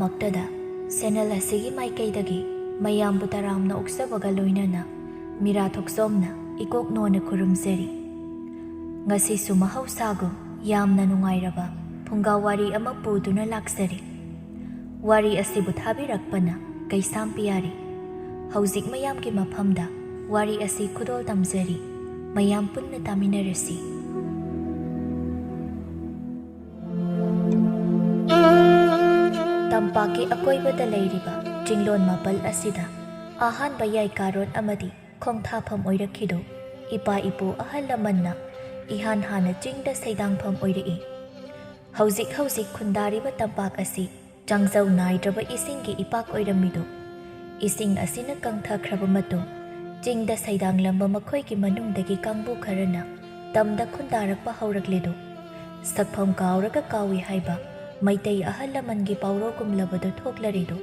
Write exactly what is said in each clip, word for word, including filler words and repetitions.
ꯃꯛꯇꯗ ꯁꯦꯅꯦꯜ ꯑꯁꯤꯒꯤ ꯃꯥꯏꯀꯩꯗꯒꯤ ꯃꯌꯥꯝꯕꯨ ꯇꯔꯥꯝꯅ ꯑꯣꯛꯆꯕꯒ ꯂꯣꯏꯅꯅ ꯃꯤꯔꯥ ꯊꯣꯛꯆꯣꯝꯅ ꯏꯀꯣꯛ ꯅꯣꯟꯅ ꯈꯨꯔꯨꯝꯖꯔꯤ꯫ ꯉꯁꯤꯁꯨ ꯃꯍꯧꯁꯥꯒꯨꯝ ꯌꯥꯝꯅ ꯅꯨꯡꯉꯥꯏꯔꯕ ꯐꯨꯡꯒꯥ ꯋꯥꯔꯤ ꯑꯃ ꯄꯨꯗꯨꯅ ꯂꯥꯛꯆꯔꯤ꯫ ꯋꯥꯔꯤ ꯑꯁꯤꯕꯨ ꯊꯥꯕꯤꯔꯛꯄꯅ ꯀꯩꯁꯥꯝ ꯄꯤꯌꯥꯔꯤ꯫ ꯍꯧꯖꯤꯛ ꯃꯌꯥꯝꯒꯤ ꯃꯐꯝꯗ ꯋꯥꯔꯤ ꯑꯁꯤ ꯈꯨꯗꯣꯜ ꯇꯝꯖꯔꯤ꯫ ꯃꯌꯥꯝ ꯄꯨꯟꯅ ꯇꯥꯃꯤꯟꯅꯔꯁꯤ꯫ ꯇꯝꯄꯥꯛꯀꯤ ꯑꯀꯣꯏꯕꯗ ꯂꯩꯔꯤꯕ ꯆꯤꯡꯂꯣꯟ ꯃꯥꯄꯜ ꯑꯁꯤꯗ ꯑꯍꯥꯟꯕ ꯌꯥꯏꯀꯥꯔꯣꯟ ꯑꯃꯗꯤ ꯈꯣꯡꯊꯥꯐꯝ ꯑꯣꯏꯔꯛꯈꯤꯗꯨ ꯏꯄꯥ ꯏꯄꯨ ꯑꯍꯜ ꯂꯃꯟꯅ ꯏꯍꯥꯟ ꯍꯥꯟꯅ ꯆꯤꯡꯗ ꯁꯩꯗꯥꯡꯐꯝ ꯑꯣꯏꯔꯛꯏ꯫ ꯍꯧꯖꯤꯛ ꯍꯧꯖꯤꯛ ꯈꯨꯟꯗꯥꯔꯤꯕ ꯇꯝꯄꯥꯛ ꯑꯁꯤ ꯆꯥꯡꯖꯧ ꯅꯥꯏꯗ꯭ꯔꯕ ꯏꯁꯤꯡꯒꯤ ꯏꯄꯥꯛ ꯑꯣꯏꯔꯝꯃꯤꯗꯨ, ꯏꯁꯤꯡ ꯑꯁꯤꯅ ꯀꯪꯊꯈ꯭ꯔꯕ ꯃꯇꯨꯡ ꯆꯤꯡꯗ ꯁꯩꯗꯥꯡꯂꯝꯕ ꯃꯈꯣꯏꯒꯤ ꯃꯅꯨꯡꯗꯒꯤ ꯀꯥꯡꯕꯨ ꯈꯔꯅ ꯇꯝꯗ ꯈꯨꯟꯗꯥꯔꯛꯄ ꯍꯧꯔꯛꯂꯦꯗꯨ꯫ ꯁꯛꯐꯝ ꯀꯥꯎꯔꯒ ꯀꯥꯎꯏ ꯍꯥꯏꯕ ꯃꯩꯇꯩ ꯑꯍꯜ ꯂꯃꯟꯒꯤ ꯄꯥꯎꯔꯧꯒꯨꯝꯂꯕꯗꯨ ꯊꯣꯛꯂꯔꯦꯗꯨ꯫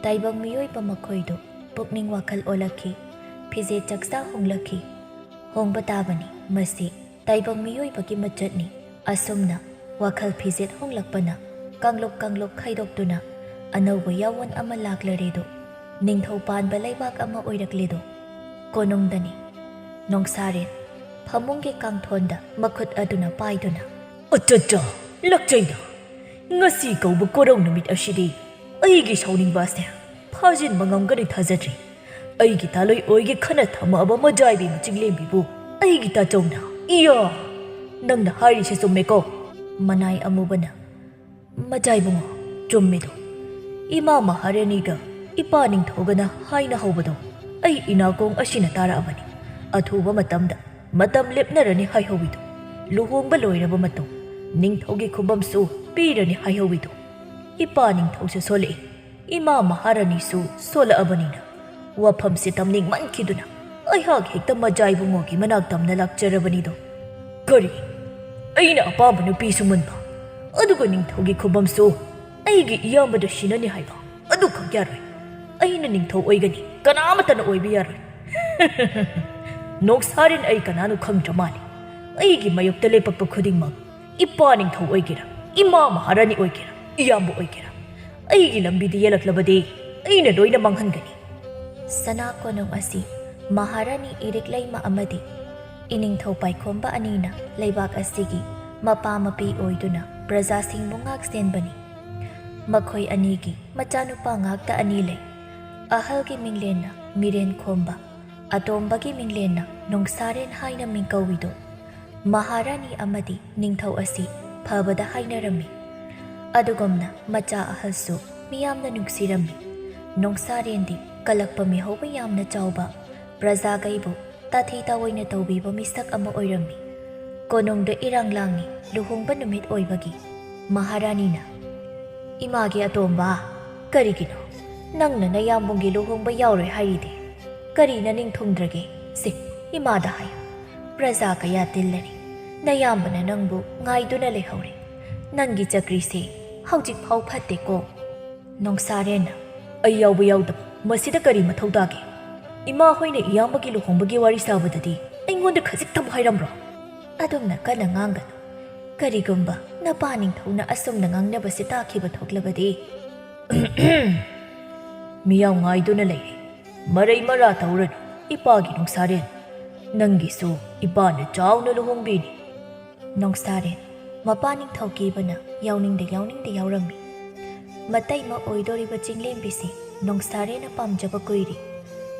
ꯇꯥꯏꯕꯪ ꯃꯤꯑꯣꯏꯕ ꯃꯈꯣꯏꯗꯨ ꯄꯨꯛꯅꯤꯡ ꯋꯥꯈꯜ ꯑꯣꯜꯂꯛꯈꯤ꯫ ꯐꯤꯖꯦꯠ ꯆꯥꯛꯆꯥ ꯍꯣꯡꯂꯛꯈꯤ꯫ ꯍꯣꯡꯕ ꯇꯥꯕꯅꯤ, ꯃꯁꯤ ꯇꯥꯏꯕꯪ ꯃꯤꯑꯣꯏꯕꯒꯤ ꯃꯆꯠꯅꯤ꯫ ꯑꯁꯨꯝꯅ ꯋꯥꯈꯜ ꯐꯤꯖꯦꯠ ꯍꯣꯡꯂꯛꯄꯅ ꯀꯥꯡꯂꯨꯞ ꯀꯥꯡꯂꯨꯞ ꯈꯥꯏꯗꯣꯛꯇꯨꯅ ꯑꯅꯧꯕ ꯌꯥꯑꯣꯟ ꯑꯃ ꯂꯥꯛꯂꯔꯦꯗꯣ꯫ ꯅꯤꯡꯊꯧ ꯄꯥꯟꯕ ꯂꯩꯕꯥꯛ ꯑꯃ ꯑꯣꯏꯔꯛꯂꯦꯗꯣ꯫ ꯀꯣꯅꯨꯡꯗꯅꯤ꯫ ꯅꯣꯡꯁꯥꯔꯦꯟ ꯐꯃꯨꯡꯒꯤ ꯀꯥꯡꯊꯣꯟꯗ ꯃꯈꯨꯠ ꯑꯗꯨꯅ ꯄꯥꯏꯗꯨꯅ, "ꯑꯆꯠꯆꯥ, ꯂꯛꯆꯩꯅ! ꯉꯁꯤ ꯀꯧꯕ ꯀꯣꯔꯧ ꯅꯨꯃꯤꯠ ꯑꯁꯤꯗꯤ ꯑꯩꯒꯤ ꯁꯥꯎꯅꯤꯡꯕ ꯑꯁꯦ ꯐꯥꯖꯤꯟꯕ ꯉꯝꯒꯅꯤ ꯊꯥꯖꯗ꯭ꯔꯤ꯫ ꯑꯩꯒꯤ ꯇꯥꯂꯣꯏ ꯑꯣꯏꯒꯦ ꯈꯟꯅ ꯊꯝꯃꯛꯑꯕ ꯃꯖꯥꯏꯕꯤ ꯃꯆꯤꯡꯂꯦꯝꯕꯤꯕꯨ ꯑꯩꯒꯤ ꯇꯥꯆꯧꯅ, ꯏꯌꯥ! ꯅꯪꯅ ꯍꯥꯏꯔꯤꯁꯦ ꯆꯨꯝꯃꯦꯀꯣ?" ꯃꯅꯥꯏ ꯑꯃꯨꯕꯅ, "ꯃꯖꯥꯏꯕꯨꯡꯉꯣ, ꯆꯨꯝꯃꯤꯗꯣ꯫ ꯏꯃꯥ ꯃꯍꯥꯔꯥꯅꯤꯒ ꯏꯄꯥ ꯅꯤꯡꯊꯧꯒꯅ ꯍꯥꯏꯅ ꯍꯧꯕꯗꯣ ꯑꯩ ꯏꯅꯥꯀꯣꯡ ꯑꯁꯤꯅ ꯇꯥꯔꯛꯑꯕꯅꯤ꯫ ꯑꯊꯨꯕ ꯃꯇꯝꯗ ꯃꯇꯝ ꯂꯦꯞꯅꯔꯅꯤ ꯍꯥꯏꯍꯧꯋꯤꯗꯣ꯫ ꯂꯨꯍꯣꯡꯕ ꯂꯣꯏꯔꯕ ꯃꯇꯨꯡ ꯅꯤꯡꯊꯧꯒꯤ ꯈꯨꯕꯝꯁꯨ ꯄꯤꯔꯅꯤ ꯍꯥꯏꯍꯧꯋꯤꯗꯣ꯫ ꯏꯄꯥ ꯅꯤꯡꯊꯧꯁꯨ ꯁꯣꯜꯂꯛꯏ, ꯏꯃꯥ ꯃꯍꯥꯔꯥꯅꯤꯁꯨ ꯁꯣꯜꯂꯛꯑꯕꯅꯤꯅ ꯋꯥꯐꯝꯁꯦ ꯇꯝꯅꯤꯡꯃꯟꯈꯤꯗꯨꯅ ꯑꯩꯍꯥꯛ ꯍꯦꯛꯇ ꯃꯖꯥꯏꯕꯨꯡꯉꯣꯒꯤ ꯃꯅꯥꯛ ꯇꯝꯅ ꯂꯥꯛꯆꯔꯕꯅꯤꯗꯣ꯫ ꯀꯔꯤ? ꯑꯩꯅ ꯑꯄꯥꯝꯕ ꯅꯨꯄꯤꯁꯨ ꯃꯨꯟꯕ, ꯑꯗꯨꯒ ꯅꯤꯡꯊꯧꯒꯤ ꯈꯨꯕꯝꯁꯨ ꯑꯩꯒꯤ ꯏꯌꯥꯝꯕꯗ ꯁꯤꯟꯅꯅꯤ ꯍꯥꯏꯕ? ꯑꯗꯨꯈꯛ ꯌꯥꯔꯣꯏ꯫ ꯑꯩꯅ ꯅꯤꯡꯊꯧ ꯑꯣꯏꯒꯅꯤ, ꯀꯅꯥꯃꯠꯇꯅ ꯑꯣꯏꯕ ꯌꯥꯔꯣꯏ꯫ ꯅꯣꯡꯁꯥꯔꯦꯟ ꯑꯩ ꯀꯅꯥꯅꯣ ꯈꯪꯗ꯭ꯔ ꯃꯥꯜꯂꯦ꯫ ꯑꯩꯒꯤ ꯃꯥꯌꯣꯛꯇ ꯂꯦꯞꯄꯛꯄ ꯈꯨꯗꯤꯡꯃꯛ ꯏꯄꯥ ꯅꯤꯡꯊꯧ ꯑꯣꯏꯒꯦꯔꯥ, ꯏꯃꯥ ꯃꯍꯥꯔꯥꯅꯤ ꯑꯣꯏꯒꯦꯔꯥ, ꯏꯌꯥꯝꯕ ꯑꯣꯏꯒꯦꯔꯥ, ꯑꯩꯒꯤ ꯂꯝꯕꯤꯗ ꯌꯦꯜꯂꯛꯂꯕꯗꯤ ꯑꯩꯅ ꯂꯣꯏꯅ ꯃꯥꯡꯍꯟꯒꯅꯤ꯫ ꯁꯅꯥ ꯀꯣꯅꯨꯡ ꯑꯁꯤ ꯃꯍꯥꯔꯥꯅꯤ ꯏꯔꯤꯛꯂꯩꯃ ꯑꯃꯗꯤ ꯏꯅꯤꯡꯊꯧ ꯄꯥꯏꯈꯣꯝꯕ ꯑꯅꯤꯅ ꯂꯩꯕꯥꯛ ꯑꯁꯤꯒꯤ ꯃꯄꯥ ꯃꯄꯤ ꯑꯣꯏꯗꯨꯅ ꯄ꯭ꯔꯖꯥꯁꯤꯡꯕꯨ ꯉꯥꯛ ꯁꯦꯟꯕꯅꯤ꯫ ꯃꯈꯣꯏ ꯑꯅꯤꯒꯤ ꯃꯆꯥꯅꯨꯄꯥ ꯉꯥꯛꯇ ꯑꯅꯤ ꯂꯩ꯫ ꯑꯍꯜꯒꯤ ꯃꯤꯡꯂꯦꯟꯅ ꯃꯤꯔꯦꯟ ꯈꯣꯝꯕ, ꯑꯇꯣꯝꯕꯒꯤ ꯃꯤꯡꯂꯦꯟꯅ ꯅꯣꯡꯁꯥꯔꯦꯟ ꯍꯥꯏꯅ ꯃꯤꯡꯀꯧꯏꯗꯣ꯫ ꯃꯍꯥꯔꯥꯅꯤ ꯑꯃꯗꯤ ꯅꯤꯡꯊꯧ ꯑꯁꯤ ꯐꯕꯗ ꯍꯥꯏꯅꯔꯝꯃꯤ꯫ ꯑꯗꯨꯒꯨꯝꯅ ꯃꯆꯥ ꯑꯍꯜꯁꯨ ꯃꯤꯌꯥꯝꯅ ꯅꯨꯡꯁꯤꯔꯝꯃꯤ꯫ ꯅꯣꯡꯁꯥꯔꯦꯟꯗꯤ ꯀꯂꯛꯄ ꯃꯤꯍꯧꯕ ꯌꯥꯝꯅ ꯆꯥꯎꯕ, ꯄ꯭ꯔꯖꯥꯒꯩꯕꯨ ꯇꯥꯊꯤ ꯇꯥꯑꯣꯏꯅ ꯇꯧꯕꯤꯕ ꯃꯤꯁꯛ ꯑꯃ ꯑꯣꯏꯔꯝꯃꯤ꯫ ꯀꯣꯅꯨꯡꯗ ꯏꯔꯥꯡ ꯂꯥꯡꯉꯤ꯫ ꯂꯨꯍꯣꯡꯕ ꯅꯨꯃꯤꯠ ꯑꯣꯏꯕꯒꯤ ꯃꯍꯥꯔꯥꯅꯤꯅ, "ꯏꯃꯥꯒꯤ ꯑꯇꯣꯝꯕ, ꯀꯔꯤꯒꯤꯅꯣ ꯅꯪꯅ ꯅꯌꯥꯝꯕꯨꯡꯒꯤ ꯂꯨꯍꯣꯡꯕ ꯌꯥꯎꯔꯣꯏ ꯍꯥꯏꯔꯤꯗꯤ? ꯀꯔꯤ ꯅꯅꯤꯡ ꯊꯨꯡꯗ꯭ꯔꯒꯦ? ꯁꯦ, ꯏꯃꯥꯗ ꯍꯥꯏꯌꯨ꯫ ꯄ꯭ꯔꯖꯥ ꯀꯌꯥ ꯇꯤꯜꯂꯔꯦ꯫ ꯅꯌꯥꯝꯕꯅ ꯅꯪꯕꯨ ꯉꯥꯏꯗꯨꯅ ꯂꯩꯍꯧꯔꯦ꯫ ꯅꯪꯒꯤ ꯆꯀ꯭ꯔꯤꯁꯦ ꯍꯧꯖꯤꯛ ꯐꯥꯎ ꯐꯠꯇꯦꯀꯣ"꯫ ꯅꯣꯡꯁꯥꯔꯦꯟꯅ, "ꯑꯩ ꯌꯥꯎꯕ ꯌꯥꯎꯗꯕ ꯃꯁꯤꯗ ꯀꯔꯤ ꯃꯊꯧ ꯇꯥꯒꯦ? ꯏꯃꯥ ꯍꯣꯏꯅ ꯏꯌꯥꯝꯕꯒꯤ ꯂꯨꯍꯣꯡꯕꯒꯤ ꯋꯥꯔꯤ ꯁꯥꯕꯗꯗꯤ ꯑꯩꯉꯣꯟꯗ ꯈꯖꯤꯛꯇꯕꯨ ꯍꯥꯏꯔꯝꯕ꯭ꯔꯣ?" ꯑꯗꯨꯝꯅ ꯀꯟꯅ ꯉꯥꯡꯒꯅꯨ꯫ ꯀꯔꯤꯒꯨꯝꯕ ꯅꯄꯥ ꯅꯤꯡꯊꯧꯅ ꯑꯁꯨꯝꯅ ꯉꯥꯡꯅꯕꯁꯤ ꯇꯥꯈꯤꯕ ꯊꯣꯛꯂꯕꯗꯤ꯫ ꯃꯤꯌꯥꯝ ꯉꯥꯏꯗꯨꯅ ꯂꯩꯔꯦ꯫ ꯃꯔꯩ ꯃꯔꯥ ꯇꯧꯔꯅꯨ, ꯏꯄꯥꯒꯤ ꯅꯣꯡꯁꯥꯔꯦꯟ꯫ ꯅꯪꯒꯤꯁꯨ ꯏꯄꯥꯅ ꯆꯥꯎꯅ ꯂꯨꯍꯣꯡꯕꯤꯅꯤ꯫ ꯅꯣꯡꯁꯥꯔꯦꯟ ꯃꯄꯥ ꯅꯤꯡꯊꯧ ꯀꯤꯕꯅ ꯌꯥꯎꯅꯤꯡꯗ ꯌꯥꯎꯅꯤꯡꯗ ꯌꯥꯎꯔꯝꯃꯤ꯫ ꯃꯇꯩꯃ ꯑꯣꯏꯗꯣꯔꯤꯕ ꯆꯤꯡꯂꯦꯝꯕꯤꯁꯤ ꯅꯣꯡꯁꯥꯔꯦꯟꯅ ꯄꯥꯝꯖꯕ ꯀꯨꯏꯔꯦ꯫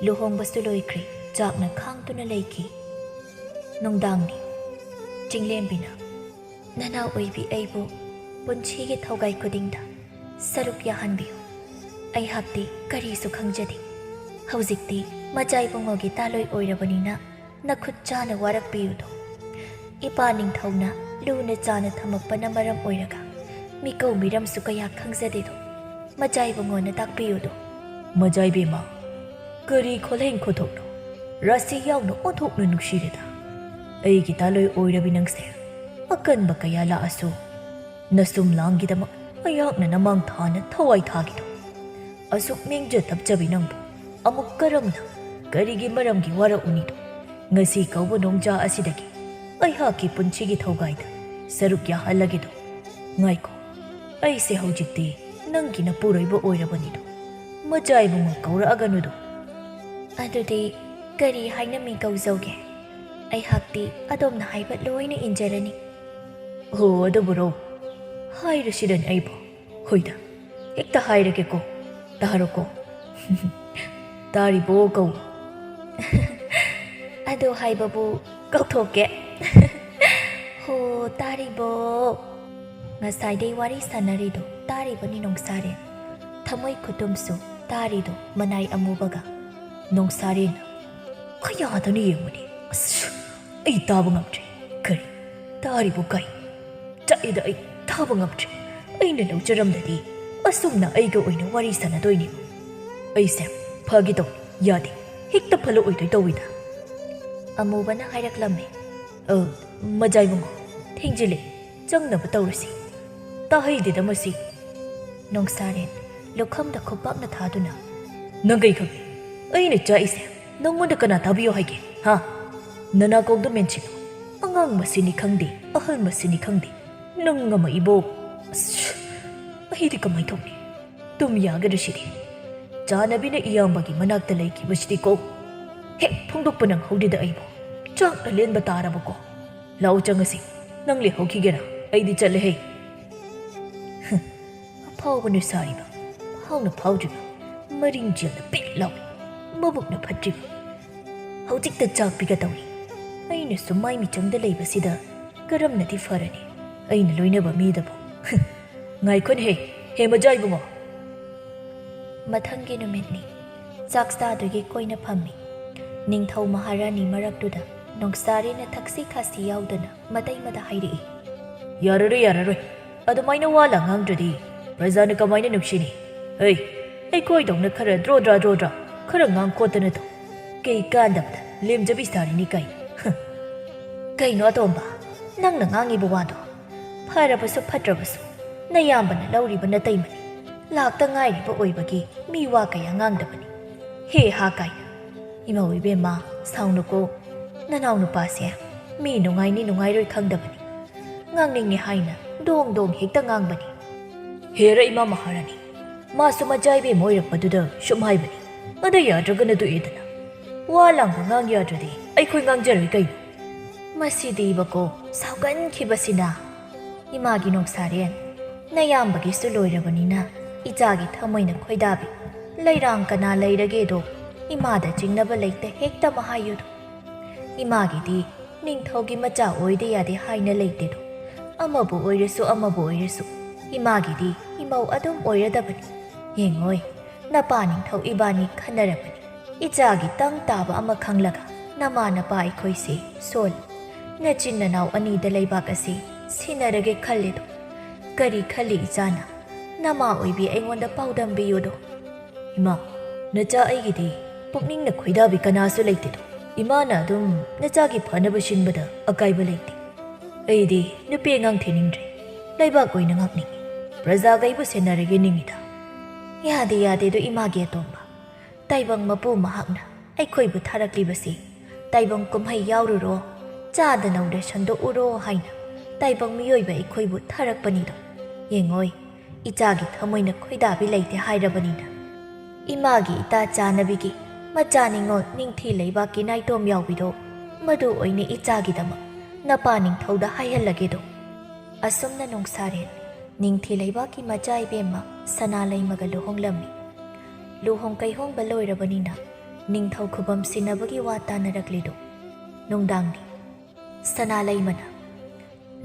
ꯂꯨꯍꯣꯡꯕꯁꯨ ꯂꯣꯏꯈ꯭ꯔꯦ, ꯆꯥꯛꯅ ꯈꯥꯡꯗꯨꯅ ꯂꯩꯈꯤ꯫ ꯅꯨꯡꯗꯥꯡꯅꯤ꯫ ꯆꯤꯡꯂꯦꯝꯕꯤꯅ, "ꯅꯅꯥꯎ ꯑꯣꯏꯕꯤ ꯑꯩꯕꯨ ꯄꯨꯟꯁꯤꯒꯤ ꯊꯧꯒꯥꯏ ꯈꯨꯗꯤꯡꯗ ꯁꯔꯨꯛ ꯌꯥꯍꯟꯕꯤꯌꯨ꯫ ꯑꯩꯍꯥꯛꯇꯤ ꯀꯔꯤꯁꯨ ꯈꯪꯖꯗꯦ꯫ ꯍꯧꯖꯤꯛꯇꯤ ꯃꯆꯥ ꯏꯕꯨꯡꯉꯣꯒꯤ ꯇꯥꯂꯣꯏ ꯑꯣꯏꯔꯕꯅꯤꯅ ꯅꯈꯨꯠ ꯆꯥꯅ ꯋꯥꯔꯛꯄꯤꯌꯨꯗꯣ꯫ ꯏꯄꯥ ꯅꯤꯡꯊꯧꯅ ꯂꯨꯅ ꯆꯥꯅ ꯊꯝꯃꯛꯄꯅ ꯃꯔꯝ ꯑꯣꯏꯔꯒ ꯃꯤꯀꯧ ꯃꯤꯔꯝꯁꯨ ꯀꯌꯥ ꯈꯪꯖꯗꯦꯗꯣ꯫ ꯃꯆꯥ ꯏꯕꯨꯡꯉꯣꯅ ꯇꯥꯛꯄꯤꯌꯨꯗꯣ"꯫ ꯃꯆꯥ ꯏꯕꯦꯝꯃ, ꯀꯔꯤ ꯈꯣꯜꯍꯦꯡ ꯈꯣꯊꯣꯛꯅꯣ? ꯔꯥꯁꯤ ꯌꯥꯎꯅ ꯑꯣꯟꯊꯣꯛꯅ ꯅꯨꯡꯁꯤꯔꯦꯗ꯫ ꯑꯩꯒꯤ ꯇꯥꯂꯣꯏ ꯑꯣꯏꯔꯕꯤ ꯅꯪꯁꯦ ꯑꯀꯟꯕ ꯀꯌꯥ ꯂꯥꯛꯑꯁꯨ ꯅꯁꯨꯝ ꯂꯥꯡꯒꯤꯗꯃꯛ ꯑꯩꯍꯥꯛꯅ ꯅꯃꯥꯡ ꯊꯥꯅ ꯊꯋꯥꯏ ꯊꯥꯈꯤꯗꯣ꯫ ꯑꯁꯨꯛ ꯅꯤꯡꯖ ꯇꯞꯆꯕꯤ ꯅꯪꯕꯨ ꯑꯃꯨꯛ ꯀꯔꯝꯅ, ꯀꯔꯤꯒꯤ ꯃꯔꯝꯒꯤ ꯋꯥꯔꯛꯎꯅꯤꯗꯣ? ꯉꯁꯤ ꯀꯧꯕ ꯅꯣꯡꯖꯥ ꯑꯁꯤꯗꯒꯤ ꯑꯩꯍꯥꯛꯀꯤ ꯄꯨꯟꯁꯤꯒꯤ ꯊꯧꯒꯥꯏꯗ ꯁꯔꯨꯛ ꯌꯥꯍꯜꯂꯒꯦꯗꯣ꯫ ꯉꯥꯏꯈꯣ, ꯑꯩꯁꯦ ꯍꯧꯖꯤꯛꯇꯤ ꯅꯪꯒꯤ ꯅꯄꯨꯔꯣꯏꯕ ꯑꯣꯏꯔꯕꯅꯤꯗꯣ꯫ ꯃꯖꯥ ꯏꯕꯨꯡꯉꯣ ꯀꯧꯔꯛꯑꯒꯅꯨꯗꯣ꯫ ꯑꯗꯨꯗꯤ ꯀꯔꯤ ꯍꯥꯏꯅ ꯃꯤꯡ ꯀꯧꯖꯧꯒꯦ? ꯑꯩꯍꯥꯛꯇꯤ ꯑꯗꯣꯝꯅ ꯍꯥꯏꯕ ꯂꯣꯏꯅ ꯏꯟꯖꯔꯅꯤ꯫ ꯍꯣ, ꯑꯗꯨꯕꯨꯔꯣ? ꯍꯥꯏꯔꯁꯤꯔꯅꯦ ꯑꯩꯕꯨ? ꯍꯣꯏꯗ, ꯍꯦꯛꯇ ꯍꯥꯏꯔꯒꯦꯀꯣ꯫ ꯇꯥꯔꯣꯀꯣ꯫ ꯇꯥꯔꯤꯕꯣ ꯀꯧ꯫ ꯑꯗꯨ ꯍꯥꯏꯕꯕꯨ ꯀꯧꯊꯣꯛꯀꯦ꯫ ꯍꯣ, ꯇꯥꯔꯤꯕꯣ? ꯉꯁꯥꯏꯗꯩ ꯋꯥꯔꯤ ꯁꯥꯟꯅꯔꯤꯗꯣ ꯇꯥꯔꯤꯕꯅꯤ ꯅꯣꯡꯁꯥꯔꯦꯟ꯫ ꯊꯃꯣꯏ ꯈꯨꯇꯨꯝꯁꯨ ꯇꯥꯔꯤꯗꯣ ꯃꯅꯥꯏ ꯑꯃꯨꯕꯒ꯫ ꯅꯣꯡꯁꯥꯔꯦꯟ꯫ ꯀꯌꯥꯗꯅꯣ ꯌꯦꯡꯉꯨꯅꯦ꯫ ꯑꯁ, ꯑꯩ ꯇꯥꯕ ꯉꯝꯗ꯭ꯔꯦ꯫ ꯀꯔꯤ? ꯇꯥꯔꯤꯕꯣ ꯀꯩ? ꯆꯥꯛꯏꯗ ꯑꯩ ꯇꯥꯕ ꯉꯝꯗ꯭ꯔꯦ꯫ ꯑꯩꯅ ꯂꯧꯖꯔꯝꯗꯗꯤ ꯑꯁꯨꯝꯅ ꯑꯩꯒ ꯑꯣꯏꯅ ꯋꯥꯔꯤ ꯁꯥꯟꯅꯗꯣꯏꯅꯦ꯫ ꯑꯩꯁꯦ ꯐꯒꯦ ꯇꯧꯅꯤ, ꯌꯥꯗꯦ꯫ ꯍꯦꯛꯇ ꯐꯠꯂꯛꯑꯣꯏꯗꯣꯏ ꯇꯧꯋꯤꯗ꯫ ꯑꯃꯨꯕꯅ ꯍꯥꯏꯔꯛꯂꯝꯃꯦ꯫ ꯑ, ꯃꯖꯥ ꯏꯕꯨꯡꯉꯣ, ꯊꯦꯡꯖꯤꯜꯂꯦ, ꯆꯪꯅꯕ ꯇꯧꯔꯁꯤ꯫ ꯇꯥꯍꯩꯗꯦꯗ ꯃꯁꯤ꯫ ꯅꯣꯡꯁꯥꯔꯦꯟ ꯂꯨꯈꯝꯗ ꯈꯨꯄꯥꯛꯅ ꯊꯥꯗꯨꯅ꯫ ꯅꯪ ꯀꯩ ꯈꯪꯉꯤ? ꯑꯩꯅ ꯆꯥꯛꯏꯁꯦ ꯅꯪꯉꯣꯟꯗ ꯀꯅꯥ ꯇꯥꯕꯤꯌꯣ ꯍꯥꯏꯒꯦ, ꯍꯥ? ꯅꯅꯥꯀꯣꯡꯗꯣ ꯃꯦꯟꯁꯤꯜꯂꯨ꯫ ꯑꯉꯥꯡ ꯃꯁꯤꯅꯤ ꯈꯪꯗꯦ, ꯑꯍꯜ ꯃꯁꯤꯅꯤ ꯈꯪꯗꯦ, ꯅꯪ ꯉꯝꯃꯛꯏꯕꯣ? ꯑꯁ, ꯑꯩꯗꯤ ꯀꯃꯥꯏ ꯇꯧꯅꯤ? ꯇꯨꯝ ꯌꯥꯒꯗ꯭ꯔ ꯁꯤꯗꯤ? ꯆꯥꯅꯕꯤꯅ ꯏꯌꯥꯝꯕꯒꯤ ꯃꯅꯥꯛꯇ ꯂꯩꯈꯤꯕꯁꯤꯗꯤꯀꯣ, ꯍꯦꯛ ꯐꯣꯡꯗꯣꯛꯄ ꯅꯪꯍꯧꯗꯦꯗ ꯑꯩꯕꯨ꯫ ꯆꯥꯛꯅ ꯂꯦꯟꯕ ꯇꯥꯔꯕꯀꯣ꯫ ꯂꯥꯛꯑꯣ ꯆꯪꯉꯁꯤ꯫ ꯅꯪ ꯂꯩꯍꯧꯈꯤꯒꯦꯔꯥ? ꯑꯩꯗꯤ ꯆꯠꯂꯦꯍꯦ꯫ ꯍꯝ, ꯑꯐꯥꯎꯕꯅ ꯁꯥꯔꯤꯕ, ꯐꯥꯎꯅ ꯐꯥꯎꯗ꯭ꯔꯤꯕ, ꯃꯔꯤꯡ ꯖꯦꯜꯗ ꯄꯦꯠ ꯂꯥꯎꯏ, ꯃꯕꯨꯛꯅ ꯐꯠꯇ꯭ꯔꯤꯕ꯫ ꯍꯧꯖꯤꯛꯇ ꯆꯥꯛ ꯄꯤꯒꯗꯧꯔꯤ꯫ ꯑꯩꯅ ꯁꯨꯝ ꯃꯥꯏ ꯃꯤꯆꯪꯗ ꯂꯩꯕꯁꯤꯗ ꯀꯔꯝꯅꯗꯤ ꯐꯔꯅꯤ? ꯑꯩꯅ ꯂꯣꯏꯅꯕ ꯃꯤꯗꯕꯨ꯫ ꯉꯥꯏꯈꯣꯅꯦꯍꯦ, ꯍꯦ ꯃꯖꯥ ꯏꯕꯨꯡꯉꯣ꯫ ꯃꯊꯪꯒꯤ ꯅꯨꯃꯤꯠꯅꯤ꯫ ꯆꯥꯛ ꯆꯥꯗꯨꯒꯤ ꯀꯣꯏꯅ ꯐꯝꯃꯤ꯫ ꯅꯤꯡꯊꯧ ꯃꯍꯥꯔꯥꯅꯤ ꯃꯔꯛꯇꯨꯗ ꯅꯣꯡꯁꯥꯔꯦꯅ ꯊꯛꯁꯤ ꯈꯥꯁꯤ ꯌꯥꯎꯗꯅ ꯃꯇꯩꯃꯗ ꯍꯥꯏꯔꯛꯏ꯫ ꯌꯥꯔꯔꯣꯏ, ꯌꯥꯔꯔꯣꯏ꯫ ꯑꯗꯨꯃꯥꯏꯅ ꯋꯥ ꯂꯥ ꯉꯥꯡꯗ꯭ꯔꯗꯤ ꯄ꯭ꯔꯖꯥꯅ ꯀꯃꯥꯏꯅ ꯅꯨꯡꯁꯤꯅꯤ? ꯍꯩ, ꯑꯩꯈꯣꯏꯗꯧꯅ ꯈꯔ ꯗ꯭ꯔꯣꯗ꯭ꯔꯥ ꯗ꯭ꯔꯣꯗ꯭ꯔꯥ ꯈꯔ ꯉꯥꯡ ꯈꯣꯠꯇꯅ ꯇꯧ꯫ ꯀꯩ ꯀꯥꯟꯗꯕꯗ ꯂꯦꯝꯖꯕꯤ ꯁꯥꯔꯤꯅꯤ ꯀꯥꯏ꯫ ꯍ꯫ ꯀꯩꯅꯣ ꯑꯇꯣꯝꯕ, ꯅꯪꯅ ꯉꯥꯡꯉꯤꯕ ꯋꯥꯗꯣ? ꯐꯔꯕꯁꯨ ꯐꯠꯇ꯭ꯔꯕꯁꯨ ꯅꯌꯥꯝꯕꯅ ꯂꯧꯔꯤꯕ ꯅꯇꯩꯃꯅꯤ꯫ ꯂꯥꯛꯇ ꯉꯥꯏꯔꯤꯕ ꯑꯣꯏꯕꯒꯤ ꯃꯤ ꯋꯥ ꯀꯌꯥ ꯉꯥꯡꯗꯕꯅꯤ꯫ ꯍꯦ ꯍꯥ ꯀꯥꯏꯅ꯫ ꯏꯃꯧ ꯏꯕꯦꯝꯃ, ꯁꯥꯎꯅꯨꯀꯣ꯫ ꯅꯅꯥꯎ ꯅꯨꯄꯥꯁꯦ ꯃꯤ ꯅꯨꯡꯉꯥꯏꯅꯤ ꯅꯨꯡꯉꯥꯏꯔꯣꯏ ꯈꯪꯗꯕꯅꯤ꯫ ꯉꯥꯡꯅꯤꯡꯉꯦ ꯍꯥꯏꯅ ꯗꯣꯡ ꯗꯣꯡ ꯍꯦꯛꯇ ꯉꯥꯡꯕꯅꯤ꯫ ꯍꯦꯔ ꯏꯃꯥ ꯃꯍꯥꯔꯥꯅꯤ, ꯃꯥꯁꯨ ꯃꯆꯥ ꯏꯕꯦꯝ ꯑꯣꯏꯔꯛꯄꯗꯨꯗ ꯁꯨꯝ ꯍꯥꯏꯕꯅꯤ꯫ ꯑꯗ ꯌꯥꯗ꯭ꯔꯒꯅ ꯇꯣꯛꯑꯦꯗꯅ꯫ ꯋꯥ ꯂꯥꯡꯕ ꯉꯥꯡ ꯌꯥꯗ꯭ꯔꯗꯤ ꯑꯩꯈꯣꯏ ꯉꯥꯡꯖꯔꯣꯏ ꯀꯩꯅꯣ? ꯃꯁꯤꯗꯤꯕꯀꯣ, ꯁꯥꯎꯒꯟꯈꯤꯕꯁꯤꯅ꯫ ꯏꯃꯥꯒꯤ ꯅꯣꯡꯁꯥꯔꯦꯟ, ꯅꯌꯥꯝꯕꯒꯤꯁꯨ ꯂꯣꯏꯔꯕꯅꯤꯅ ꯏꯆꯥꯒꯤ ꯊꯃꯣꯏꯅ ꯈꯣꯏꯗꯥꯕꯤ꯫ ꯂꯩꯔꯥꯡ ꯀꯅꯥ ꯂꯩꯔꯒꯦꯗꯣ ꯏꯃꯥꯗ ꯆꯤꯡꯅꯕ ꯂꯩꯇ ꯍꯦꯛꯇ ꯃꯍꯥꯏꯌꯨꯗꯣ꯫ ꯏꯃꯥꯒꯤꯗꯤ ꯅꯤꯡꯊꯧꯒꯤ ꯃꯆꯥ ꯑꯣꯏꯗ ꯌꯥꯗꯦ ꯍꯥꯏꯅ ꯂꯩꯇꯦꯗꯣ꯫ ꯑꯃꯕꯨ ꯑꯣꯏꯔꯁꯨ ꯑꯃꯕꯨ ꯑꯣꯏꯔꯁꯨ ꯏꯃꯥꯒꯤꯗꯤ ꯏꯃꯧ ꯑꯗꯨꯝ ꯑꯣꯏꯔꯗꯕꯅꯤ꯫ ꯌꯦꯡꯉꯣꯏ, ꯅꯄꯥ ꯅꯤꯡꯊꯧ ꯏꯕꯥꯅꯤ ꯈꯟꯅꯔꯕꯅꯤ꯫ ꯏꯆꯥꯒꯤ ꯇꯪ ꯇꯥꯕ ꯑꯃ ꯈꯪꯂꯒ ꯅꯃꯥ ꯅꯄꯥ ꯑꯩꯈꯣꯏꯁꯦ ꯁꯣꯜꯂꯤ꯫ ꯅꯆꯤꯟ ꯅꯅꯥꯎ ꯑꯅꯤꯗ ꯂꯩꯕꯥꯛ ꯑꯁꯤ ꯁꯤꯟꯅꯔꯒꯦ ꯈꯜꯂꯦꯗꯣ꯫ ꯀꯔꯤ ꯈꯜꯂꯤ ꯏꯆꯥꯅ? ꯅꯃꯥ ꯑꯣꯏꯕꯤ ꯑꯩꯉꯣꯟꯗ ꯄꯥꯎꯗꯝꯕꯤꯌꯨꯗꯣ꯫ ꯏꯃꯥ, ꯅꯆꯥ ꯑꯩꯒꯤꯗꯤ ꯄꯨꯛꯅꯤꯡꯅ ꯈꯣꯏꯗꯥꯕꯤ ꯀꯅꯥꯁꯨ ꯂꯩꯇꯦꯗꯣ꯫ ꯏꯃꯥꯅ ꯑꯗꯨꯝ ꯅꯆꯥꯒꯤ ꯐꯅꯕ ꯁꯤꯟꯕꯗ ꯑꯀꯥꯏꯕ ꯂꯩꯇꯦ꯫ ꯑꯩꯗꯤ ꯅꯨꯄꯤ ꯑꯉꯥꯡ ꯊꯤꯅꯤꯡꯗ꯭ꯔꯦ꯫ ꯂꯩꯕꯥꯛ ꯑꯣꯏꯅ ꯉꯥꯛꯅꯤꯡꯉꯤ꯫ ꯄ꯭ꯔꯖꯥꯒꯩꯕꯨ ꯁꯦꯟꯅꯔꯒꯦ ꯅꯤꯡꯉꯤꯗ꯫ ꯌꯥꯗꯦ ꯌꯥꯗꯦꯗꯣ ꯏꯃꯥꯒꯤ ꯑꯇꯣꯝꯕ꯫ ꯇꯥꯏꯕꯪ ꯃꯄꯨ ꯃꯍꯥꯛꯅ ꯑꯩꯈꯣꯏꯕꯨ ꯊꯥꯔꯛꯂꯤꯕꯁꯤ ꯇꯥꯏꯕꯪ ꯀꯨꯝꯍꯩ ꯌꯥꯎꯔꯨꯔꯣ, ꯆꯥꯗ ꯅꯧꯗ ꯁꯟꯗꯣꯛꯎꯔꯣ ꯍꯥꯏꯅ ꯇꯥꯏꯕꯪ ꯃꯤꯑꯣꯏꯕ ꯑꯩꯈꯣꯏꯕꯨ ꯊꯥꯔꯛꯄꯅꯤꯗꯣ꯫ ꯌꯦꯡꯉꯣꯏ, ꯏꯆꯥꯒꯤ ꯊꯃꯣꯏꯅ ꯈꯣꯏꯗꯥꯕꯤ ꯂꯩꯇꯦ ꯍꯥꯏꯔꯕꯅꯤꯅ꯫ ꯏꯃꯥꯒꯤ ꯏꯇꯥ ꯆꯥꯅꯕꯤꯒꯤ ꯃꯆꯥ ꯅꯤꯉꯣꯜ ꯅꯤꯡꯊꯤ ꯂꯩꯕꯥꯛꯀꯤ ꯅꯥꯏꯇꯣꯝ ꯌꯥꯎꯕꯤꯗꯣ, ꯃꯗꯨ ꯑꯣꯏꯅ ꯏꯆꯥꯒꯤꯗꯃꯛ ꯅꯄꯥ ꯅꯤꯡꯊꯧꯗ ꯍꯥꯏꯍꯜꯂꯒꯦꯗꯣ꯫ ꯑꯁꯨꯝꯅ ꯅꯣꯡꯁꯥꯔꯦꯟ ꯅꯤꯡꯊꯤ ꯂꯩꯕꯥꯛꯀꯤ ꯃꯆꯥ ꯏꯕꯦꯝꯃ ꯁꯅꯥ ꯂꯩꯃꯒ ꯂꯨꯍꯣꯡꯂꯝꯃꯤ꯫ ꯂꯨꯍꯣꯡ ꯀꯩꯍꯣꯡꯕ ꯂꯣꯏꯔꯕꯅꯤꯅ ꯅꯤꯡꯊꯧ ꯈꯨꯕꯝ ꯁꯤꯟꯅꯕꯒꯤ ꯋꯥ ꯇꯥꯅꯔꯛꯂꯤꯗꯣ꯫ ꯅꯨꯡꯗꯥꯡꯅꯤ꯫ ꯁꯅꯥ ꯂꯩꯃꯅ,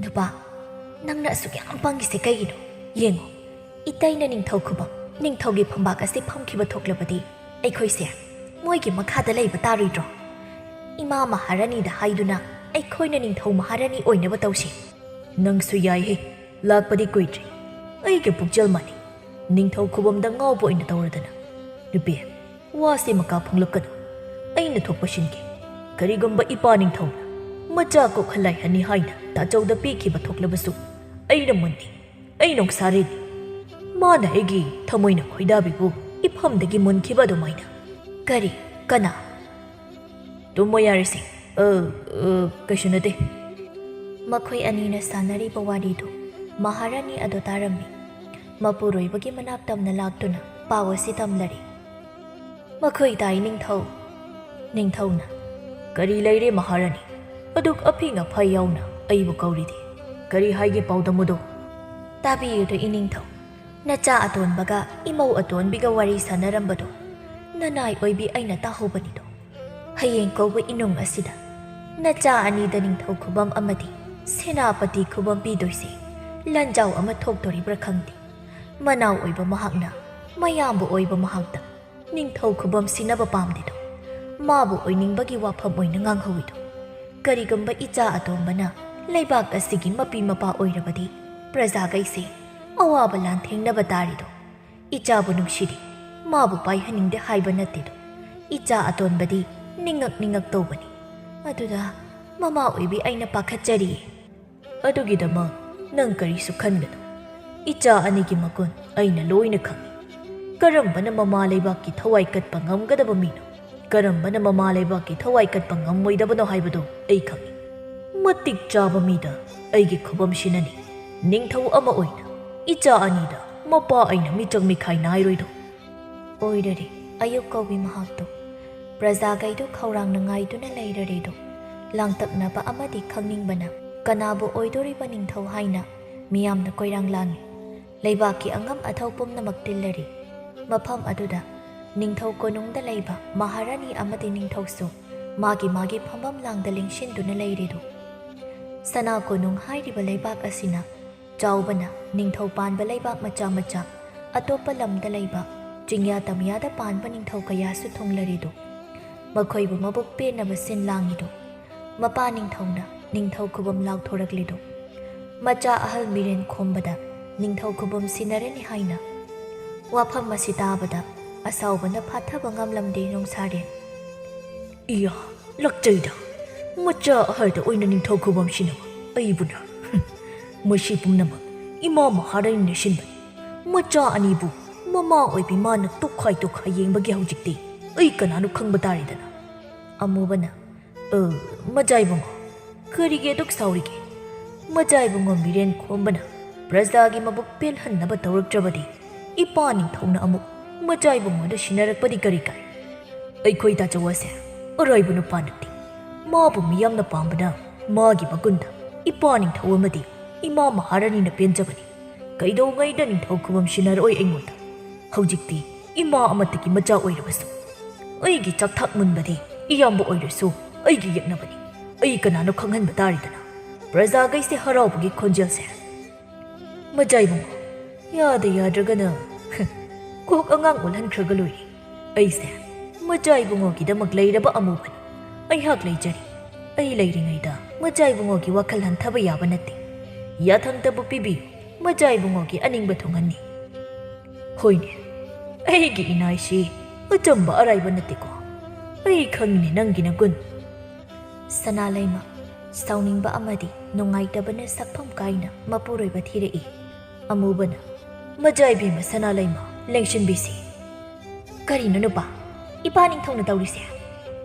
"ꯅꯨꯄꯥ, ꯅꯪꯅ ꯑꯁꯨꯛ ꯌꯥꯝ ꯄꯪꯉꯤꯁꯦ ꯀꯩꯒꯤꯅꯣ? ꯌꯦꯡꯉꯣ, ꯏꯇꯩꯅ ꯅꯤꯡꯊꯧ ꯈꯨꯕꯝ, ꯅꯤꯡꯊꯧꯒꯤ ꯐꯝꯕꯥꯛ ꯑꯁꯤ ꯐꯝꯈꯤꯕ ꯊꯣꯛꯂꯕꯗꯤ ꯑꯩꯈꯣꯏꯁꯦ ꯃꯣꯏꯒꯤ ꯃꯈꯥꯗ ꯂꯩꯕ ꯇꯥꯔꯣꯏꯗ꯭ꯔꯣ? ꯏꯃꯥ ꯃꯍꯥꯔꯥꯅꯤꯗ ꯍꯥꯏꯗꯨꯅ ꯑꯩꯈꯣꯏꯅ ꯅꯤꯡꯊꯧ ꯃꯍꯥꯔꯥꯅꯤ ꯑꯣꯏꯅꯕ ꯇꯧꯁꯤ꯫" "ꯅꯪꯁꯨ ꯌꯥꯏꯍꯦ, ꯂꯥꯛꯄꯗꯤ ꯀꯨꯏꯗ꯭ꯔꯤ꯫ ꯑꯩꯒ ꯄꯨꯛꯆꯦꯜ ꯃꯥꯟꯅꯩ꯫ ꯅꯤꯡꯊꯧ ꯈꯨꯕꯝꯗ ꯉꯥꯎꯕ ꯑꯣꯏꯅ ꯇꯧꯔꯗꯅ꯫ ꯅꯨꯄꯤ, ꯋꯥꯁꯤ ꯃꯀꯥ ꯐꯣꯡꯂꯛꯀꯅꯨ꯫ ꯑꯩꯅ ꯊꯣꯛꯄ ꯁꯤꯟꯒꯦ꯫ ꯀꯔꯤꯒꯨꯝꯕ ꯏꯄꯥ ꯅꯤꯡꯊꯧꯅ ꯃꯆꯥ ꯀꯣꯛꯍꯜꯂꯥꯏꯍꯟꯅꯤ ꯍꯥꯏꯅ ꯇꯥꯆꯧꯗ ꯄꯤꯈꯤꯕ ꯊꯣꯛꯂꯕꯁꯨ ꯑꯩꯅ ꯃꯨꯟꯅꯤ꯫ ꯑꯩ ꯅꯣꯡꯁꯥꯔꯦꯟꯅꯤ꯫ ꯃꯥꯅ ꯑꯩꯒꯤ ꯊꯃꯣꯏꯅ ꯈꯣꯏꯗꯥꯕꯤꯕꯨ ꯏꯐꯝꯗꯒꯤ ꯃꯨꯟꯈꯤꯕ ꯑꯗꯨꯃꯥꯏꯅ꯫ ꯀꯔꯤ? ꯀꯅꯥ?" "ꯇꯨꯝꯃꯣ ꯌꯥꯔꯦꯁꯦ꯫ ꯑ, ꯑ, ꯀꯩꯁꯨ ꯅꯠꯇꯦ꯫" ꯃꯈꯣꯏ ꯑꯅꯤꯅ ꯁꯥꯟꯅꯔꯤꯕ ꯋꯥꯔꯤꯗꯨ ꯃꯍꯥꯔꯥꯅꯤ ꯑꯗꯣ ꯇꯥꯔꯝꯃꯤ꯫ ꯃꯄꯨꯔꯣꯏꯕꯒꯤ ꯃꯅꯥꯛ ꯇꯝꯅ ꯂꯥꯛꯇꯨꯅ ꯄꯥꯎ ꯑꯁꯤ ꯇꯝꯂꯔꯤ꯫ "ꯃꯈꯣꯏ ꯇꯥꯏ, ꯅꯤꯡꯊꯧ꯫" ꯅꯤꯡꯊꯧꯅ, "ꯀꯔꯤ ꯂꯩꯔꯦ ꯃꯍꯥꯔꯥꯅꯤ? ꯑꯗꯨꯛ ꯑꯐꯤꯡ ꯑꯐꯥꯏ ꯌꯥꯎꯅ ꯑꯩꯕꯨ ꯀꯧꯔꯤꯗꯤ? ꯀꯔꯤ ꯍꯥꯏꯒꯦ ꯄꯥꯎꯗꯝ ꯑꯗꯨ?" "ꯇꯥꯕꯤꯌꯨꯗ, ꯏꯅꯤꯡꯊꯧ꯫ ꯅꯆꯥ ꯑꯇꯣꯟꯕꯒ ꯏꯃꯧ ꯑꯇꯣꯟꯕꯤꯒ ꯋꯥꯔꯤ ꯁꯥꯟꯅꯔꯝꯕꯗꯣ ꯅꯅꯥꯏ ꯑꯣꯏꯕꯤ ꯑꯩꯅ ꯇꯥꯍꯧꯕꯅꯤꯗꯣ꯫ ꯍꯌꯦꯡ ꯀꯧꯕ ꯏꯅꯨꯡ ꯑꯁꯤꯗ ꯅꯆꯥ ꯑꯅꯤꯗ ꯅꯤꯡꯊꯧ ꯈꯨꯕꯝ ꯑꯃꯗꯤ ꯁꯦꯅꯥꯄꯇꯤ ꯈꯨꯕꯝ ꯄꯤꯗꯣꯏꯁꯦ ꯂꯥꯟꯖꯥꯎ ꯑꯃ ꯊꯣꯛꯇꯣꯔꯤꯕ꯭ꯔꯥ ꯈꯪꯗꯦ꯫ ꯃꯅꯥꯎ ꯑꯣꯏꯕ ꯃꯍꯥꯛꯅ ꯃꯌꯥꯝꯕ ꯑꯣꯏꯕ ꯃꯍꯥꯛꯇ ꯅꯤꯡꯊꯧ ꯈꯨꯕꯝ ꯁꯤꯟꯅꯕ ꯄꯥꯝꯗꯦꯗꯣ꯫ ꯃꯥꯕꯨ ꯑꯣꯏꯅꯤꯡꯕꯒꯤ ꯋꯥꯐꯝ ꯑꯣꯏꯅ ꯉꯥꯡꯍꯧꯋꯤꯗꯣ꯫ ꯀꯔꯤꯒꯨꯝꯕ ꯏꯆꯥ ꯑꯇꯣꯝꯕꯅ ꯂꯩꯕꯥꯛ ꯑꯁꯤꯒꯤ ꯃꯄꯤ ꯃꯄꯥ ꯑꯣꯏꯔꯕꯗꯤ ꯄ꯭ꯔꯖꯥꯈꯩꯁꯦ ꯑꯋꯥꯕ ꯂꯥꯟꯊꯦꯡꯅꯕ ꯇꯥꯔꯤꯗꯣ꯫ ꯏꯆꯥꯕꯨ ꯅꯨꯡꯁꯤꯔꯤ, ꯃꯥꯕꯨ ꯄꯥꯏꯍꯟꯅꯤꯡꯗꯦ ꯍꯥꯏꯕ ꯅꯠꯇꯦꯗꯣ꯫ ꯏꯆꯥ ꯑꯇꯣꯟꯕꯗꯤ ꯅꯤꯡꯉꯛ ꯅꯤꯡꯉꯛ ꯇꯧꯕꯅꯤ꯫ ꯑꯗꯨꯗ ꯃꯃꯥ ꯑꯣꯏꯕꯤ ꯑꯩꯅ ꯄꯥꯈꯠꯆꯔꯤꯌꯦ꯫" "ꯑꯗꯨꯒꯤꯗꯃꯛ ꯅꯪ ꯀꯔꯤꯁꯨ ꯈꯟꯒꯅꯨ꯫ ꯏꯆꯥ ꯑꯅꯤꯒꯤ ꯃꯒꯨꯟ ꯑꯩꯅ ꯂꯣꯏꯅ ꯈꯪꯏ꯫ ꯀꯔꯝꯕꯅ ꯃꯃꯥ ꯂꯩꯕꯥꯛꯀꯤ ꯊꯋꯥꯏ ꯀꯠꯄ ꯉꯝꯒꯗꯕ ꯃꯤꯅꯣ, ꯀꯔꯝꯕꯅ ꯃꯃꯥ ꯂꯩꯕꯥꯛꯀꯤ ꯊꯋꯥꯏ ꯀꯠꯄ ꯉꯝꯃꯣꯏꯗꯕꯅꯣ ꯍꯥꯏꯕꯗꯨ ꯑꯩ ꯈꯪꯏ꯫ ꯃꯇꯤꯛ ꯆꯥꯕ ꯃꯤꯗ ꯑꯩꯒꯤ ꯈꯨꯕꯝ ꯁꯤꯟꯅꯅꯤ꯫ ꯅꯤꯡꯊꯧ ꯑꯃ ꯑꯣꯏꯅ ꯏꯆꯥ ꯑꯅꯤꯗ ꯃꯄꯥ ꯑꯩꯅ ꯃꯤꯆꯪ ꯃꯤꯈꯥꯏ ꯅꯥꯏꯔꯣꯏꯗꯣ꯫" ꯑꯣꯏꯔꯔꯦ, ꯑꯌꯨꯛ ꯀꯧꯕꯤ ꯃꯍꯥꯛꯇꯣ꯫ ꯄ꯭ꯔꯖꯥꯈꯩꯗꯨ ꯈꯧꯔꯥꯡꯅ ꯉꯥꯏꯗꯨꯅ ꯂꯩꯔꯔꯦꯗꯣ꯫ ꯂꯥꯡꯇꯛꯅꯕ ꯑꯃꯗꯤ ꯈꯪꯅꯤꯡꯕꯅ ꯀꯅꯥꯕꯨ ꯑꯣꯏꯗꯣꯔꯤꯕ ꯅꯤꯡꯊꯧ ꯍꯥꯏꯅ ꯃꯤꯌꯥꯝꯅ ꯀꯣꯏꯔꯥꯡ ꯂꯥꯡꯏ꯫ ꯂꯩꯕꯥꯛꯀꯤ ꯑꯉꯝ ꯑꯊꯧ ꯄꯨꯝꯅꯃꯛ ꯇꯤꯜꯂꯔꯤ꯫ ꯃꯐꯝ ꯑꯗꯨꯗ ꯅꯤꯡꯊꯧ ꯀꯣꯅꯨꯡꯗ ꯂꯩꯕ ꯃꯍꯥꯔꯥꯅꯤ ꯑꯃꯗꯤ ꯅꯤꯡꯊꯧꯁꯨ ꯃꯥꯒꯤ ꯃꯥꯒꯤ ꯐꯝꯐꯝ ꯂꯥꯡꯗ ꯂꯦꯡꯁꯤꯟꯗꯨꯅ ꯂꯩꯔꯤꯗꯨ꯫ ꯁꯅꯥ ꯀꯣꯅꯨꯡ ꯍꯥꯏꯔꯤꯕ ꯂꯩꯕꯥꯛ ꯑꯁꯤꯅ ꯆꯥꯎꯕꯅ ꯅꯤꯡꯊꯧ ꯄꯥꯟꯕ ꯂꯩꯕꯥꯛ ꯃꯆꯥ ꯃꯆꯥ, ꯑꯇꯣꯞꯄ ꯂꯝꯗ ꯂꯩꯕ ꯆꯤꯡꯌꯥ ꯇꯝꯌꯥꯗ ꯄꯥꯟꯕ ꯅꯤꯡꯊꯧ ꯀꯌꯥꯁꯨ ꯊꯨꯡꯂꯔꯤꯗꯨ꯫ ꯃꯈꯣꯏꯕꯨ ꯃꯕꯨꯛ ꯄꯦꯟꯅꯕ ꯁꯤꯟ ꯂꯥꯡꯉꯤꯗꯨ꯫ ꯃꯄꯥ ꯅꯤꯡꯊꯧꯅ ꯅꯤꯡꯊꯧ ꯈꯨꯕꯝ ꯂꯥꯎꯊꯣꯔꯛꯂꯤꯗꯨ꯫ ꯃꯆꯥ ꯑꯍꯜ ꯃꯤꯔꯦꯟ ꯈꯣꯝꯕꯗ ꯅꯤꯡꯊꯧ ꯈꯨꯕꯝ ꯁꯤꯟꯅꯔꯅꯤ ꯍꯥꯏꯅ꯫ ꯋꯥꯐꯝ ꯑꯁꯤ ꯇꯥꯕꯗ ꯑꯁꯥꯎꯕꯅ ꯐꯥꯊꯕ ꯉꯝꯂꯝꯗꯦ ꯅꯣꯡꯁꯥꯔꯦꯟ꯫ "ꯏꯌꯥ, ꯂꯛꯆꯩꯗ꯫ ꯃꯆꯥ ꯑꯍꯜꯗ ꯑꯣꯏꯅ ꯅꯤꯡꯊꯧ ꯈꯨꯕꯝ ꯁꯤꯟꯅꯕ ꯑꯩꯕꯨꯅ? ꯍꯨꯝ, ꯃꯁꯤ ꯄꯨꯝꯅꯃꯛ ꯏꯃꯥ ꯃꯍꯥꯔꯥꯅꯤꯅ ꯁꯤꯟꯕꯅꯤ꯫ ꯃꯆꯥ ꯑꯅꯤꯕꯨ ꯃꯃꯥ ꯑꯣꯏꯕꯤ ꯃꯥꯅ ꯇꯣꯛꯈꯥꯏ ꯇꯣꯛꯈꯥꯏ ꯌꯦꯡꯕꯒꯤ ꯍꯧꯖꯤꯛꯇꯤ ꯑꯩ ꯀꯅꯥꯅꯣ ꯈꯪꯕ ꯇꯥꯔꯦꯗꯅ꯫" ꯑꯃꯨꯕꯅ, "ꯑ, ꯃꯖꯥ ꯏꯕꯨꯡꯉꯣ, ꯀꯔꯤꯒꯤ ꯑꯗꯨꯛ ꯁꯥꯎꯔꯤꯒꯦ?" ꯃꯖꯥ ꯏꯕꯨꯡꯉꯣ ꯃꯤꯔꯦꯟ ꯈꯣꯝꯕꯅ, ꯄ꯭ꯔꯖꯥꯒꯤ ꯃꯕꯨꯛ ꯄꯦꯜꯍꯟꯅꯕ ꯇꯧꯔꯛꯇ꯭ꯔꯕꯗꯤ ꯏꯄꯥ ꯅꯤꯡꯊꯧꯅ ꯑꯃꯨꯛ ꯃꯖꯥ ꯏꯕꯨꯡꯉꯣꯗ ꯁꯤꯟꯅꯔꯛꯄꯗꯤ ꯀꯔꯤ ꯀꯥꯏ? ꯑꯩꯈꯣꯏ ꯇꯥꯆꯧ ꯑꯁꯦ ꯑꯔꯥꯏꯕ ꯅꯨꯄꯥ ꯅꯠꯇꯦ꯫ ꯃꯥꯕꯨ ꯃꯤꯌꯥꯝꯅ ꯄꯥꯝꯕꯅ ꯃꯥꯒꯤ ꯃꯒꯨꯟꯗ ꯏꯄꯥ ꯅꯤꯡꯊꯧ ꯑꯃꯗꯤ ꯏꯃꯥ ꯃꯍꯥꯔꯥꯅꯤꯅ ꯄꯦꯟꯖꯕꯅꯤ꯫ ꯀꯩꯗꯧꯉꯩꯗ ꯅꯤꯡꯊꯧ ꯈꯨꯕꯝ ꯁꯤꯟꯅꯔꯛꯑꯣꯏ ꯑꯩꯉꯣꯟꯗ꯫ ꯍꯧꯖꯤꯛꯇꯤ ꯏꯃꯥ ꯑꯃꯠꯇꯒꯤ ꯃꯆꯥ ꯑꯣꯏꯔꯕꯁꯨ, ꯑꯩꯒꯤ ꯆꯥꯛꯊꯥꯛ ꯃꯨꯟꯕꯗꯤ ꯏꯌꯥꯝꯕ ꯑꯣꯏꯔꯁꯨ ꯑꯩꯒꯤ ꯌꯦꯛꯅꯕꯅꯤ꯫ ꯑꯩ ꯀꯅꯥꯅꯣ ꯈꯪꯍꯟꯕ ꯇꯥꯔꯤꯗꯅ꯫ ꯄ꯭ꯔꯖꯥꯈꯩꯁꯦ ꯍꯔꯥꯎꯕꯒꯤ ꯈꯣꯟꯖꯦꯜꯁꯦ ꯃꯖꯥ ꯏꯕꯨꯡꯉꯣ, ꯌꯥꯗ ꯌꯥꯗ꯭ꯔꯒꯅ ꯀꯣꯛ ꯑꯉꯥꯡ ꯑꯣꯜꯍꯟꯈ꯭ꯔꯒ ꯂꯣꯏꯔꯦ꯫ ꯑꯩꯁꯦ ꯃꯖꯥ ꯏꯕꯨꯡꯉꯣꯒꯤꯗꯃꯛ ꯂꯩꯔꯕ ꯑꯃꯨꯕꯅꯤ꯫ ꯑꯩꯍꯥꯛ ꯂꯩꯖꯔꯤ꯫ ꯑꯩ ꯂꯩꯔꯤꯉꯩꯗ ꯃꯖꯥ ꯏꯕꯨꯡꯉꯣꯒꯤ ꯋꯥꯈꯜ ꯍꯟꯊꯕ ꯌꯥꯕ ꯅꯠꯇꯦ꯫ ꯌꯥꯊꯪꯇꯕꯨ ꯄꯤꯕꯤꯌꯨ, ꯃꯖꯥ ꯏꯕꯨꯡꯉꯣꯒꯤ ꯑꯅꯤꯡꯕ ꯊꯨꯡꯍꯟꯅꯤ꯫ ꯍꯣꯏꯅꯦ, ꯑꯩꯒꯤ ꯏꯅꯥꯏꯁꯤ ꯑꯆꯝꯕ ꯑꯔꯥꯏꯕ ꯅꯠꯇꯦꯀꯣ꯫ ꯑꯩ ꯈꯪꯉꯤꯅꯦ ꯅꯪꯒꯤ ꯅꯒꯨꯟ꯫ ꯁꯅꯥꯂꯩꯃ, ꯁꯥꯎꯅꯤꯡꯕ ꯑꯃꯗꯤ ꯅꯨꯡꯉꯥꯏꯇꯕꯅ ꯁꯛꯐꯝ ꯀꯥꯏꯅ ꯃꯄꯨꯔꯣꯏꯕ ꯊꯤꯔꯛꯏ꯫ ꯑꯃꯨꯕꯅ, ꯃꯖꯥ ꯏꯕꯦꯝꯃ ꯁꯅꯥꯂꯩꯃ, ꯂꯦꯡꯁꯤꯟꯕꯤꯁꯤ꯫ ꯀꯔꯤꯅꯣ ꯅꯨꯄꯥ? ꯏꯄꯥ ꯅꯤꯡꯊꯧꯅ ꯇꯧꯔꯤꯁꯦ?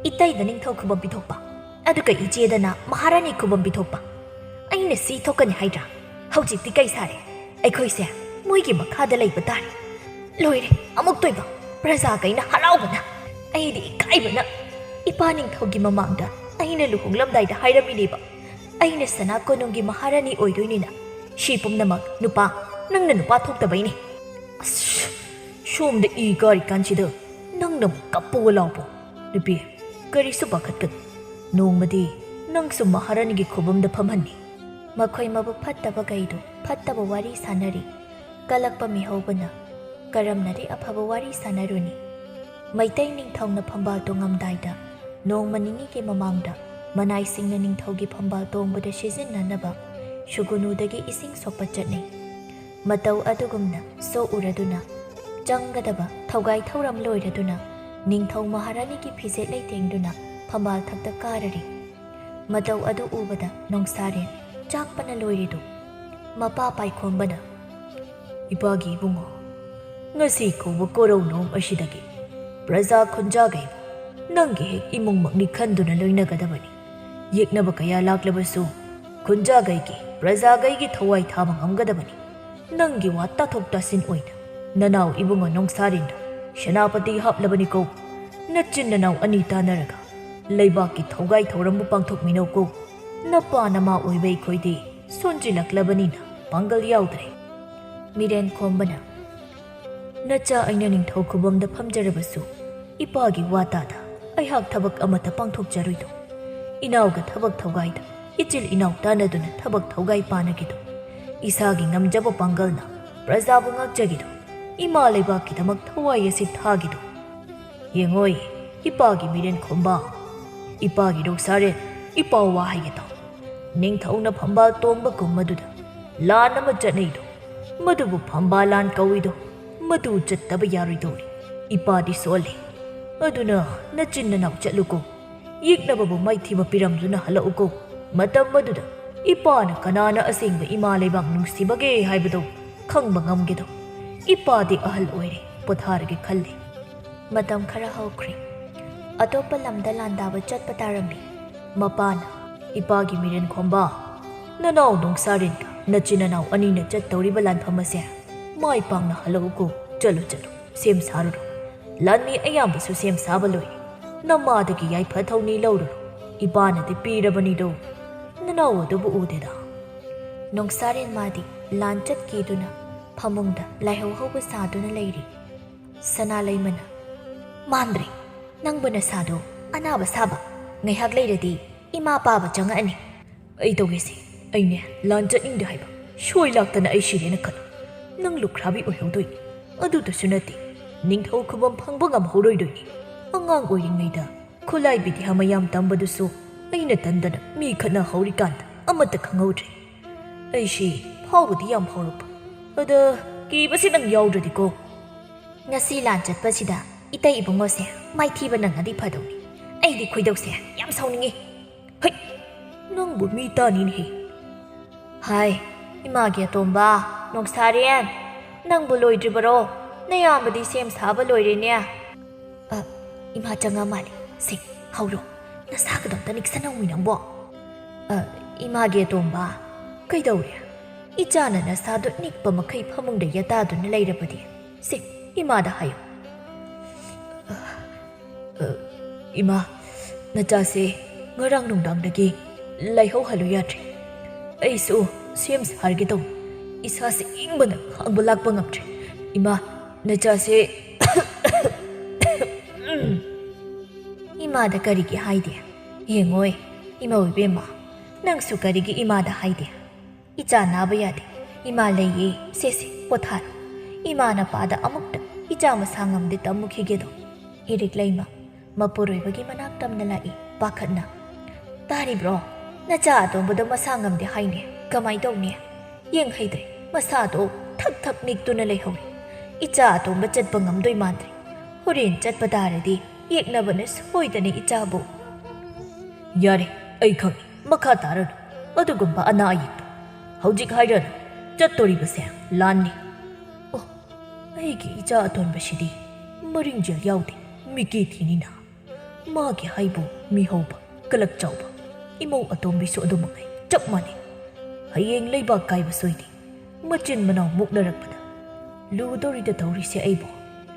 ꯏꯇꯩꯗ ꯅꯤꯡꯊꯧ ꯈꯨꯕꯝ ꯄꯤꯊꯣꯛꯄ? ꯑꯗꯨꯒ ꯏꯆꯦꯗꯅ ꯃꯍꯥꯔꯥꯅꯤ ꯈꯨꯕꯝ ꯄꯤꯊꯣꯛꯄ? ꯑꯩꯅ ꯁꯤ ꯊꯣꯛꯀꯅꯤ ꯍꯥꯏꯗ꯭ꯔꯥ? ꯍꯧꯖꯤꯛꯇꯤ ꯀꯩ ꯁꯥꯔꯦ? ꯑꯩꯈꯣꯏꯁꯦ ꯃꯣꯏꯒꯤ ꯃꯈꯥꯗ ꯂꯩꯕ ꯇꯥꯔꯦ꯫ ꯂꯣꯏꯔꯦ, ꯑꯃꯨꯛꯇꯣꯏꯕ꯫ ꯄ꯭ꯔꯖꯥꯈꯩꯅ ꯍꯔꯥꯎꯕꯅ, ꯑꯩꯗꯤ ꯏꯀꯥꯏꯕꯅ꯫ ꯏꯄꯥ ꯅꯤꯡꯊꯧꯒꯤ ꯃꯃꯥꯡꯗ ꯑꯩꯅ ꯂꯨꯍꯣꯡꯂꯝꯗꯥꯏꯗ ꯍꯥꯏꯔꯝꯃꯤꯅꯦꯕ, ꯑꯩꯅ ꯁꯅꯥ ꯀꯣꯅꯨꯡꯒꯤ ꯃꯍꯥꯔꯥꯅꯤ ꯑꯣꯏꯗꯣꯏꯅꯤꯅ꯫ ꯁꯤ ꯄꯨꯝꯅꯃꯛ ꯅꯨꯄꯥ, ꯅꯪꯅ ꯅꯨꯄꯥ ꯊꯣꯛꯇꯕꯩꯅꯦ꯫ ꯑꯁ, ꯁꯣꯝꯗ ꯏ ꯀꯥꯔꯤꯀꯥꯟꯁꯤꯗ ꯅꯪꯅ ꯑꯃꯨꯛ ꯀꯞꯄꯣ ꯂꯥꯎꯕꯣ? ꯅꯨꯄꯤ, ꯀꯔꯤꯁꯨ ꯄꯥꯈꯠꯀꯅꯨ꯫ ꯅꯣꯡꯃꯗꯤ ꯅꯪꯁꯨ ꯃꯍꯥꯔꯥꯅꯤꯒꯤ ꯈꯨꯕꯝꯗ ꯐꯝꯍꯟꯅꯤ꯫ ꯃꯈꯣꯏ ꯃꯕꯨꯛ ꯐꯠꯇꯕꯈꯩꯗꯨ ꯐꯠꯇꯕ ꯋꯥꯔꯤ ꯁꯥꯟꯅꯔꯤ꯫ ꯀꯂꯛꯄ ꯃꯤꯍꯧꯕꯅ ꯀꯔꯝꯅꯗꯤ ꯑꯐꯕ ꯋꯥꯔꯤ ꯁꯥꯟꯅꯔꯨꯅꯤ? ꯃꯩꯇꯩ ꯅꯤꯡꯊꯧꯅ ꯐꯝꯕꯥꯜ ꯇꯣꯡꯉꯝꯗꯥꯏꯗ ꯅꯣꯡꯃ ꯅꯤꯅꯤꯒꯤ ꯃꯃꯥꯡꯗ ꯃꯅꯥꯏꯁꯤꯡꯅ ꯅꯤꯡꯊꯧꯒꯤ ꯐꯝꯕꯥꯜ ꯇꯣꯡꯕꯗ ꯁꯤꯖꯤꯟꯅꯅꯕ ꯁꯨꯒꯨꯅꯨꯗꯒꯤ ꯏꯁꯤꯡ ꯁꯣꯛꯄ ꯆꯠꯅꯩ꯫ ꯃꯇꯧ ꯑꯗꯨꯒꯨꯝꯅ ꯁꯣꯛꯎꯔꯗꯨꯅ ꯆꯪꯒꯗꯕ ꯊꯧꯒꯥꯏ ꯊꯧꯔꯝ ꯂꯣꯏꯔꯗꯨꯅ ꯅꯤꯡꯊꯧ ꯃꯍꯥꯔꯥꯅꯤꯒꯤ ꯐꯤꯖꯦꯠ ꯂꯩꯇꯦꯡꯗꯨꯅ ꯐꯝꯕꯥꯜ ꯊꯛꯇ ꯀꯥꯔꯔꯤ꯫ ꯃꯇꯧ ꯑꯗꯨ ꯎꯕꯗ ꯅꯣꯡꯁꯥꯔꯦꯟ ꯆꯥꯛꯄꯅ ꯂꯣꯏꯔꯦꯗꯨ꯫ ꯃꯄꯥ ꯄꯥꯏꯈꯣꯝꯕꯅ, "ꯏꯄꯥꯒꯤ ꯏꯕꯨꯡꯉꯣ, ꯉꯁꯤ ꯀꯧꯕ ꯀꯣꯔꯧꯅꯣꯝ ꯑꯁꯤꯗꯒꯤ ꯄ꯭ꯔꯖꯥ ꯈꯨꯟꯖꯥꯒꯩꯕꯨ ꯅꯪꯒꯤ ꯍꯦꯛ ꯏꯃꯨꯡꯃꯛꯅꯤ ꯈꯟꯗꯨꯅ ꯂꯣꯏꯅꯒꯗꯕꯅꯤ꯫ ꯌꯦꯛꯅꯕ ꯀꯌꯥ ꯂꯥꯛꯂꯕꯁꯨ ꯈꯨꯟꯖꯥꯒꯩꯒꯤ ꯄ꯭ꯔꯖꯥꯒꯩꯒꯤ ꯊꯋꯥꯏ ꯊꯥꯕ ꯉꯝꯒꯗꯕꯅꯤ꯫ ꯅꯪꯒꯤ ꯋꯥ ꯇꯥꯊꯣꯛ ꯇꯥꯁꯤꯟ ꯑꯣꯏꯅ ꯅꯅꯥꯎ ꯏꯕꯨꯡꯉꯣ ꯅꯣꯡꯁꯥꯔꯦꯟꯗꯣ ꯁꯦꯅꯥꯄꯇꯤ ꯍꯥꯞꯂꯕꯅꯤꯀꯣ꯫ ꯅꯆꯤꯟ ꯅꯅꯥꯎ ꯑꯅꯤ ꯇꯥꯟꯅꯔꯒ ꯂꯩꯕꯥꯛꯀꯤ ꯊꯧꯒꯥꯏ ꯊꯧꯔꯝꯕꯨ ꯄꯥꯡꯊꯣꯛꯃꯤꯟꯅꯧꯀꯣ꯫ ꯅꯄꯥ ꯅꯃꯥ ꯑꯣꯏꯕ ꯑꯩꯈꯣꯏꯗꯤ ꯁꯣꯟꯖꯤꯜꯂꯛꯂꯕꯅꯤꯅ ꯄꯥꯡꯒꯜ ꯌꯥꯎꯗ꯭ꯔꯦ꯫ ꯃꯤꯔꯦꯟ ꯈꯣꯝꯕꯅ, ꯅꯆꯥ ꯑꯩꯅ ꯅꯤꯡꯊꯧ ꯈꯨꯕꯝꯗ ꯐꯝꯖꯔꯕꯁꯨ, ꯏꯄꯥꯒꯤ ꯋꯥ ꯇꯥꯗ ꯑꯩꯍꯥꯛ ꯊꯕꯛ ꯑꯃꯠꯇ ꯄꯥꯡꯊꯣꯛꯆꯔꯣꯏꯗꯣ꯫ ꯏꯅꯥꯎꯒ ꯊꯕꯛ ꯊꯧꯒꯥꯏꯗ ꯏꯆꯤꯜ ꯏꯅꯥꯎ ꯇꯥꯟꯅꯗꯨꯅ ꯊꯕꯛ ꯊꯧꯒꯥꯏ ꯄꯥꯅꯒꯦꯗꯣ꯫ ꯏꯁꯥꯒꯤ ꯉꯝꯖꯕ ꯄꯥꯡꯒꯜꯅ ꯄ꯭ꯔꯖꯥꯕꯨ ꯉꯥꯛꯆꯒꯦꯗꯣ꯫ ꯏꯃꯥ ꯂꯩꯕꯥꯛꯀꯤꯗꯃꯛ ꯊꯋꯥꯏ ꯑꯁꯤ ꯊꯥꯒꯦꯗꯣ꯫ ꯌꯦꯡꯉꯣꯏ, ꯏꯄꯥꯒꯤ ꯃꯤꯔꯦꯟ ꯈꯣꯝꯕ, ꯏꯄꯥꯒꯤ ꯅꯣꯡꯁꯥꯔꯦꯟ, ꯏꯄꯥ ꯋꯥ ꯍꯥꯏꯒꯦ ꯇꯥꯎ꯫ ꯅꯤꯡꯊꯧꯅ ꯐꯝꯕꯥꯜ ꯇꯣꯡꯕ ꯀꯨꯝ ꯑꯗꯨꯗ ꯂꯥꯟ ꯑꯃ ꯆꯠꯅꯩꯗꯣ, ꯃꯗꯨꯕꯨ ꯐꯝꯕꯥꯜ ꯂꯥꯟ ꯀꯧꯏꯗꯣ꯫ ꯃꯗꯨ ꯆꯠꯇꯕ ꯌꯥꯔꯣꯏꯗꯧꯔꯤ꯫ ꯏꯄꯥꯗꯤ ꯁꯣꯜꯂꯤ꯫ ꯑꯗꯨꯅ ꯅꯆꯤꯟ ꯅꯅꯥꯎ ꯆꯠꯂꯨꯀꯣ꯫ ꯌꯦꯛꯅꯕꯕꯨ ꯃꯥꯏꯊꯤꯕ ꯄꯤꯔꯝꯗꯨꯅ ꯍꯜꯂꯛꯎꯀꯣ꯫ ꯃꯇꯝ ꯑꯗꯨꯗ ꯏꯄꯥꯅ ꯀꯅꯥꯅ ꯑꯁꯦꯡꯕ ꯏꯃꯥ ꯂꯩꯕꯥꯛ ꯅꯨꯡꯁꯤꯕꯒꯦ ꯍꯥꯏꯕꯗꯨ ꯈꯪꯕ ꯉꯝꯒꯦꯗꯣ꯫ ꯏꯄꯥꯗꯤ ꯑꯍꯜ ꯑꯣꯏꯔꯦ, ꯄꯣꯊꯥꯔꯒꯦ ꯈꯜꯂꯤ꯫ ꯃꯇꯝ ꯈꯔ ꯍꯧꯈ꯭ꯔꯦ꯫ ꯑꯇꯣꯞꯄ ꯂꯝꯗ ꯂꯥꯟꯗꯥꯕ ꯆꯠꯄ ꯇꯥꯔꯝꯃꯤ꯫ ꯃꯄꯥꯅ, ꯏꯄꯥꯒꯤ ꯃꯤꯔꯦꯟ ꯈꯣꯝꯕ, ꯅꯅꯥꯎ ꯅꯣꯡꯁꯥꯔꯦꯟꯒ ꯅꯆꯤꯟ ꯅꯅꯥꯎ ꯑꯅꯤꯅ ꯆꯠꯇꯧꯔꯤꯕ ꯂꯥꯟꯐꯝ ꯑꯁꯦ ꯃꯥꯏ ꯄꯥꯛꯅ ꯍꯜꯂꯛꯎꯀꯣ꯫ ꯆꯠꯂꯨ, ꯆꯠꯂꯨ, ꯁꯦꯝ ꯁꯥꯔꯨꯔꯣ꯫ ꯂꯥꯟꯃꯤ ꯑꯌꯥꯝꯕꯁꯨ ꯁꯦꯝ ꯁꯥꯕ ꯂꯣꯏꯔꯦ꯫ ꯅꯃꯥꯗꯒꯤ ꯌꯥꯏꯐ ꯊꯧꯅꯤ ꯂꯧꯔꯨꯔꯣ꯫ ꯏꯄꯥꯅꯗꯤ ꯄꯤꯔꯕꯅꯤꯗꯣ꯫ ꯅꯅꯥꯎ ꯑꯗꯨꯕꯨ ꯎꯗꯦꯗ꯫ ꯅꯣꯡꯁꯥꯔꯦꯟ ꯃꯥꯗꯤ ꯂꯥꯟ ꯆꯠꯈꯤꯗꯨꯅ ꯐꯃꯨꯡꯗ ꯂꯥꯏꯍꯧ ꯍꯧꯕ ꯁꯥꯗꯨꯅ ꯂꯩꯔꯤ꯫ ꯁꯅꯥ ꯂꯩꯃꯅ, ꯃꯥꯟꯗ꯭ꯔꯦ, ꯅꯪꯕꯨ ꯅꯁꯥꯗꯣ ꯑꯅꯥꯕ ꯁꯥꯕ꯫ ꯉꯥꯏꯍꯥꯛ ꯂꯩꯔꯗꯤ ꯏꯃꯥ ꯄꯥꯕ ꯆꯪꯉꯛꯑꯅꯤ꯫ ꯑꯩ ꯇꯧꯒꯦꯁꯦ, ꯑꯩꯅꯦ ꯂꯥꯟ ꯆꯠꯅꯤꯡꯗꯦ ꯍꯥꯏꯕ꯫ ꯁꯣꯏ ꯂꯥꯛꯇꯅ ꯑꯩ ꯁꯤꯔꯦꯅ ꯈꯜꯂꯨ꯫ ꯅꯪ ꯂꯨꯈ꯭ꯔꯥꯕꯤ ꯑꯣꯏꯍꯧꯗꯣꯏꯅꯤ꯫ ꯑꯗꯨꯇꯁꯨ ꯅꯠꯇꯦ, ꯅꯤꯡꯊꯧ ꯈꯨꯕꯝ ꯐꯪꯕ ꯉꯝꯍꯧꯔꯣꯏꯗꯣꯏꯅꯤ꯫ ꯑꯉꯥꯡ ꯑꯣꯏꯔꯤꯉꯩꯗ ꯈꯨꯠꯂꯥꯏ ꯕꯤꯗ꯭ꯌꯥ ꯃꯌꯥꯝ ꯇꯝꯕꯗꯨꯁꯨ ꯑꯩꯅ ꯇꯟꯗꯅ ꯃꯤ ꯈꯠꯅ ꯍꯧꯔꯤꯀꯥꯟꯗ ꯑꯃꯠꯇ ꯈꯪꯍꯧꯗ꯭ꯔꯦ꯫ ꯑꯩꯁꯤ ꯐꯥꯎꯕꯗꯤ ꯌꯥꯝ ꯐꯥꯎꯔꯛꯄ, ꯑꯗ ꯀꯤꯕꯁꯤ ꯅꯪ ꯌꯥꯎꯗ꯭ꯔꯗꯤꯀꯣ꯫ ꯉꯁꯤ ꯂꯥꯟ ꯆꯠꯄꯁꯤꯗ ꯏꯇꯩ ꯏꯕꯨꯡꯉꯣꯁꯦ ꯃꯥꯏꯊꯤꯕ ꯅꯪꯉꯗꯤ ꯐꯗꯧꯅꯤ꯫ ꯑꯩꯗꯤ ꯈꯣꯏꯗꯧꯁꯦ ꯌꯥꯝ ꯁꯥꯎꯅꯤꯡꯉꯤ꯫ ꯍꯩ, ꯅꯪꯕꯨ ꯃꯤ ꯇꯥꯅꯤꯅꯦꯍꯦ꯫ ꯍꯥꯏ, ꯏꯃꯥꯒꯤ ꯑꯇꯣꯝꯕ, ꯅꯣꯡꯁꯥꯔꯦꯟ, ꯅꯪꯕꯨ ꯂꯣꯏꯗ꯭ꯔꯤꯕꯔꯣ? ꯅꯌꯥꯝꯕꯗꯤ ꯁꯦꯝ ꯁꯥꯕ ꯂꯣꯏꯔꯦꯅꯦ꯫ ꯑ, ꯏꯃꯥ ꯆꯪꯉ ꯃꯥꯜꯂꯦ꯫ ꯁꯦ, ꯍꯧꯔꯣ꯫ ꯅꯁꯥꯒꯗꯣ ꯑꯝꯇ ꯅꯤꯛꯁꯟꯍꯧꯃꯤ ꯅꯪꯕꯣ꯫ ꯑ, ꯏꯃꯥꯒꯤ ꯑꯇꯣꯝꯕ, "ꯀꯩꯗꯧꯔꯦ? ꯏꯆꯥꯅ ꯅꯁꯥꯗꯨ ꯅꯤꯛꯄ ꯃꯈꯩ ꯐꯃꯨꯡꯗ ꯌꯥꯇꯥꯗꯨꯅ ꯂꯩꯔꯕꯗꯤ? ꯁꯤ, ꯏꯃꯥꯗ ꯍꯥꯏꯌꯨ꯫" "ꯑ, ꯑ, ꯏꯃꯥ, ꯅꯆꯥꯁꯦ ꯉꯔꯥꯡ ꯅꯨꯡꯗꯥꯡꯗꯒꯤ ꯂꯩꯍꯧꯍꯜꯂꯨ ꯌꯥꯗ꯭ꯔꯦ꯫ ꯑꯩꯁꯨ ꯁꯦꯝ ꯁꯥꯔꯒꯦ ꯇꯧ꯫ ꯏꯁꯥꯁꯦ ꯏꯪꯕꯅ ꯈꯥꯡꯕ ꯂꯥꯛꯄ ꯉꯝꯗ꯭ꯔꯦ꯫ ꯏꯃꯥ, ꯅꯆꯥꯁꯦ꯫" "ꯏꯃꯥꯗ ꯀꯔꯤꯒꯤ ꯍꯥꯏꯗꯦ? ꯌꯦꯡꯉꯣꯏ, ꯏꯃꯧ ꯏꯕꯦꯝꯃ, ꯅꯪꯁꯨ ꯀꯔꯤꯒꯤ ꯏꯃꯥꯗ ꯍꯥꯏꯗꯦ? ꯏꯆꯥ ꯅꯥꯕ ꯌꯥꯗꯦ꯫ ꯏꯃꯥ ꯂꯩꯌꯦ, ꯁꯦ, ꯁꯦ, ꯄꯣꯊꯥꯔꯣ꯫ ꯏꯃꯥ ꯅꯄꯥꯗ ꯑꯃꯨꯛꯇ ꯏꯆꯥ ꯃꯁꯥ ꯉꯝꯗꯦ ꯇꯝꯃꯨꯈꯤꯒꯦꯗꯣ꯫" ꯏꯔꯤꯛ ꯂꯩꯃ ꯃꯄꯨꯔꯣꯏꯕꯒꯤ ꯃꯅꯥꯛ ꯇꯝꯅ ꯂꯥꯛꯏ, ꯄꯥꯈꯠꯅ꯫ "ꯇꯥꯔꯤꯕ꯭ꯔꯣ? ꯅꯆꯥ ꯑꯇꯣꯝꯕꯗꯣ ꯃꯁꯥ ꯉꯝꯗꯦ ꯍꯥꯏꯅꯦ꯫ ꯀꯃꯥꯏ ꯇꯧꯅꯤ? ꯌꯦꯡꯍꯩꯗ꯭ꯔꯦ, ꯃꯁꯥꯗꯣ ꯊꯛ ꯊꯛ ꯅꯤꯛꯇꯨꯅ ꯂꯩꯍꯧꯔꯦ꯫ ꯏꯆꯥ ꯑꯇꯣꯝꯕ ꯆꯠꯄ ꯉꯝꯗꯣꯏ ꯃꯥꯟꯗ꯭ꯔꯦ꯫ ꯍꯣꯔꯦꯟ ꯆꯠꯄ ꯇꯥꯔꯗꯤ ꯌꯦꯛꯅꯕꯅ ꯁꯣꯏꯗꯅ ꯏꯆꯥꯕꯨ꯫" "ꯌꯥꯔꯦ, ꯑꯩ ꯈꯪꯉꯤ꯫ ꯃꯈꯥ ꯇꯥꯔꯅꯨ꯫ ꯑꯗꯨꯒꯨꯝꯕ ꯑꯅꯥ ꯑꯌꯦꯛꯇꯣ ꯍꯧꯖꯤꯛ ꯍꯥꯏꯔꯅꯨ꯫ ꯆꯠꯇꯣꯔꯤꯕꯁꯦ ꯂꯥꯟꯅꯤ꯫ ꯑꯣ, ꯑꯩꯒꯤ ꯏꯆꯥ ꯑꯇꯣꯟꯕꯁꯤꯗꯤ ꯃꯔꯤꯡꯖꯦꯜ ꯌꯥꯎꯗꯦ, ꯃꯤꯀꯤ ꯊꯤꯅꯤꯅ꯫ ꯃꯥꯒꯤ ꯍꯥꯏꯕꯨ ꯃꯤꯍꯧꯕ, ꯀꯂꯛ ꯆꯥꯎꯕ, ꯏꯃꯧ ꯑꯇꯣꯝꯕꯤꯁꯨ ꯑꯗꯨꯃꯉꯥꯏ, ꯆꯞ ꯃꯥꯟꯅꯩ꯫ ꯍꯌꯦꯡ ꯂꯩꯕꯥꯛ ꯀꯥꯏꯕ ꯁꯣꯏꯗꯦ꯫ ꯃꯆꯤꯟ ꯃꯅꯥꯎ ꯃꯨꯛꯅꯔꯛꯄꯗ ꯂꯨꯗꯣꯔꯤꯗ ꯇꯧꯔꯤꯁꯦ ꯑꯩꯕꯨ꯫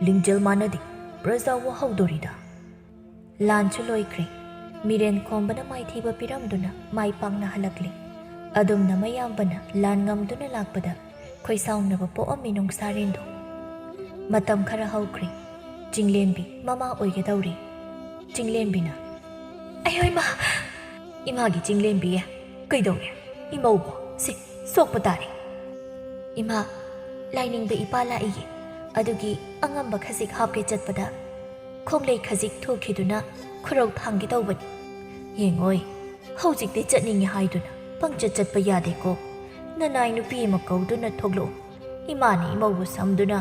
ꯂꯤꯡꯖꯦꯜ ꯃꯥꯟꯅꯗꯦ, ꯄ꯭ꯔꯖꯥ ꯋꯥꯍꯧꯗꯣꯔꯤꯗ꯫" ꯂꯥꯟꯁꯨ ꯂꯣꯏꯈ꯭ꯔꯦ꯫ ꯃꯤꯔꯦꯟ ꯈꯣꯝꯕꯅ ꯃꯥꯏꯊꯤꯕ ꯄꯤꯔꯝꯗꯨꯅ ꯃꯥꯏ ꯄꯥꯛꯅ ꯍꯜꯂꯛꯂꯦ꯫ ꯑꯗꯨꯝꯅ ꯃꯌꯥꯝꯕꯅ ꯂꯥꯟ ꯉꯝꯗꯨꯅ ꯂꯥꯛꯄꯗ ꯈꯣꯏꯁꯥꯎꯅꯕ ꯄꯣꯛꯑꯝꯃꯤ ꯅꯨꯡꯁꯥꯔꯦꯟꯗꯣ꯫ ꯃꯇꯝ ꯈꯔ ꯍꯧꯈ꯭ꯔꯦ꯫ ꯆꯤꯡꯂꯦꯝꯕꯤ ꯃꯃꯥ ꯑꯣꯏꯒꯗꯧꯔꯦ꯫ ꯆꯤꯡꯂꯦꯝꯕꯤꯅ, "ꯑꯌꯣꯏꯃ!" "ꯏꯃꯥꯒꯤ ꯆꯤꯡꯂꯦꯝꯕꯤ, ꯀꯩꯗꯧꯔꯦ? ꯏꯃꯧꯕꯨ ꯁꯤ ꯁꯣꯛꯄ ꯇꯥꯔꯦ꯫" "ꯏꯃꯥ, ꯂꯥꯏꯅꯤꯡꯕ ꯏꯄꯥ ꯂꯥꯛꯏꯌꯦ, ꯑꯗꯨꯒꯤ ꯑꯉꯝꯕ ꯈꯖꯤꯛ ꯍꯥꯞꯀꯦ ꯆꯠꯄꯗ ꯈꯣꯡꯂꯩ ꯈꯖꯤꯛ ꯊꯣꯛꯈꯤꯗꯨꯅ ꯈꯨꯔꯧ ꯊꯥꯡꯒꯦ ꯇꯧꯕꯅꯤ꯫ ꯌꯦꯡꯉꯣꯏ, ꯍꯧꯖꯤꯛꯇꯤ ꯆꯠꯅꯤꯡꯉꯤ ꯍꯥꯏꯗꯨꯅ ꯄꯪꯆꯠ ꯆꯠꯄ ꯌꯥꯗꯦꯀꯣ꯫ ꯅꯅꯥꯏ ꯅꯨꯄꯤ ꯑꯃ ꯀꯧꯗꯨꯅ ꯊꯣꯛꯂꯛꯎ꯫" ꯏꯃꯥꯅ ꯏꯃꯧꯕꯨ ꯁꯝꯗꯨꯅ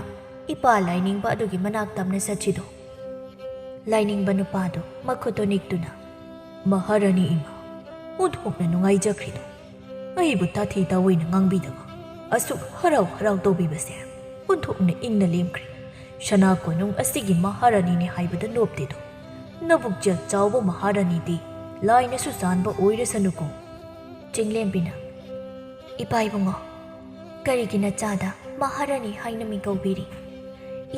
ꯏꯄꯥ ꯂꯥꯏꯅꯤꯡꯕ ꯑꯗꯨꯒꯤ ꯃꯅꯥꯛ ꯇꯝꯅ ꯆꯠꯈꯤꯗꯣ꯫ ꯂꯥꯏꯅꯤꯡꯕ ꯅꯨꯄꯥꯗꯨ ꯃꯈꯨꯠꯇꯨ ꯅꯤꯛꯇꯨꯅ, "ꯃꯍꯥꯔꯥꯅꯤ ꯏꯃꯥ, ꯑꯣꯟꯊꯣꯛꯅ ꯅꯨꯡꯉꯥꯏꯖꯈ꯭ꯔꯦꯗꯣ꯫ ꯑꯩꯕꯨ ꯇꯥꯊꯤ ꯇꯥꯑꯣꯏꯅ ꯉꯥꯡꯕꯤꯗꯕ, ꯑꯁꯨꯛ ꯍꯔꯥꯎ ꯍꯔꯥꯎ ꯇꯧꯕꯤꯕꯁꯦ ꯑꯣꯟꯊꯣꯛꯅ ꯏꯪꯅ ꯂꯦꯝꯈ꯭ꯔꯦ꯫ ꯁꯅꯥ ꯀꯣꯅꯨꯡ ꯑꯁꯤꯒꯤ ꯃꯍꯥꯔꯥꯅꯤꯅꯤ ꯍꯥꯏꯕꯗ ꯅꯣꯞꯇꯦꯗꯣ꯫ ꯅꯕꯨꯛꯆꯦꯜ ꯆꯥꯎꯕ ꯃꯍꯥꯔꯥꯅꯤꯗꯤ ꯂꯥꯏꯅꯁꯨ ꯆꯥꯟꯕ ꯑꯣꯏꯔꯁꯅꯨꯀꯣ꯫" ꯆꯤꯡꯂꯦꯝꯕꯤꯅ, "ꯏꯄꯥ ꯏꯕꯨꯡꯉꯣ, ꯀꯔꯤꯒꯤ ꯅꯆꯥꯗ ꯃꯍꯥꯔꯥꯅꯤ ꯍꯥꯏꯅ ꯃꯤꯡ ꯀꯧꯕꯤꯔꯤ?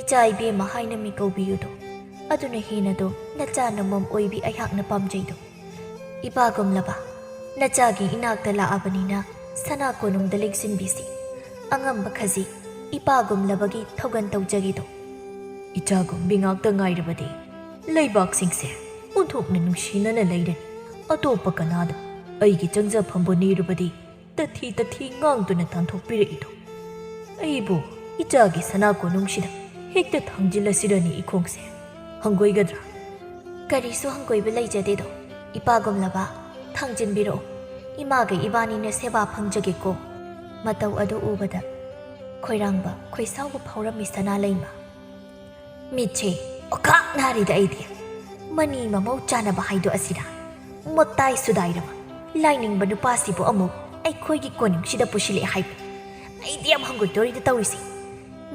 ꯏꯆꯥ ꯏꯕꯦꯝꯃ ꯍꯥꯏꯅ ꯃꯤꯡ ꯀꯧꯕꯤꯌꯨꯗꯣ꯫ ꯑꯗꯨꯅ ꯍꯦꯟꯅꯗꯣ ꯅꯆꯥ ꯅꯃꯝ ꯑꯣꯏꯕꯤ ꯑꯩꯍꯥꯛꯅ ꯄꯥꯝꯖꯩꯗꯣ꯫ ꯏꯄꯥꯒꯨꯝꯂꯕ ꯅꯆꯥꯒꯤ ꯏꯅꯥꯛꯇ ꯂꯥꯛꯑꯕꯅꯤꯅ ꯁꯅꯥ ꯀꯣꯅꯨꯡꯗ ꯂꯦꯡꯁꯤꯟꯕꯤꯁꯤ꯫ ꯑꯉꯝꯕ ꯈꯖꯤꯛ ꯏꯄꯥꯒꯨꯝꯂꯕꯒꯤ ꯊꯧꯒꯜ ꯇꯧꯖꯒꯦꯗꯣ꯫" "ꯏꯆꯥꯒꯨꯝꯕꯤ ꯉꯥꯛꯇ ꯉꯥꯏꯔꯕꯗꯤ ꯂꯩꯕꯥꯛꯁꯤꯡꯁꯦ ꯑꯣꯟꯊꯣꯛꯅ ꯅꯨꯡꯁꯤꯅꯅ ꯂꯩꯔꯅꯤ꯫ ꯑꯇꯣꯞꯄ ꯀꯅꯥꯗ ꯑꯩꯒꯤ ꯆꯪꯖꯐꯝꯕꯨ ꯅꯤꯔꯨꯕꯗꯤ ꯇꯊꯤ ꯇꯊꯤ ꯉꯥꯡꯗꯨꯅ ꯇꯥꯟꯊꯣꯛꯄꯤꯔꯛꯏꯗꯣ꯫ ꯑꯩꯕꯨ ꯏꯆꯥꯒꯤ ꯁꯅꯥ ꯀꯣꯅꯨꯡꯁꯤꯗ ꯍꯦꯛꯇ ꯊꯥꯡꯖꯤꯜꯂꯁꯤꯔꯅꯤ ꯏꯈꯣꯡꯁꯦ꯫ ꯍꯪꯒꯣꯏꯒꯗ꯭ꯔꯥ?" "ꯀꯔꯤꯁꯨ ꯍꯪꯒꯣꯏꯕ ꯂꯩꯖꯗꯦꯗꯣ꯫ ꯏꯄꯥꯒꯨꯝꯂꯕ ꯊꯥꯡꯖꯤꯟꯕꯤꯔꯛꯑꯣ꯫ ꯏꯃꯥꯒ ꯏꯕꯥꯅꯤꯅ ꯁꯦꯕꯥ ꯐꯪꯖꯒꯦꯀꯣ꯫" ꯃꯇꯧ ꯑꯗꯨ ꯎꯕꯗ ꯈꯣꯏꯔꯥꯡꯕ ꯈꯣꯏꯁꯥꯎꯕ ꯐꯥꯎꯔꯝꯃꯤ ꯁꯅꯥꯂꯩꯃ꯫ ꯃꯤꯠꯁꯦ ꯑꯣꯈꯥꯛ ꯅꯥꯔꯤꯗ ꯑꯩꯗꯤ꯫ ꯃꯅꯤ ꯃꯃꯧ ꯆꯥꯟꯅꯕ ꯍꯥꯏꯗꯣ ꯑꯁꯤꯔꯥ? ꯃꯣꯠꯇꯥꯏ ꯁꯨꯗꯥꯏꯔꯕ ꯂꯥꯏꯅꯤꯡꯕ ꯅꯨꯄꯥꯁꯤꯕꯨ ꯑꯃꯨꯛ ꯑꯩꯈꯣꯏꯒꯤ ꯀꯣꯅꯨꯡꯁꯤꯗ ꯄꯨꯁꯤꯜꯂꯛꯑꯦ ꯍꯥꯏꯕ꯫ ꯑꯩꯗꯤ ꯌꯥꯝ ꯍꯪꯒꯣꯏꯗꯧꯔꯤꯗ ꯇꯧꯔꯤꯁꯤ꯫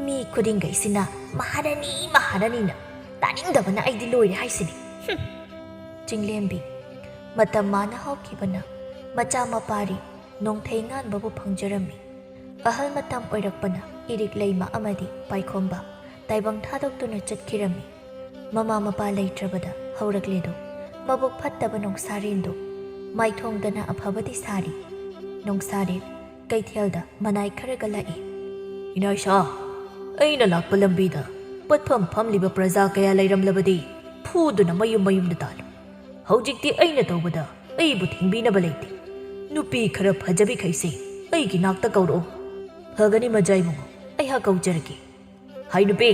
ꯃꯤ ꯈꯨꯗꯤꯡꯒꯩꯁꯤꯅ "ꯃꯍꯥꯔꯥꯅꯤ, ꯃꯍꯥꯔꯥꯅꯤꯅ" ꯇꯥꯅꯤꯡꯗꯕꯅ ꯑꯩꯗꯤ ꯂꯣꯏꯔꯦ ꯍꯥꯏꯁꯤꯅꯤ꯫ ꯍꯨꯝ꯫ ꯆꯤꯡꯂꯦꯝꯕꯤ꯫ ꯃꯇꯝ ꯃꯥꯅ ꯍꯧꯈꯤꯕꯅ ꯃꯆꯥ ꯃꯄꯥꯔꯤ ꯅꯣꯡꯊꯩ ꯉꯥꯟꯕꯕꯨ ꯐꯪꯖꯔꯝꯃꯤ꯫ ꯑꯍꯜ ꯃꯇꯝ ꯑꯣꯏꯔꯛꯄꯅ ꯏꯔꯤꯛ ꯂꯩꯃ ꯑꯃꯗꯤ ꯄꯥꯏꯈꯣꯝꯕ ꯇꯥꯏꯕꯪ ꯊꯥꯗꯣꯛꯇꯨꯅ ꯆꯠꯈꯤꯔꯝꯃꯤ꯫ ꯃꯃꯥ ꯃꯄꯥ ꯂꯩꯇ꯭ꯔꯕꯗ ꯍꯧꯔꯛꯂꯦꯗꯣ꯫ ꯃꯕꯨꯛ ꯐꯠꯇꯕ ꯅꯣꯡꯁꯥꯔꯦꯟꯗꯣ ꯃꯥꯏꯊꯣꯡꯗꯅ ꯑꯐꯕꯗꯤ ꯁꯥꯔꯤ꯫ ꯅꯣꯡꯁꯥꯔꯦꯟ ꯀꯩꯊꯦꯜꯗ ꯃꯅꯥꯏ ꯈꯔꯒ ꯂꯥꯛꯏ꯫ "ꯏꯅꯥꯏꯁꯥ, ꯑꯩꯅ ꯂꯥꯛꯄ ꯂꯝꯕꯤꯗ ꯄꯣꯠꯐꯝ ꯐꯝꯂꯤꯕ ꯄ꯭ꯔꯖꯥ ꯀꯌꯥ ꯂꯩꯔꯝꯂꯕꯗꯤ ꯐꯨꯗꯨꯅ ꯃꯌꯨꯝ ꯃꯌꯨꯝꯗ ꯇꯥꯜꯂꯨ꯫ ꯍꯧꯖꯤꯛꯇꯤ ꯑꯩꯅ ꯇꯧꯕꯗ ꯑꯩꯕꯨ ꯊꯤꯡꯕꯤꯅꯕ ꯂꯩꯇꯦ꯫ ꯅꯨꯄꯤ ꯈꯔ ꯐꯖꯕꯤꯈꯩꯁꯦ ꯑꯩꯒꯤ ꯅꯥꯛꯇ ꯀꯧꯔꯛꯑꯣ꯫" "ꯐꯒꯅꯤ ꯃꯖꯥ ꯏꯕꯨꯡꯉꯣ, ꯑꯩꯍꯥꯛ ꯀꯧꯖꯔꯒꯦ꯫" "ꯍꯥꯏ ꯅꯨꯄꯤ,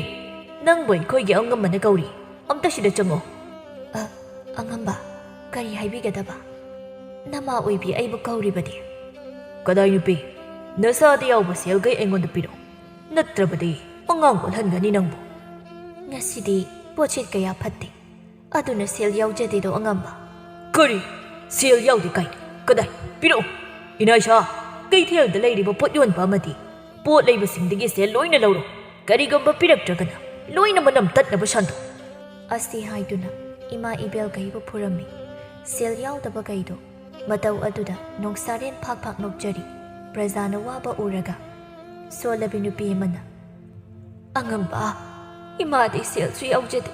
ꯅꯪꯕꯨ ꯑꯩꯈꯣꯏꯒꯤ ꯑꯉꯝꯕꯅ ꯀꯧꯔꯤ, ꯑꯝꯇ ꯁꯤꯗ ꯆꯪꯉꯣ꯫" "ꯑ, ꯑꯉꯝꯕ, ꯀꯔꯤ ꯍꯥꯏꯕꯤꯒꯗꯕ? ꯅꯃꯥ ꯑꯣꯏꯕꯤ ꯑꯩꯕꯨ ꯀꯧꯔꯤꯕꯗꯤ?" "ꯀꯗꯥꯏ ꯅꯨꯄꯤ? ꯅꯁꯥꯗ ꯌꯥꯎꯕ ꯁꯦꯜꯈꯩ ꯑꯩꯉꯣꯟꯗ ꯄꯤꯔꯛꯎ, ꯅꯠꯇ꯭ꯔꯕꯗꯤ ꯑꯉꯥꯡ ꯑꯣꯜꯍꯟꯒꯅꯤ ꯅꯪꯕꯨ꯫" "ꯉꯁꯤꯗꯤ ꯄꯣꯠꯁꯤꯠ ꯀꯌꯥ ꯐꯠꯇꯦ, ꯑꯗꯨꯅ ꯁꯦꯜ ꯌꯥꯎꯖꯗꯦꯗꯣ ꯑꯉꯝꯕ꯫" "ꯀꯔꯤ? ꯁꯦꯜ ꯌꯥꯎꯗꯦ ꯀꯥꯏꯅ? ꯀꯗꯥꯏ? ꯄꯤꯔꯛꯎ꯫" "ꯏꯅꯥꯏꯁꯥ, ꯀꯩꯊꯦꯜꯗ ꯂꯩꯔꯤꯕ ꯄꯣꯠ ꯌꯣꯟꯕ ꯑꯃꯗꯤ ꯄꯣꯠ ꯂꯩꯕꯁꯤꯡꯗꯒꯤ ꯁꯦꯜ ꯂꯣꯏꯅ ꯂꯧꯔꯣ꯫ ꯀꯔꯤꯒꯨꯝꯕ ꯄꯤꯔꯛꯇ꯭ꯔꯒꯅ ꯂꯣꯏꯅ ꯃꯅꯝ ꯇꯠꯅꯕ ꯁꯟꯗꯣꯛ꯫" ꯑꯁꯤ ꯍꯥꯏꯗꯨꯅ ꯏꯃꯥ ꯏꯕꯦꯜꯈꯩꯕꯨ ꯐꯨꯔꯝꯃꯤ꯫ ꯁꯦꯜ ꯌꯥꯎꯗꯕꯈꯩꯗꯣ ꯃꯇꯧ ꯑꯗꯨꯗ ꯅꯣꯡꯁꯥꯔꯦꯟ ꯐꯥꯛ ꯐꯥꯛ ꯅꯣꯛꯆꯔꯤ꯫ ꯄ꯭ꯔꯖꯥꯅ ꯋꯥꯕ ꯎꯔꯒ ꯁꯣꯜꯂꯕꯤ ꯅꯨꯄꯤ ꯑꯃꯅ, "ꯑꯉꯝꯕ, ꯏꯃꯥꯗꯤ ꯁꯦꯜꯁꯨ ꯌꯥꯎꯖꯗꯦ꯫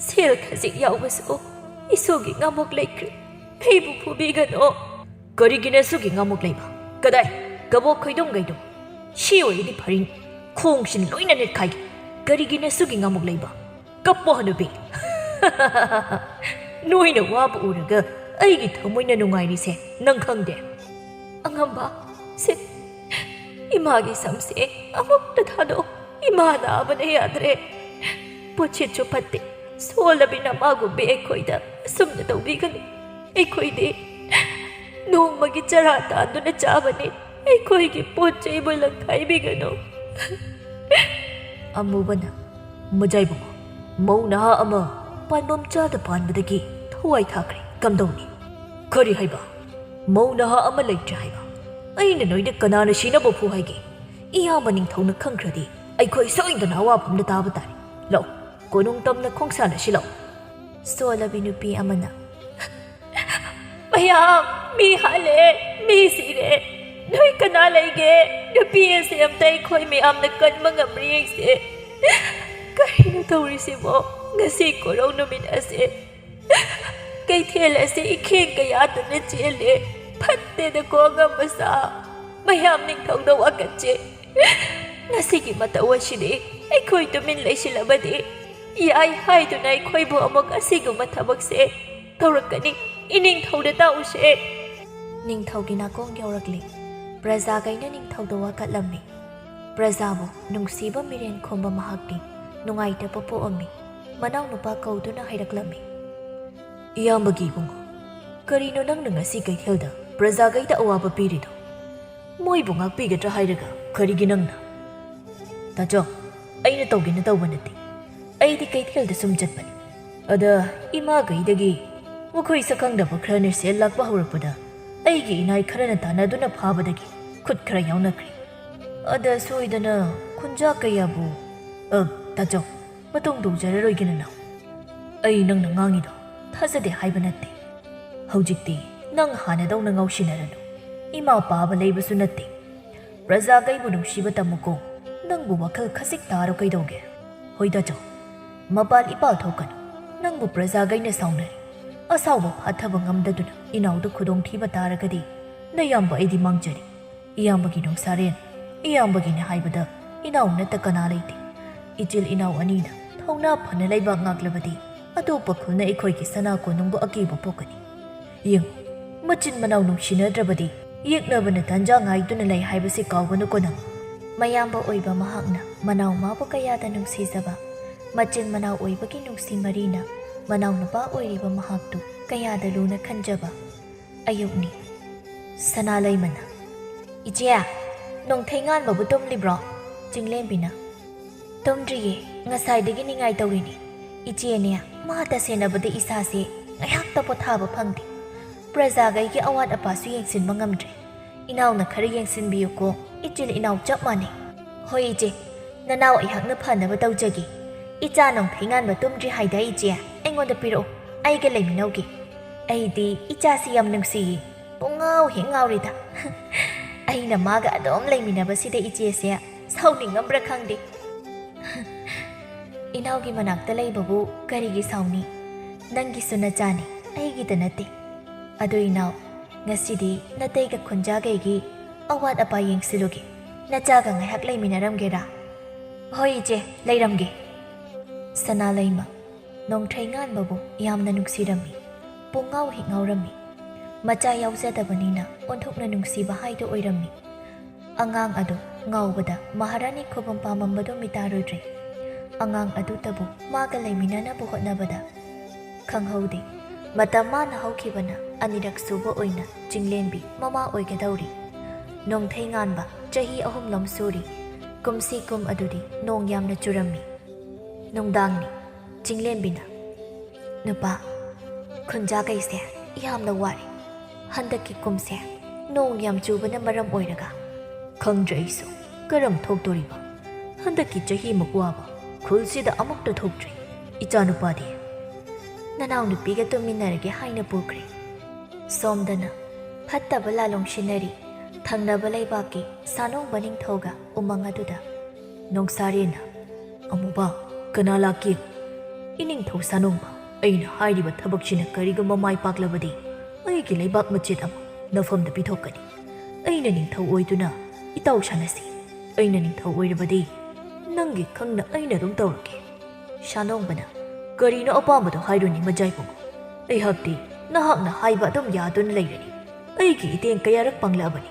ꯁꯦꯜ ꯈꯖꯤꯛ ꯌꯥꯎꯕꯁꯨ ꯏꯁꯨꯒꯤ ꯉꯥꯃꯨꯛ ꯂꯩꯈ꯭ꯔꯦ꯫ ꯑꯩꯕꯨ ꯐꯨꯕꯤꯒꯅꯣ꯫" "ꯀꯔꯤꯒꯤ ꯅꯁꯨꯒꯤ ꯉꯥꯃꯨꯛ ꯂꯩꯕ? ꯀꯗꯥꯏ? ꯀꯕꯣꯛ ꯈꯣꯏꯗꯨꯝꯈꯩꯗꯣ꯫ ꯁꯤ ꯑꯣꯏꯔꯗꯤ ꯐꯔꯤꯅꯤ꯫ ꯈꯣꯡꯁꯤꯟ ꯂꯣꯏꯅ ꯅꯦꯠꯈꯥꯏꯒꯦ꯫ ꯀꯔꯤꯒꯤ ꯅꯁꯨꯒꯤ ꯉꯥꯃꯨꯛ ꯂꯩꯕ? ꯀꯞꯄꯣ ꯍꯅꯨꯕꯤ꯫" "ꯅꯣꯏꯅ ꯋꯥꯕ ꯎꯔꯒ ꯑꯩꯒꯤ ꯊꯃꯣꯏꯅ ꯅꯨꯡꯉꯥꯏꯔꯤꯁꯦ ꯅꯪ ꯈꯪꯗꯦ?" "ꯑꯉꯝꯕ, ꯁꯦ, ꯏꯃꯥꯒꯤ ꯁꯝꯁꯦ ꯑꯃꯨꯛꯇ ꯊꯥꯗꯣꯛꯑꯣ꯫ ꯏꯃꯥ ꯅꯥꯕꯅ ꯌꯥꯗ꯭ꯔꯦ꯫ ꯄꯣꯠꯁꯤꯠꯁꯨ ꯐꯠꯇꯦ꯫ ꯁꯣꯜꯂꯕꯤ ꯅꯃꯥꯒꯨꯝꯕꯤ ꯑꯩꯈꯣꯏꯗ ꯑꯁꯨꯝꯅ ꯇꯧꯕꯤꯒꯅꯨ꯫ ꯑꯩꯈꯣꯏꯗꯤ ꯅꯣꯡꯃꯒꯤ ꯆꯔꯥ ꯇꯥꯟꯗꯨꯅ ꯆꯥꯕꯅꯤ꯫ ꯑꯩꯈꯣꯏꯒꯤ ꯄꯣꯠ ꯆꯩꯕꯨ ꯂꯪꯈꯥꯏꯕꯤꯒꯅꯨ꯫" ꯑꯃꯨꯕꯅ, "ꯃꯖꯥꯏꯕꯨꯡꯉꯣ, ꯃꯧ ꯅꯍꯥ ꯑꯃ ꯄꯥꯟꯕꯝ ꯆꯥꯗ ꯄꯥꯟꯕꯗꯒꯤ ꯊꯋꯥꯏ ꯊꯥꯈ꯭ꯔꯦ꯫ ꯀꯝꯗꯧꯅꯤ?" "ꯀꯔꯤ ꯍꯥꯏꯕ? ꯃꯧ ꯅꯍꯥ ꯑꯃ ꯂꯩꯇ꯭ꯔꯦ ꯍꯥꯏꯕ? ꯑꯩꯅ ꯅꯣꯏꯗ ꯀꯅꯥꯅ ꯁꯤꯅꯕ ꯐꯨ ꯍꯥꯏꯒꯦ? ꯏꯌꯥꯝꯕ ꯅꯤꯡꯊꯧꯅ ꯈꯪꯈ꯭ꯔꯗꯤ ꯑꯩꯈꯣꯏ ꯁꯣꯏꯗꯅ ꯑꯋꯥꯐꯝꯗ ꯇꯥꯕ ꯇꯥꯔꯦ꯫ ꯂꯥꯛꯑꯣ, ꯀꯣꯅꯨꯡ ꯇꯝꯅ ꯈꯣꯡꯁꯥꯟꯅꯁꯤ ꯂꯥꯛꯑꯣ꯫" ꯁꯣꯜꯂꯕꯤ ꯅꯨꯄꯤ ꯑꯃꯅ, "ꯃꯌꯥꯝ, ꯃꯤ ꯍꯥꯠꯂꯦ, ꯃꯤ ꯁꯤꯔꯦ꯫ ꯅꯣꯏ ꯀꯅꯥ ꯂꯩꯒꯦ? ꯅꯨꯄꯤ ꯑꯁꯤ ꯑꯝꯇ ꯑꯩꯈꯣꯏ ꯃꯌꯥꯝꯅ ꯀꯟꯕ ꯉꯝꯕ꯭ꯔꯥ ꯌꯦꯡꯁꯦ꯫ ꯀꯔꯤꯅꯣ ꯇꯧꯔꯤꯁꯤꯕꯣ? ꯉꯁꯤ ꯀꯣꯔꯧ ꯅꯨꯃꯤꯠ ꯑꯁꯦ ꯀꯩꯊꯦꯜ ꯑꯁꯤ ꯏꯈꯦꯡ ꯀꯌꯥꯗꯨꯅ ꯆꯦꯜꯂꯦ꯫ ꯐꯠꯇꯦꯗꯀꯣ ꯑꯉꯝꯕ ꯁꯥ꯫ ꯃꯌꯥꯝ ꯅꯤꯡꯊꯧꯗ ꯋꯥꯀꯠꯁꯦ꯫ ꯉꯁꯤꯒꯤ ꯃꯇꯧ ꯑꯁꯤꯗꯤ ꯑꯩꯈꯣꯏ ꯇꯨꯃꯤꯟ ꯂꯩꯁꯤꯜꯂꯕꯗꯤ ꯌꯥꯏ ꯍꯥꯏꯗꯨꯅ ꯑꯩꯈꯣꯏꯕꯨ ꯑꯃꯨꯛ ꯑꯁꯤꯒꯨꯝꯕ ꯊꯕꯛꯁꯦ ꯇꯧꯔꯛꯀꯅꯤ꯫ ꯏꯅꯤꯡꯊꯧꯗ ꯇꯥꯛꯎꯁꯦ꯫" ꯅꯤꯡꯊꯧꯒꯤ ꯅꯥꯀꯣꯡ ꯌꯧꯔꯛꯂꯤ꯫ ꯄ꯭ꯔꯖꯥꯒꯩꯅ ꯅꯤꯡꯊꯧꯗ ꯋꯥꯀꯠꯂꯝꯃꯤ꯫ ꯄ꯭ꯔꯖꯥꯕꯨ ꯅꯨꯡꯁꯤꯕ ꯃꯤꯔꯦꯟ ꯈꯨꯝꯕ ꯃꯍꯥꯛꯇꯤ ꯅꯨꯡꯉꯥꯏꯇꯕ ꯄꯣꯛꯑꯝꯃꯤ꯫ ꯃꯅꯥꯎꯅꯨꯄꯥ ꯀꯧꯗꯨꯅ ꯍꯥꯏꯔꯛꯂꯝꯃꯤ, "ꯏꯌꯥꯝꯕꯒꯤ ꯏꯕꯨꯡꯉꯣ, ꯀꯔꯤꯅꯣ ꯅꯪꯅ ꯉꯁꯤ ꯀꯩꯊꯦꯜꯗ ꯄ꯭ꯔꯖꯥꯒꯩꯗ ꯑꯋꯥꯕ ꯄꯤꯔꯤꯗꯣ? ꯃꯣꯏꯕꯨ ꯉꯥꯛꯄꯤꯒꯗ꯭ꯔꯥ ꯍꯥꯏꯔꯒ ꯀꯔꯤꯒꯤ ꯅꯪꯅ?" "ꯇꯥꯆꯧ, ꯑꯩꯅ ꯇꯧꯒꯦꯅ ꯇꯧꯕ ꯅꯠꯇꯦ꯫ ꯑꯩꯗꯤ ꯀꯩꯊꯦꯜꯗ ꯁꯨꯝ ꯆꯠꯄꯅꯤ꯫ ꯑꯗ ꯏꯃꯥꯒꯩꯗꯒꯤ ꯃꯈꯣꯏ ꯁꯛꯈꯪꯗꯕ ꯈꯔꯅ ꯁꯦꯜ ꯂꯥꯛꯄ ꯍꯧꯔꯛꯄꯗ ꯑꯩꯒꯤ ꯏꯅꯥꯏ ꯈꯔꯅ ꯇꯥꯟꯅꯗꯨꯅ ꯐꯥꯕꯗꯒꯤ ꯈꯨꯠ ꯈꯔ ꯌꯥꯎꯅꯈ꯭ꯔꯦ꯫ ꯑꯗ ꯁꯣꯏꯗꯅ ꯈꯨꯟꯖꯥ ꯀꯌꯥꯕꯨ, ꯑ, ꯇꯥꯆꯧ, ꯃꯇꯨꯡ ꯇꯧꯖꯔꯔꯣꯏꯒꯦ ꯅꯅꯥꯎ꯫ ꯑꯩ ꯅꯪꯅ ꯉꯥꯡꯉꯤꯗꯣ ꯊꯥꯖꯗꯦ ꯍꯥꯏꯕ ꯅꯠꯇꯦ꯫ ꯍꯧꯖꯤꯛꯇꯤ ꯅꯪ ꯍꯥꯟꯅꯗꯧꯅ ꯉꯥꯎꯁꯤꯟꯅꯔꯅꯨ꯫ ꯏꯃꯥ ꯄꯥꯕ ꯂꯩꯕꯁꯨ ꯅꯠꯇꯦ꯫ ꯄ꯭ꯔꯖꯥꯒꯩꯕꯨ ꯅꯨꯡꯁꯤꯕ ꯇꯝꯃꯨꯀꯣ꯫ ꯅꯪꯕꯨ ꯋꯥꯈꯜ ꯈꯖꯤꯛ ꯇꯥꯔꯣ ꯀꯩꯗꯧꯒꯦ? ꯍꯣꯏꯗ ꯆꯣ, ꯃꯄꯥꯜ ꯏꯄꯥ ꯊꯣꯛꯀꯅꯨ꯫ ꯅꯪꯕꯨ ꯄ꯭ꯔꯖꯥꯒꯩꯅ ꯁꯥꯎꯅꯔꯤ꯫ ꯑꯁꯥꯎꯕ ꯐꯥꯊꯕ ꯉꯝꯗꯗꯨꯅ ꯏꯅꯥꯎꯗ ꯈꯨꯗꯣꯡꯊꯤꯕ ꯇꯥꯔꯒꯗꯤ ꯅꯌꯥꯝꯕ ꯑꯩꯗꯤ ꯃꯥꯡꯖꯔꯦ꯫ ꯏꯌꯥꯝꯕꯒꯤ ꯅꯨꯡꯁꯥꯔꯦꯟ, ꯏꯌꯥꯝꯕꯒꯤꯅꯦ ꯍꯥꯏꯕꯗ ꯏꯅꯥꯎ ꯅꯠꯇ ꯀꯅꯥ ꯂꯩꯇꯦ꯫ ꯏꯆꯤꯜ ꯏꯅꯥꯎ ꯑꯅꯤꯅ ꯊꯧꯅꯥ ꯐꯅ ꯂꯩꯕꯥꯛ ꯉꯥꯛꯂꯕꯗꯤ ꯑꯇꯣꯞꯄ ꯈꯨꯜꯅ ꯑꯩꯈꯣꯏꯒꯤ ꯁꯅꯥ ꯀꯣꯅꯨꯡꯕꯨ ꯑꯀꯤꯕ ꯄꯣꯛꯀꯅꯤ꯫ ꯌꯦꯡꯉꯨ, ꯃꯆꯤꯟ ꯃꯅꯥꯎ ꯅꯨꯡꯁꯤꯅꯗ꯭ꯔꯕꯗꯤ ꯌꯦꯛꯅꯕꯅ ꯇꯥꯟꯖꯥ ꯉꯥꯏꯗꯨꯅ ꯂꯩ ꯍꯥꯏꯕꯁꯤ ꯀꯥꯎꯒꯅꯨꯀꯣ ꯅꯪ꯫ ꯃꯌꯥꯝꯕ ꯑꯣꯏꯕ ꯃꯍꯥꯛꯅ ꯃꯅꯥꯎ ꯃꯥꯕꯨ ꯀꯌꯥꯗ ꯅꯨꯡꯁꯤꯖꯕ, ꯃꯆꯤꯟ ꯃꯅꯥꯎ ꯑꯣꯏꯕꯒꯤ ꯅꯨꯡꯁꯤ ꯃꯔꯤꯅ ꯃꯅꯥꯎꯅꯨꯄꯥ ꯑꯣꯏꯔꯤꯕ ꯃꯍꯥꯛꯇꯨ ꯀꯌꯥꯗ ꯂꯨꯅ ꯈꯟꯖꯕ꯫ ꯑꯌꯨꯛꯅꯤ꯫ ꯁꯅꯥꯂꯩꯃꯅ, "ꯏꯆꯦ, ꯅꯣꯡꯊꯩꯉꯥꯟꯕꯕꯨ ꯇꯨꯝꯂꯤꯕ꯭ꯔꯣ?" ꯆꯤꯡꯂꯦꯝꯕꯤꯅ, "ꯇꯨꯝꯗ꯭ꯔꯤꯌꯦ, ꯉꯁꯥꯏꯗꯒꯤ ꯅꯤꯡꯉꯥꯏ ꯇꯧꯔꯤꯅꯤ꯫ ꯏꯆꯦꯅꯦ, ꯃꯥꯇ ꯁꯦꯟꯅꯕꯗ ꯏꯁꯥꯁꯦ ꯉꯥꯏꯍꯥꯛꯇ ꯄꯣꯊꯥꯕ ꯐꯪꯗꯦ꯫ ꯄ꯭ꯔꯖꯥꯒꯩꯒꯤ ꯑꯋꯥꯠ ꯑꯄꯥꯁꯨ ꯌꯦꯡꯁꯤꯟꯕ ꯉꯝꯗ꯭ꯔꯦ꯫ ꯏꯅꯥꯎꯅ ꯈꯔ ꯌꯦꯡꯁꯤꯟꯕꯤꯌꯨꯀꯣ, ꯏꯆꯤꯜ ꯏꯅꯥꯎ ꯆꯞ ꯃꯥꯟꯅꯩ꯫" "ꯍꯣꯏ ꯏꯆꯦ, ꯅꯅꯥꯎ ꯑꯩꯍꯥꯛꯅ ꯐꯅꯕ ꯇꯧꯖꯒꯦ꯫ ꯏꯆꯥ ꯅꯣꯡꯊꯩꯉꯥꯟꯕ ꯇꯨꯝꯗ꯭ꯔꯤ ꯍꯥꯏꯗꯥꯏ ꯏꯆꯦ? ꯑꯩꯉꯣꯟꯗ ꯄꯤꯔꯛꯑꯣ, ꯑꯩꯒ ꯂꯩꯃꯤꯟꯅꯧꯒꯦ꯫ ꯑꯩꯗꯤ ꯏꯆꯥꯁꯤ ꯌꯥꯝ ꯅꯨꯡꯁꯤꯌꯦ, ꯄꯨꯡꯉꯥꯎ ꯍꯦꯛ ꯉꯥꯎꯔꯤꯗ꯫" "ꯑꯩꯅ ꯃꯥꯒ ꯑꯗꯨꯝ ꯂꯩꯃꯤꯟꯅꯕꯁꯤꯗ ꯏꯆꯦꯁꯦ ꯁꯥꯎꯅꯤꯡꯉꯝꯕ꯭ꯔꯥ ꯈꯪꯗꯦ꯫" "ꯏꯅꯥꯎꯒꯤ ꯃꯅꯥꯛꯇ ꯂꯩꯕꯕꯨ ꯀꯔꯤꯒꯤ ꯁꯥꯎꯅꯤ? ꯅꯪꯒꯤꯁꯨ ꯅꯆꯥꯅꯤ, ꯑꯩꯒꯤꯗ ꯅꯠꯇꯦ꯫ ꯑꯗꯨ ꯏꯅꯥꯎ, ꯉꯁꯤꯗꯤ ꯅꯇꯩꯒ ꯈꯨꯟꯖꯥꯒꯩꯒꯤ ꯑꯋꯥꯠ ꯑꯄꯥ ꯌꯦꯡꯁꯤꯜꯂꯨꯒꯦ꯫ ꯅꯆꯥꯒ ꯉꯥꯏꯍꯥꯛ ꯂꯩꯃꯤꯟꯅꯔꯝꯒꯦꯔꯥ?" "ꯍꯣꯏ ꯏꯆꯦ, ꯂꯩꯔꯝꯒꯦ꯫" ꯁꯅꯥꯂꯩꯃ ꯅꯣꯡꯊꯩꯉꯥꯟꯕꯕꯨ ꯌꯥꯝꯅ ꯅꯨꯡꯁꯤꯔꯝꯃꯤ꯫ ꯄꯨꯡꯉꯥꯎ ꯍꯦꯛ ꯉꯥꯎꯔꯝꯃꯤ꯫ ꯃꯆꯥ ꯌꯥꯎꯖꯗꯕꯅꯤꯅ ꯑꯣꯟꯊꯣꯛꯅ ꯅꯨꯡꯁꯤꯕ ꯍꯥꯏꯗꯨ ꯑꯣꯏꯔꯝꯃꯤ꯫ ꯑꯉꯥꯡ ꯑꯗꯨ ꯉꯥꯎꯕꯗ ꯃꯍꯥꯔꯥꯅꯤ ꯈꯨꯕꯝ ꯄꯥꯝꯃꯝꯕꯗꯨ ꯃꯤꯇꯥꯔꯨꯗ꯭ꯔꯦ꯫ ꯑꯉꯥꯡ ꯑꯗꯨꯇꯕꯨ ꯃꯥꯒ ꯂꯩꯃꯤꯟꯅꯅꯕ ꯍꯣꯠꯅꯕꯗ ꯈꯪꯍꯧꯗꯦ꯫ ꯃꯇꯝ ꯃꯥꯅ ꯍꯧꯈꯤꯕꯅ ꯑꯅꯤꯔꯛ ꯁꯨꯕ ꯑꯣꯏꯅ ꯆꯤꯡꯂꯦꯝꯕꯤ ꯃꯃꯥ ꯑꯣꯏꯒꯗꯧꯔꯤ꯫ ꯅꯣꯡꯊꯩꯉꯥꯟꯕ ꯆꯍꯤ ꯑꯍꯨꯝꯂꯣꯝ ꯁꯨꯔꯤ꯫ ꯀꯨꯝꯁꯤ ꯀꯨꯝ ꯑꯗꯨꯗꯤ ꯅꯣꯡ ꯌꯥꯝꯅ ꯆꯨꯔꯝꯃꯤ꯫ ꯅꯨꯡꯗꯥꯡꯅꯤ꯫ ꯆꯤꯡꯂꯦꯝꯕꯤꯅ, "ꯅꯨꯄꯥ, ꯈꯨꯟꯖꯥꯒꯩꯁꯦ ꯌꯥꯝꯅ ꯋꯥꯔꯦ꯫ ꯍꯟꯗꯛꯀꯤ ꯀꯨꯝꯁꯦ ꯅꯣꯡ ꯌꯥꯝ ꯆꯨꯕꯅ ꯃꯔꯝ ꯑꯣꯏꯔꯒ꯫" "ꯈꯪꯗ꯭ꯔꯦ ꯑꯩꯁꯨ, ꯀꯔꯝ ꯊꯣꯛꯇꯣꯔꯤꯕ? ꯍꯟꯗꯛꯀꯤ ꯆꯍꯤꯃꯨꯛ ꯋꯥꯕ ꯈꯨꯜꯁꯤꯗ ꯑꯃꯨꯛꯇ ꯊꯣꯛꯇ꯭ꯔꯤ꯫ ꯏꯆꯥꯅꯨꯄꯥꯗꯤ?" "ꯅꯅꯥꯎꯅꯨꯄꯤꯒ ꯇꯨꯝꯃꯤꯟꯅꯔꯒꯦ ꯍꯥꯏꯅ ꯄꯨꯈ꯭ꯔꯦ꯫" ꯁꯣꯝꯗꯅ ꯐꯠꯇꯕ ꯂꯥꯂꯣꯡ ꯁꯤꯟꯅꯔꯤ ꯊꯪꯅꯕ ꯂꯩꯕꯥꯛꯀꯤ ꯁꯥꯅꯣꯡꯕ ꯅꯤꯡꯊꯧꯒ ꯎꯃꯪ ꯑꯗꯨꯗ꯫ ꯅꯣꯡꯁꯥꯔꯦꯟꯅ, "ꯑꯃꯨꯕ, ꯀꯅꯥ ꯂꯥꯛꯀꯦ?" "ꯏꯅꯤꯡꯊꯧ ꯁꯥꯅꯣꯡꯕ, ꯑꯩꯅ ꯍꯥꯏꯔꯤꯕ ꯊꯕꯛꯁꯤꯅ ꯀꯔꯤꯒꯨꯝꯕ ꯃꯥꯏ ꯄꯥꯛꯂꯕꯗꯤ ꯑꯩꯒꯤ ꯂꯩꯕꯥꯛ ꯃꯆꯦꯠ ꯑꯃ ꯅꯐꯝꯗ ꯄꯤꯊꯣꯛꯀꯅꯤ꯫ ꯑꯩꯅ ꯅꯤꯡꯊꯧ ꯑꯣꯏꯗꯨꯅ ꯏꯇꯥꯎ ꯁꯥꯟꯅꯁꯤ꯫ ꯑꯩꯅ ꯅꯤꯡꯊꯧ ꯑꯣꯏꯔꯕꯗꯤ ꯅꯪꯒꯤ ꯈꯪꯅ ꯑꯩꯅ ꯑꯗꯨꯝ ꯇꯧꯔꯒꯦ꯫" ꯁꯥꯅꯣꯡꯕꯅ, "ꯀꯔꯤꯅꯣ ꯑꯄꯥꯝꯕꯗꯣ ꯍꯥꯏꯔꯨꯅꯦ ꯃꯖꯥꯏꯕꯨꯡꯉꯣ꯫ ꯑꯩꯍꯥꯛꯇꯤ ꯅꯍꯥꯛꯅ ꯍꯥꯏꯕ ꯑꯗꯨꯝ ꯌꯥꯗꯨꯅ ꯂꯩꯔꯅꯤ꯫ ꯑꯩꯒꯤ ꯏꯇꯦꯡ ꯀꯌꯥꯔꯛ ꯄꯥꯡꯂꯛꯑꯕꯅꯤ꯫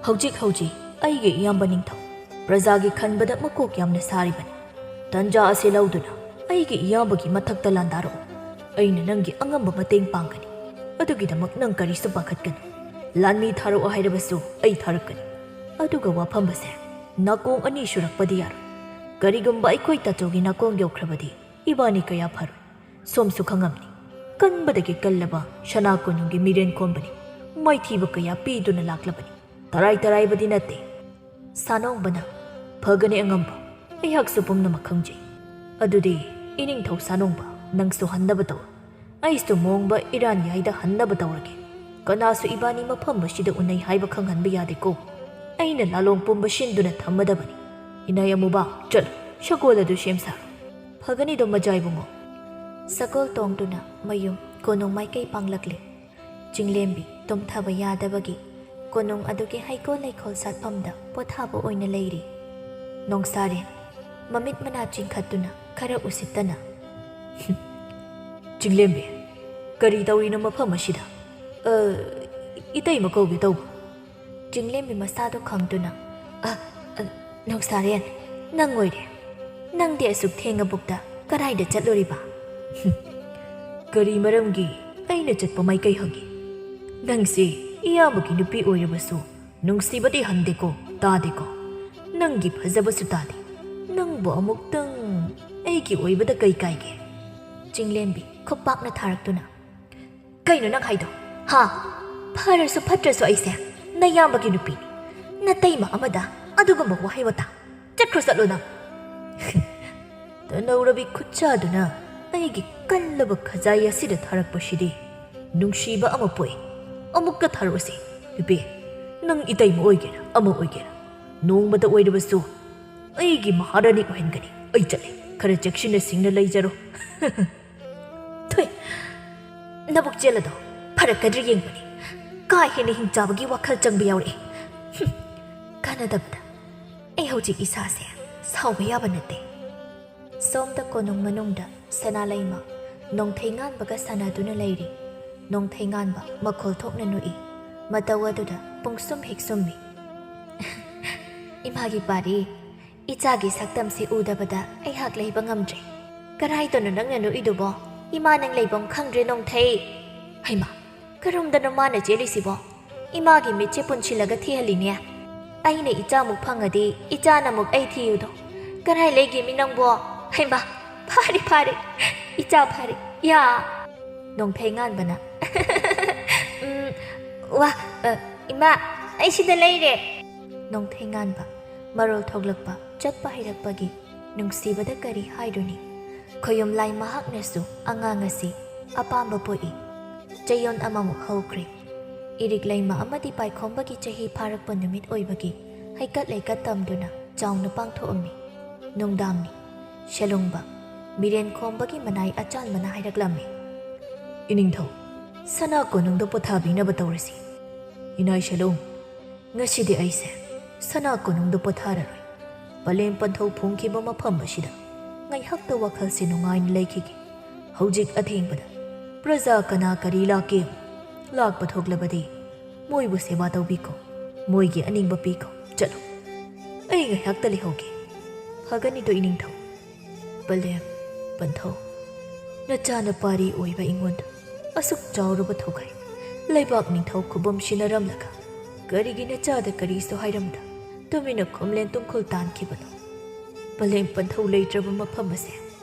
ꯍꯧꯖꯤꯛ ꯍꯧꯖꯤꯛ ꯑꯩꯒꯤ ꯏꯌꯥꯝꯕ ꯅꯤꯡꯊꯧ ꯄ꯭ꯔꯖꯥꯒꯤ ꯈꯟꯕꯗ ꯃꯀꯣꯛ ꯌꯥꯝꯅ ꯁꯥꯔꯤꯕꯅꯤ꯫ ꯇꯟꯖꯥ ꯑꯁꯤ ꯂꯧꯗꯨꯅ ꯑꯩꯒꯤ ꯏꯌꯥꯝꯕꯒꯤ ꯃꯊꯛꯇ ꯂꯥꯟꯗꯥꯔꯛꯎ꯫ ꯑꯩꯅ ꯅꯪꯒꯤ ꯑꯉꯝꯕ ꯃꯇꯦꯡ ꯄꯥꯡꯒꯅꯤ꯫ ꯑꯗꯨꯒꯤꯗꯃꯛ ꯅꯪ ꯀꯔꯤꯁꯨ ꯄꯥꯈꯠꯀꯅꯨ꯫ ꯂꯥꯟꯃꯤ ꯊꯥꯔꯛꯑꯣ ꯍꯥꯏꯔꯕꯁꯨ ꯑꯩ ꯊꯥꯔꯛꯀꯅꯤ꯫ ꯑꯗꯨꯒ ꯋꯥꯐꯝ ꯑꯁꯦ ꯅꯥꯀꯣꯡ ꯑꯅꯤ ꯁꯨꯔꯛꯄꯗꯤ ꯌꯥꯔꯣꯏ꯫ ꯀꯔꯤꯒꯨꯝꯕ ꯑꯩꯈꯣꯏ ꯇꯥꯆꯧꯒꯤ ꯅꯥꯀꯣꯡ ꯌꯧꯈ꯭ꯔꯕꯗꯤ ꯏꯕꯥꯅꯤ ꯀꯌꯥ ꯐꯔꯣꯏ꯫ ꯁꯣꯝꯁꯨ ꯈꯪꯉꯝꯅꯤ, ꯀꯟꯕꯗꯒꯤ ꯀꯜꯂꯕ ꯁꯅꯥ ꯀꯣꯅꯨꯡꯒꯤ ꯃꯤꯔꯦꯟ ꯈꯣꯝꯕꯅꯤ꯫ ꯃꯥꯏꯊꯤꯕ ꯀꯌꯥ ꯄꯤꯗꯨꯅ ꯂꯥꯛꯂꯕꯅꯤ꯫ ꯇꯔꯥꯏ ꯇꯔꯥꯏꯕꯗꯤ ꯅꯠꯇꯦ꯫" ꯁꯥꯅꯣꯡꯕꯅ, "ꯐꯒꯅꯤ ꯑꯉꯝꯕ, ꯑꯩꯍꯥꯛꯁꯨ ꯄꯨꯝꯅꯃꯛ ꯈꯪꯖꯩ꯫ ꯑꯗꯨꯗꯤ ꯏꯅꯤꯡꯊꯧ ꯁꯥꯅꯣꯡꯕ, ꯅꯪꯁꯨ ꯍꯟꯅꯕ ꯇꯧ꯫ ꯑꯩꯁꯨ ꯃꯣꯡꯕ ꯏꯔꯥꯟꯌꯥꯏꯗ ꯍꯟꯅꯕ ꯇꯧꯔꯒꯦ꯫ ꯀꯅꯥꯁꯨ ꯏꯕꯥꯅꯤ ꯃꯐꯝ ꯑꯁꯤꯗ ꯎꯅꯩ ꯍꯥꯏꯕ ꯈꯪꯍꯟꯕ ꯌꯥꯗꯦꯀꯣ꯫ ꯑꯩꯅ ꯂꯥꯂꯣꯡ ꯄꯨꯝꯕ ꯁꯤꯟꯗꯨꯅ ꯊꯝꯃꯗꯕꯅꯤ꯫ ꯏꯅꯥꯏ ꯑꯃꯨꯕ, ꯆꯠꯂꯨ, ꯁꯒꯣꯜ ꯑꯗꯨ ꯁꯦꯝ ꯁꯥꯔꯣ꯫" "ꯐꯒꯅꯤꯗꯣ ꯃꯖꯥꯏꯕꯨꯡꯉꯣ꯫" ꯁꯒꯣꯜ ꯇꯣꯡꯗꯨꯅ ꯃꯌꯨꯝ ꯀꯣꯅꯨꯡ ꯃꯥꯏꯀꯩ ꯄꯥꯡꯂꯛꯂꯦ꯫ ꯆꯤꯡꯂꯦꯝꯕꯤ ꯇꯨꯝꯊꯕ ꯌꯥꯗꯕꯒꯤ ꯀꯣꯅꯨꯡ ꯑꯗꯨꯒꯤ ꯍꯩꯀꯣꯜ ꯂꯩꯀꯣꯜ ꯁꯥꯠꯐꯝꯗ ꯄꯣꯊꯥꯕ ꯑꯣꯏꯅ ꯂꯩꯔꯤ꯫ ꯅꯣꯡꯁꯥꯔꯦꯟ ꯃꯃꯤꯠ ꯃꯅꯥ ꯆꯤꯡꯈꯠꯇꯨꯅ ꯈꯔ ꯎꯁꯤꯠꯇꯅ, "ꯆꯤꯡꯂꯦꯝꯕꯤ, ꯀꯔꯤ ꯇꯧꯔꯤꯅꯣ ꯃꯐꯝ ꯑꯁꯤꯗ? ꯑ, ꯏꯇꯩꯃ ꯀꯧꯒꯦ ꯇꯧꯕ꯫" ꯆꯤꯡꯂꯦꯝꯕꯤ ꯃꯁꯥꯗꯣ ꯈꯪꯗꯨꯅ, "ꯑ, ꯑ, ꯅꯣꯡꯁꯥꯔꯦꯟ, ꯅꯪ ꯑꯣꯏꯔꯦ꯫ ꯅꯪꯗꯤ ꯑꯁꯨꯛ ꯊꯦꯡꯉꯕꯨꯛꯇ ꯀꯗꯥꯏꯗ ꯆꯠꯂꯨꯔꯤꯕ?" "ꯀꯔꯤ ꯃꯔꯝꯒꯤ ꯑꯩꯅ ꯆꯠꯄ ꯃꯥꯏꯀꯩ ꯍꯪꯉꯤ? ꯅꯪꯁꯤ ꯏꯌꯥꯝꯕꯒꯤ ꯅꯨꯄꯤ ꯑꯣꯏꯔꯕꯁꯨ ꯅꯨꯡꯁꯤꯕꯗꯤ ꯍꯟꯗꯦꯀꯣ, ꯇꯥꯗꯦꯀꯣ꯫ ꯅꯪꯒꯤ ꯐꯖꯕꯁꯨ ꯇꯥꯗꯦ꯫ ꯅꯪꯕꯨ ꯑꯃꯨꯛꯇꯪ ꯑꯩꯒꯤ ꯑꯣꯏꯕꯗ ꯀꯩ ꯀꯥꯏꯒꯦ?" ꯆꯤꯡꯂꯦꯝꯕꯤ ꯈꯨꯄꯥꯛꯅ ꯊꯥꯔꯛꯇꯨꯅ, "ꯀꯩꯅꯣ ꯅꯪ ꯍꯥꯏꯗꯣ? ꯍꯥ? ꯐꯔꯁꯨ ꯐꯠꯇ꯭ꯔꯁꯨ ꯑꯩꯁꯦ ꯅꯌꯥꯝꯕꯒꯤ ꯅꯨꯄꯤꯅꯤ꯫ ꯅꯇꯩꯃ ꯑꯃꯗ ꯑꯗꯨꯒꯨꯝꯕ ꯋꯥꯍꯩ ꯋꯥꯇꯥ ꯆꯠꯈ꯭ꯔꯣ ꯆꯠꯂꯣ ꯅꯪ꯫" ꯇꯅꯧꯔꯕꯤ ꯈꯨꯠꯁꯥꯗꯨꯅ ꯑꯩꯒꯤ ꯀꯜꯂꯕ ꯈꯖꯥꯏ ꯑꯁꯤꯗ ꯊꯥꯔꯛꯄꯁꯤꯗꯤ ꯅꯨꯡꯁꯤꯕ ꯑꯃ ꯄꯣꯛꯏ꯫ ꯑꯃꯨꯛꯀ ꯊꯥꯔꯛꯎꯁꯤ꯫ ꯏꯕꯦ, ꯅꯪ ꯏꯇꯩꯃ ꯑꯣꯏꯒꯦꯔꯥ ꯑꯃ ꯑꯣꯏꯒꯦꯔꯥ, ꯅꯣꯡꯃꯇ ꯑꯣꯏꯔꯕꯁꯨ ꯑꯩꯒꯤ ꯃꯍꯥꯔꯥꯅꯤ ꯑꯣꯏꯍꯟꯒꯅꯤ꯫ ꯑꯩ ꯆꯠꯂꯦ, ꯈꯔ ꯆꯦꯛꯁꯤꯟꯅ ꯁꯤꯡꯅ ꯂꯩꯖꯔꯣ꯫ ꯊꯨꯏ, ꯅꯕꯨꯛ ꯆꯦꯜꯂꯗꯣ ꯐꯔꯛꯀꯗ꯭ꯔꯥ ꯌꯦꯡꯕꯅꯤ꯫ ꯀꯥ ꯍꯦꯟꯅ ꯍꯤꯡꯆꯥꯕꯒꯤ ꯋꯥꯈꯜ ꯆꯪꯕ ꯌꯥꯎꯔꯛꯑꯦ꯫ ꯍꯨꯝ, ꯀꯥꯟꯅꯗꯕꯗ꯫ ꯑꯩ ꯍꯧꯖꯤꯛ ꯏꯁꯥꯁꯦ ꯁꯥꯎꯕ ꯌꯥꯕ ꯅꯠꯇꯦ꯫ ꯁꯣꯝꯗ ꯀꯣꯅꯨꯡ ꯃꯅꯨꯡꯗ ꯁꯅꯥ ꯂꯩꯃ ꯅꯣꯡꯊꯩ ꯉꯥꯟꯕꯒ ꯁꯥꯟꯅꯗꯨꯅ ꯂꯩꯔꯤ꯫ ꯅꯣꯡꯊꯩ ꯉꯥꯟꯕ ꯃꯈꯣꯜ ꯊꯣꯛꯅ ꯅꯣꯛꯏ꯫ ꯃꯇꯧ ꯑꯗꯨꯗ ꯄꯨꯡꯁꯨꯝ ꯍꯦꯛ ꯁꯨꯝꯃꯤ꯫ ꯏꯃꯥꯒꯤ ꯄꯥꯔꯤ, ꯏꯆꯥꯒꯤ ꯁꯛꯇꯝꯁꯤ ꯎꯗꯕꯗ ꯑꯩꯍꯥꯛ ꯂꯩꯕ ꯉꯝꯗ꯭ꯔꯦ꯫ ꯀꯔꯥꯏꯗꯅꯣ ꯅꯪꯅ ꯅꯣꯛꯏꯗꯨꯕꯣ? ꯏꯃꯥ ꯅꯪ ꯂꯩꯐꯝ ꯈꯪꯗ꯭ꯔꯦ ꯅꯣꯡꯊꯩ꯫ ꯍꯩꯃꯥ, ꯀꯔꯣꯝꯗꯅꯣ ꯃꯥꯅ ꯆꯦꯜꯂꯤꯁꯤꯕꯣ? ꯏꯃꯥꯒꯤ ꯃꯤꯠꯁꯦ ꯄꯨꯟꯁꯤꯜꯂꯒ ꯊꯤꯍꯜꯂꯤꯅꯦ꯫ ꯑꯩꯅ ꯏꯆꯥꯃꯨꯛ ꯐꯪꯉꯗꯤ ꯏꯆꯥꯅ ꯑꯃꯨꯛ ꯑꯩ ꯊꯤꯌꯨꯗꯣ꯫ ꯀꯔꯥꯏ ꯂꯩꯒꯦꯃꯤ ꯅꯪꯕꯣ? ꯍꯩꯃꯥ, ꯐꯥꯔꯦ, ꯐꯥꯔꯦ, ꯏꯆꯥ ꯐꯥꯔꯦ, ꯌꯥ! ꯅꯣꯡꯊꯩ ꯉꯥꯟꯕꯅ, "ꯎꯝ, ꯋꯥ, ꯑ, ꯏꯃꯥ, ꯑꯩ ꯁꯤꯗ ꯂꯩꯔꯦ!" ꯅꯣꯡꯊꯩ ꯉꯥꯟꯕ ꯃꯔꯣꯜ ꯊꯣꯛꯂꯛꯄ, ꯆꯠꯄ ꯍꯩꯔꯛꯄꯒꯤ ꯅꯨꯡꯁꯤꯕꯗ ꯀꯔꯤ ꯍꯥꯏꯔꯨꯅꯤ? ꯈꯣꯌꯨꯝ ꯂꯥꯏ ꯃꯍꯥꯛꯅꯁꯨ ꯑꯉꯥꯡ ꯑꯁꯤ ꯑꯄꯥꯝꯕ ꯄꯣꯛꯏ꯫ ꯆꯌꯣꯜ ꯑꯃꯃꯨꯛ ꯍꯧꯈ꯭ꯔꯦ꯫ ꯏꯔꯤꯛ ꯂꯩꯃ ꯑꯃꯗꯤ ꯄꯥꯏꯈꯣꯝꯕꯒꯤ ꯆꯍꯤ ꯐꯥꯔꯛꯄ ꯅꯨꯃꯤꯠ ꯑꯣꯏꯕꯒꯤ ꯍꯩꯀꯠ ꯂꯩꯀꯠ ꯇꯝꯗꯨꯅ ꯆꯥꯎꯅ ꯄꯥꯡꯊꯣꯛꯑꯝꯃꯤ꯫ ꯅꯨꯡꯗꯥꯡꯅꯤ꯫ ꯁꯦꯂꯨꯡꯕ ꯃꯤꯔꯦꯟ ꯈꯣꯝꯕꯒꯤ ꯃꯅꯥꯏ ꯑꯆꯥꯟꯕꯅ ꯍꯥꯏꯔꯛꯂꯝꯃꯤ, "ꯏꯅꯤꯡꯊꯧ, ꯁꯅꯥ ꯀꯣꯅꯨꯡꯗ ꯄꯣꯊꯥꯕꯤꯅꯕ ꯇꯧꯔꯁꯤ꯫ ꯏꯅꯥꯏ ꯁꯦꯂꯨꯡ, ꯉꯁꯤꯗꯤ ꯑꯩꯁꯦ ꯁꯅꯥ ꯀꯣꯅꯨꯡꯗ ꯄꯣꯊꯥꯔꯔꯣꯏ꯫ ꯄꯂꯦꯝ ꯄꯟꯊꯧ ꯐꯨꯝꯈꯤꯕ ꯃꯐꯝ ꯑꯁꯤꯗ ꯉꯥꯏꯍꯥꯛꯇ ꯋꯥꯈꯜꯁꯦ ꯅꯨꯡꯉꯥꯏꯅ ꯂꯩꯈꯤꯒꯦ꯫ ꯍꯧꯖꯤꯛ ꯑꯊꯦꯡꯕꯗ ꯄ꯭ꯔꯖꯥ ꯀꯅꯥ ꯀꯔꯤ ꯂꯥꯛꯀꯦ? ꯂꯥꯛꯄ ꯊꯣꯛꯂꯕꯗꯤ ꯃꯣꯏꯕꯨ ꯁꯦꯕꯥ ꯇꯧꯕꯤꯈꯣ, ꯃꯣꯏꯒꯤ ꯑꯅꯤꯡꯕ ꯄꯤꯈꯣ꯫ ꯆꯠꯂꯣ, ꯑꯩ ꯉꯥꯏꯍꯥꯛꯇ ꯂꯩꯍꯧꯒꯦ꯫" "ꯐꯒꯅꯤꯗꯣ ꯏꯅꯤꯡꯊꯧ꯫" "ꯄꯂꯦꯝ, ꯄꯟꯊꯧ, ꯅꯆꯥꯅ ꯄꯥꯔꯤ ꯑꯣꯏꯕ ꯑꯩꯉꯣꯟꯗ ꯑꯁꯨꯛ ꯆꯥꯎꯔꯕ ꯊꯧꯒꯥꯏ ꯂꯩꯕꯥꯛ ꯅꯤꯡꯊꯧ ꯈꯨꯕꯝ ꯁꯤꯟꯅꯔꯝꯂꯒ ꯀꯔꯤꯒꯤ ꯅꯆꯥꯗ ꯀꯔꯤꯁꯨ ꯍꯥꯏꯔꯝꯗ ꯇꯨꯃꯤꯟꯅ ꯈꯨꯝꯂꯦꯟ ꯇꯨꯝꯈꯨꯜ ꯇꯥꯟꯈꯤꯕꯅꯣ? ꯄꯂꯦꯝ ꯄꯟꯊꯧ ꯂꯩꯇ꯭ꯔꯕ ꯃꯐꯝ ꯑꯁꯦ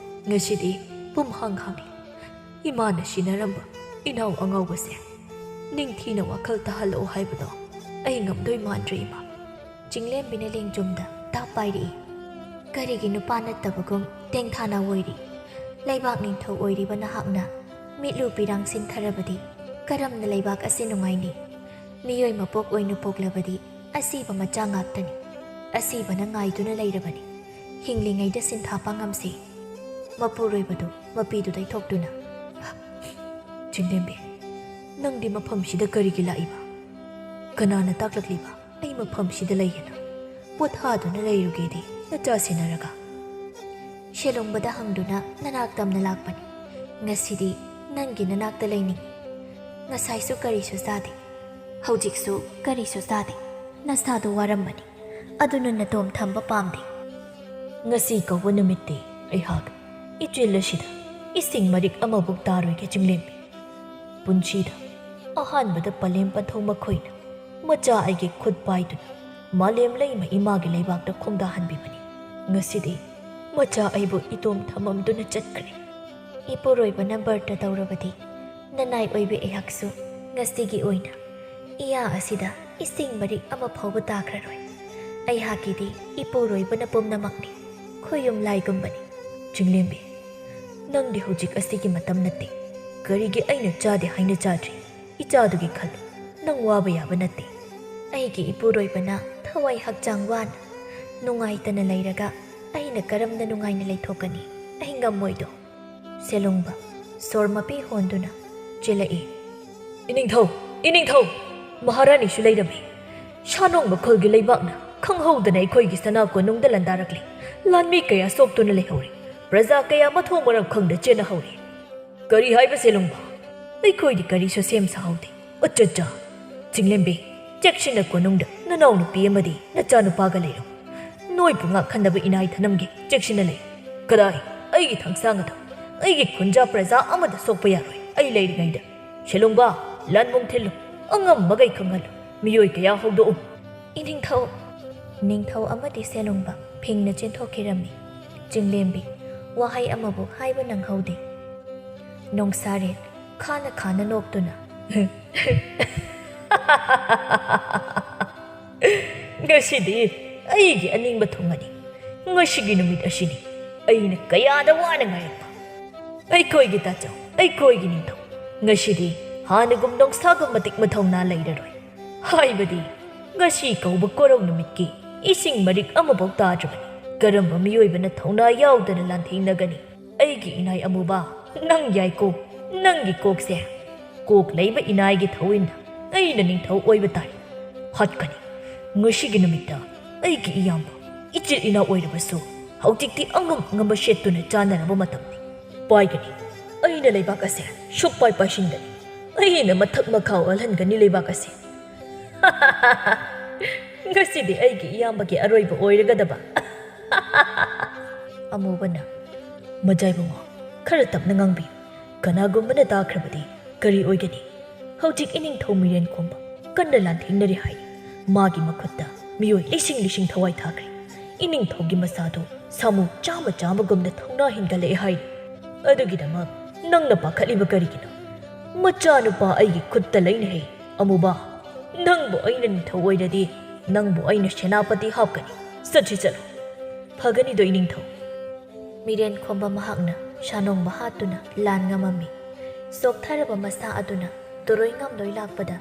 ꯉꯁꯤꯗꯤ ꯄꯨꯝꯍꯥꯡ ꯍꯥꯡꯂꯤ꯫ ꯏꯃꯥꯅ ꯁꯤꯟꯅꯔꯝꯕ ꯏꯅꯥꯎ ꯑꯉꯥꯎꯕꯁꯦ ꯅꯤꯡꯊꯤꯅ ꯋꯥꯈꯜ ꯇꯥꯍꯜꯂꯛꯑꯣ ꯍꯥꯏꯕꯗꯣ ꯑꯩ ꯉꯝꯗꯣꯏ ꯃꯥꯟꯗ꯭ꯔꯦ ꯏꯃꯥ꯫" ꯆꯤꯡꯂꯦꯝꯕꯤꯅ ꯂꯦꯡꯖꯨꯝꯗ ꯇꯥꯞ ꯄꯥꯏꯔꯛꯏ꯫ ꯀꯔꯤꯒꯤ ꯅꯨꯄꯥ ꯅꯠꯇꯕꯒꯨꯝ ꯇꯦꯡꯊꯥꯅ ꯑꯣꯏꯔꯤ? ꯂꯩꯕꯥꯛ ꯅꯤꯡꯊꯧ ꯑꯣꯏꯔꯤꯕ ꯅꯍꯥꯛꯅ ꯃꯤꯠꯂꯨ ꯄꯤꯔꯥꯡ ꯁꯤꯟꯊꯔꯕꯗꯤ ꯀꯔꯝꯅ ꯂꯩꯕꯥꯛ ꯑꯁꯤ ꯅꯨꯡꯉꯥꯏꯅꯤ? ꯃꯤꯑꯣꯏ ꯃꯄꯣꯛ ꯑꯣꯏꯅ ꯄꯣꯛꯂꯕꯗꯤ ꯑꯁꯤꯕ ꯃꯆꯥ ꯉꯥꯛꯇꯅꯤ꯫ ꯑꯁꯤꯕꯅ ꯉꯥꯏꯗꯨꯅ ꯂꯩꯔꯕꯅꯤ꯫ ꯍꯤꯡꯂꯤꯉꯩꯗ ꯁꯤꯟꯊꯥ ꯄꯥꯡꯉꯝꯁꯤ꯫ ꯃꯄꯨꯔꯣꯏꯕꯗꯨ ꯃꯄꯤꯗꯨꯗ ꯏꯊꯣꯛꯇꯨꯅ, "ꯆꯤꯡꯂꯦꯝꯕꯤ, ꯅꯪꯗꯤ ꯃꯐꯝꯁꯤꯗ ꯀꯔꯤꯒꯤ ꯂꯥꯛꯏꯕ? ꯀꯅꯥꯅ ꯇꯥꯛꯂꯛꯂꯤꯕ ꯑꯩ ꯃꯐꯝꯁꯤꯗ ꯂꯩꯒꯦꯅ? ꯄꯣꯊꯥꯗꯨꯅ ꯂꯩꯔꯨꯒꯦꯗꯤ ꯅꯆꯥ ꯁꯦꯟꯅꯔꯒ?" ꯁꯦꯂꯣꯡꯕꯗ ꯍꯪꯗꯨꯅ ꯅꯅꯥꯛ ꯇꯝꯅ ꯂꯥꯛꯄꯅꯤ꯫ "ꯉꯁꯤꯗꯤ ꯅꯪꯒꯤ ꯅꯅꯥꯛꯇ ꯂꯩꯅꯤꯡꯏ꯫ ꯉꯁꯥꯏꯁꯨ ꯀꯔꯤꯁꯨ ꯆꯥꯗꯦ, ꯍꯧꯖꯤꯛꯁꯨ ꯀꯔꯤꯁꯨ ꯆꯥꯗꯦ꯫ ꯅꯁꯥꯗꯣ ꯋꯥꯔꯝꯃꯅꯤ, ꯑꯗꯨꯅ ꯅꯇꯣꯝ ꯊꯝꯕ ꯄꯥꯝꯗꯦ꯫ ꯉꯁꯤ ꯀꯧꯕ ꯅꯨꯃꯤꯠꯇꯤ ꯑꯩꯍꯥꯛ ꯏꯆꯦꯜ ꯑꯁꯤꯗ ꯏꯁꯤꯡ ꯃꯔꯤꯛ ꯑꯃꯕꯨ ꯇꯥꯔꯣꯏꯒꯦ ꯆꯤꯡꯂꯦꯝꯕꯤ꯫ ꯄꯨꯟꯁꯤꯗ ꯑꯍꯥꯟꯕꯗ ꯄꯂꯦꯝ ꯄꯟꯊꯧ ꯃꯈꯣꯏꯅ ꯃꯆꯥ ꯑꯩꯒꯤ ꯈꯨꯠ ꯄꯥꯏꯗꯨꯅ ꯃꯥꯂꯦꯝ ꯂꯩꯃ ꯏꯃꯥꯒꯤ ꯂꯩꯕꯥꯛꯇ ꯈꯣꯡꯗꯥꯍꯟꯕꯤꯕꯅꯤ꯫ ꯉꯁꯤꯗꯤ ꯃꯆꯥ ꯑꯩꯕꯨ ꯏꯇꯣꯝ ꯊꯝꯃꯝꯗꯨꯅ ꯆꯠꯈ꯭ꯔꯦ꯫ ꯏꯄꯨꯔꯣꯏꯕꯅ ꯕꯔꯇ ꯇꯧꯔꯕꯗꯤ ꯅꯅꯥꯏ ꯑꯣꯏꯕꯤ ꯑꯩꯍꯥꯛꯁꯨ ꯉꯁꯤꯒꯤ ꯑꯣꯏꯅ ꯏꯌꯥ ꯑꯁꯤꯗ ꯏꯁꯤꯡ ꯃꯔꯤꯛ ꯑꯃ ꯐꯥꯎꯕ ꯇꯥꯈ꯭ꯔꯔꯣꯏ꯫ ꯑꯩꯍꯥꯛꯀꯤꯗꯤ ꯏꯄꯨꯔꯣꯏꯕꯅ ꯄꯨꯝꯅꯃꯛꯅꯤ, ꯈꯨꯌꯨꯝ ꯂꯥꯏꯒꯨꯝꯕꯅꯤ꯫" "ꯆꯤꯡꯂꯦꯝꯕꯤ, ꯅꯪꯗꯤ ꯍꯧꯖꯤꯛ ꯑꯁꯤꯒꯤ ꯃꯇꯝ ꯅꯠꯇꯦ꯫ ꯀꯔꯤꯒꯤ ꯑꯩꯅ ꯆꯥꯗꯦ ꯍꯥꯏꯅ ꯆꯥꯗ꯭ꯔꯤ? ꯏꯆꯥꯗꯨꯒꯤ ꯈꯜꯂꯨ, ꯅꯪ ꯋꯥꯕ ꯌꯥꯕ ꯅꯠꯇꯦ꯫" "ꯑꯩꯒꯤ ꯏꯄꯨꯔꯣꯏꯕꯅ ꯊꯋꯥꯏ ꯍꯛꯆꯥꯡ ꯋꯥꯅ ꯅꯨꯡꯉꯥꯏꯇꯅ ꯂꯩꯔꯒ ꯑꯩꯅ ꯀꯔꯝꯅ ꯅꯨꯡꯉꯥꯏꯅ ꯂꯩꯊꯣꯛꯀꯅꯤ? ꯑꯩ ꯉꯝꯃꯣꯏꯗꯣ꯫" ꯁꯦꯂꯣꯡꯕ ꯁꯣꯔ ꯃꯄꯤ ꯍꯣꯟꯗꯨꯅ ꯆꯦꯜꯂꯛꯏ꯫ "ꯏꯅꯤꯡꯊꯧ, ꯏꯅꯤꯡꯊꯧ, ꯃꯍꯥꯔꯥꯅꯤꯁꯨ ꯂꯩꯔꯝꯃꯤ꯫ ꯁꯥꯅꯣꯡ ꯃꯈꯣꯜꯒꯤ ꯂꯩꯕꯥꯛꯅ ꯈꯪꯍꯧꯗꯅ ꯑꯩꯈꯣꯏꯒꯤ ꯁꯅꯥ ꯀꯣꯅꯨꯡꯗ ꯂꯥꯟꯗꯥꯔꯛꯂꯤ꯫ ꯂꯥꯟꯃꯤ ꯀꯌꯥ ꯁꯣꯛꯇꯨꯅ ꯂꯩꯍꯧꯔꯤ꯫ ꯄ꯭ꯔꯖꯥ ꯀꯌꯥ ꯃꯊꯣꯡ ꯃꯔꯝ ꯈꯪꯗ ꯆꯦꯟꯅꯍꯧꯔꯤ꯫" "ꯀꯔꯤ ꯍꯥꯏꯕ ꯁꯦꯂꯣꯡꯕ? ꯑꯩꯈꯣꯏꯗꯤ ꯀꯔꯤꯁꯨ ꯁꯦꯝ ꯁꯥꯍꯧꯗꯦ꯫ ꯑꯆꯠꯆꯥ! ꯆꯤꯡꯂꯦꯝꯕꯤ, ꯆꯦꯛꯁꯤꯟꯅ ꯀꯣꯅꯨꯡꯗ ꯅꯅꯥꯎꯅꯨꯄꯤ ꯑꯃꯗꯤ ꯅꯆꯥꯅꯨꯄꯥꯒ ꯂꯩꯔꯝꯃꯨ꯫ ꯅꯣꯏꯕꯨ ꯉꯥꯛꯍꯟꯅꯕ ꯏꯅꯥꯏ ꯊꯅꯝꯒꯦ, ꯆꯦꯛꯁꯤꯟꯅ ꯂꯩꯌꯨ꯫" "ꯀꯗꯥꯏ? ꯑꯩꯒꯤ ꯊꯥꯡꯁꯥꯡ ꯑꯗꯣ, ꯑꯩꯒꯤ ꯈꯨꯟꯖꯥ ꯄ꯭ꯔꯖꯥ ꯑꯃꯗ ꯁꯣꯛꯄ ꯌꯥꯔꯣꯏ, ꯑꯩ ꯂꯩꯔꯤꯉꯩꯗ꯫ ꯁꯦꯂꯣꯡꯕ, ꯂꯥꯟꯃꯨꯡ ꯊꯤꯜꯂꯨ, ꯑꯉꯝꯕꯈꯩ ꯈꯪꯍꯜꯂꯨ, ꯃꯤꯑꯣꯏ ꯀꯌꯥ ꯍꯧꯗꯣꯛꯎ꯫" "ꯏꯅꯤꯡꯊꯧ!" ꯅꯤꯡꯊꯧ ꯑꯃꯗꯤ ꯁꯦꯂꯣꯡꯕ ꯐꯤꯡꯅ ꯆꯦꯟꯊꯣꯛꯈꯤꯔꯝꯃꯤ꯫ ꯆꯤꯡꯂꯦꯝꯕꯤ ꯋꯥꯍꯩ ꯑꯃꯕꯨ ꯍꯥꯏꯕ ꯅꯪꯍꯧꯗꯦ꯫ ꯅꯣꯡꯁꯥꯔꯦꯟ ꯈꯥꯅ ꯈꯥꯅ ꯅꯣꯛꯇꯨꯅ, "ꯉꯁꯤꯗꯤ ꯑꯩꯒꯤ ꯑꯅꯤꯡꯕ ꯊꯨꯡꯉꯅꯤ꯫ ꯉꯁꯤꯒꯤ ꯅꯨꯃꯤꯠ ꯑꯁꯤꯅꯤ ꯑꯩꯅ ꯀꯌꯥꯗ ꯋꯥꯅ ꯉꯥꯏꯔꯛꯄ꯫ ꯑꯩꯈꯣꯏꯒꯤ ꯇꯥꯆꯧ, ꯑꯩꯈꯣꯏꯒꯤ ꯅꯤꯡꯊꯧ, ꯉꯁꯤꯗꯤ ꯍꯥꯟꯅꯒꯨꯝ ꯅꯣꯡꯁꯥꯒꯨꯝ ꯃꯇꯤꯛ ꯃꯊꯧꯅꯥ ꯂꯩꯔꯔꯣꯏ꯫ ꯍꯥꯏꯕꯗꯤ, ꯉꯁꯤ ꯀꯧꯕ ꯀꯣꯔꯧ ꯅꯨꯃꯤꯠꯀꯤ ꯏꯁꯤꯡ ꯃꯔꯤꯛ ꯑꯃꯐꯥꯎ ꯇꯥꯗ꯭ꯔꯕꯅꯤ꯫ ꯀꯔꯝꯕ ꯃꯤꯑꯣꯏꯕꯅ ꯊꯧꯅꯥ ꯌꯥꯎꯗꯅ ꯂꯥꯟꯊꯦꯡꯅꯒꯅꯤ? ꯑꯩꯒꯤ ꯏꯅꯥꯏ ꯑꯃꯨꯕ, ꯅꯪ ꯌꯥꯏꯀꯣ? ꯅꯪꯒꯤ ꯀꯣꯛꯁꯦ꯫ ꯀꯣꯛ ꯂꯩꯕ ꯏꯅꯥꯏꯒꯤ ꯊꯧꯋꯤꯟꯅ ꯑꯩꯅ ꯅꯤꯡꯊꯧ ꯑꯣꯏꯕ ꯇꯥꯏ꯫ ꯍꯥꯠꯀꯅꯤ꯫ ꯉꯁꯤꯒꯤ ꯅꯨꯃꯤꯠꯇ ꯑꯩꯒꯤ ꯏꯌꯥꯝꯕ, ꯏꯆꯤꯜ ꯏꯅꯥꯎ ꯑꯣꯏꯔꯕꯁꯨ, ꯍꯧꯖꯤꯛꯇꯤ ꯑꯉꯝ ꯑꯉꯝꯕ ꯁꯦꯠꯇꯨꯅ ꯆꯥꯅꯔꯕ ꯃꯇꯝꯅꯤ꯫ ꯄꯥꯏꯒꯅꯤ꯫ ꯑꯩꯅ ꯂꯩꯕꯥꯛ ꯑꯁꯦ ꯁꯨꯛꯄꯥꯏ ꯄꯥꯏꯁꯤꯟꯒꯅꯤ꯫ ꯑꯩꯅ ꯃꯊꯛ ꯃꯈꯥ ꯑꯣꯜꯍꯟꯒꯅꯤ ꯂꯩꯕꯥꯛ ꯑꯁꯦ꯫ ꯉꯁꯤꯗꯤ ꯑꯩꯒꯤ ꯏꯌꯥꯝꯕꯒꯤ ꯑꯔꯣꯏꯕ ꯑꯣꯏꯔꯒꯗꯕ꯫ ꯑꯃꯨꯕꯅ, ꯃꯖꯥꯏꯕꯨꯡꯉꯣ, ꯈꯔ ꯇꯞꯅ ꯉꯥꯡꯕꯤꯌꯨ꯫ ꯀꯅꯥꯒꯨꯝꯕꯅ ꯇꯥꯈ꯭ꯔꯕꯗꯤ ꯀꯔꯤ ꯑꯣꯏꯒꯅꯤ? ꯍꯧꯖꯤꯛ ꯏꯅꯤꯡꯊꯧ ꯃꯤꯔꯦꯟ ꯈꯣꯝꯕ ꯀꯟꯅ ꯂꯥꯟꯊꯦꯡꯅꯔꯤ ꯍꯥꯏ꯫ ꯃꯥꯒꯤ ꯃꯈꯨꯠꯇ ꯃꯤꯑꯣꯏ ꯂꯤꯁꯤꯡ ꯂꯤꯁꯤꯡ ꯊꯋꯥꯏ ꯊꯥꯈ꯭ꯔꯦ꯫ ꯏꯅꯤꯡꯊꯧꯒꯤ ꯃꯁꯥꯗꯨ ꯁꯥꯃꯨ ꯆꯥꯝꯃ ꯆꯥꯝꯃꯒꯨꯝꯅ ꯊꯧꯅꯥ ꯍꯦꯟꯒꯠꯂꯛꯑꯦ ꯍꯥꯏꯔꯤ꯫ ꯑꯗꯨꯒꯤꯗꯃꯛ ꯅꯪꯅ ꯄꯥꯈꯠꯂꯤꯕ ꯀꯔꯤꯒꯤꯅꯣ? ꯃꯆꯥꯅꯨꯄꯥ ꯑꯩꯒꯤ ꯈꯨꯠꯇ ꯂꯩꯅꯦ ꯍꯦ, ꯑꯃꯨꯕ꯫ ꯅꯪꯕꯨ ꯑꯩꯅ ꯅꯤꯡꯊꯧ ꯑꯣꯏꯔꯗꯤ, ꯅꯪꯕꯨ ꯑꯩꯅ ꯁꯦꯅꯥꯄꯇꯤ ꯍꯥꯞꯀꯅꯤ꯫ ꯆꯠꯁꯤ ꯆꯠꯂꯨ꯫ ꯐꯒꯅꯤꯗꯣ ꯏꯅꯤꯡꯊꯧ? ꯃꯤꯔꯦꯟ ꯈꯣꯝꯕ ꯃꯍꯥꯛꯅ ꯁꯥꯅꯣꯡꯕ ꯍꯥꯠꯇꯨꯅ ꯂꯥꯟ ꯉꯝꯃꯝꯃꯤ꯫ ꯆꯣꯛꯊꯔꯕ ꯃꯁꯥ ꯑꯗꯨꯅ ꯇꯨꯔꯣꯏ ꯉꯝꯂꯣꯏ ꯂꯥꯛꯄꯗ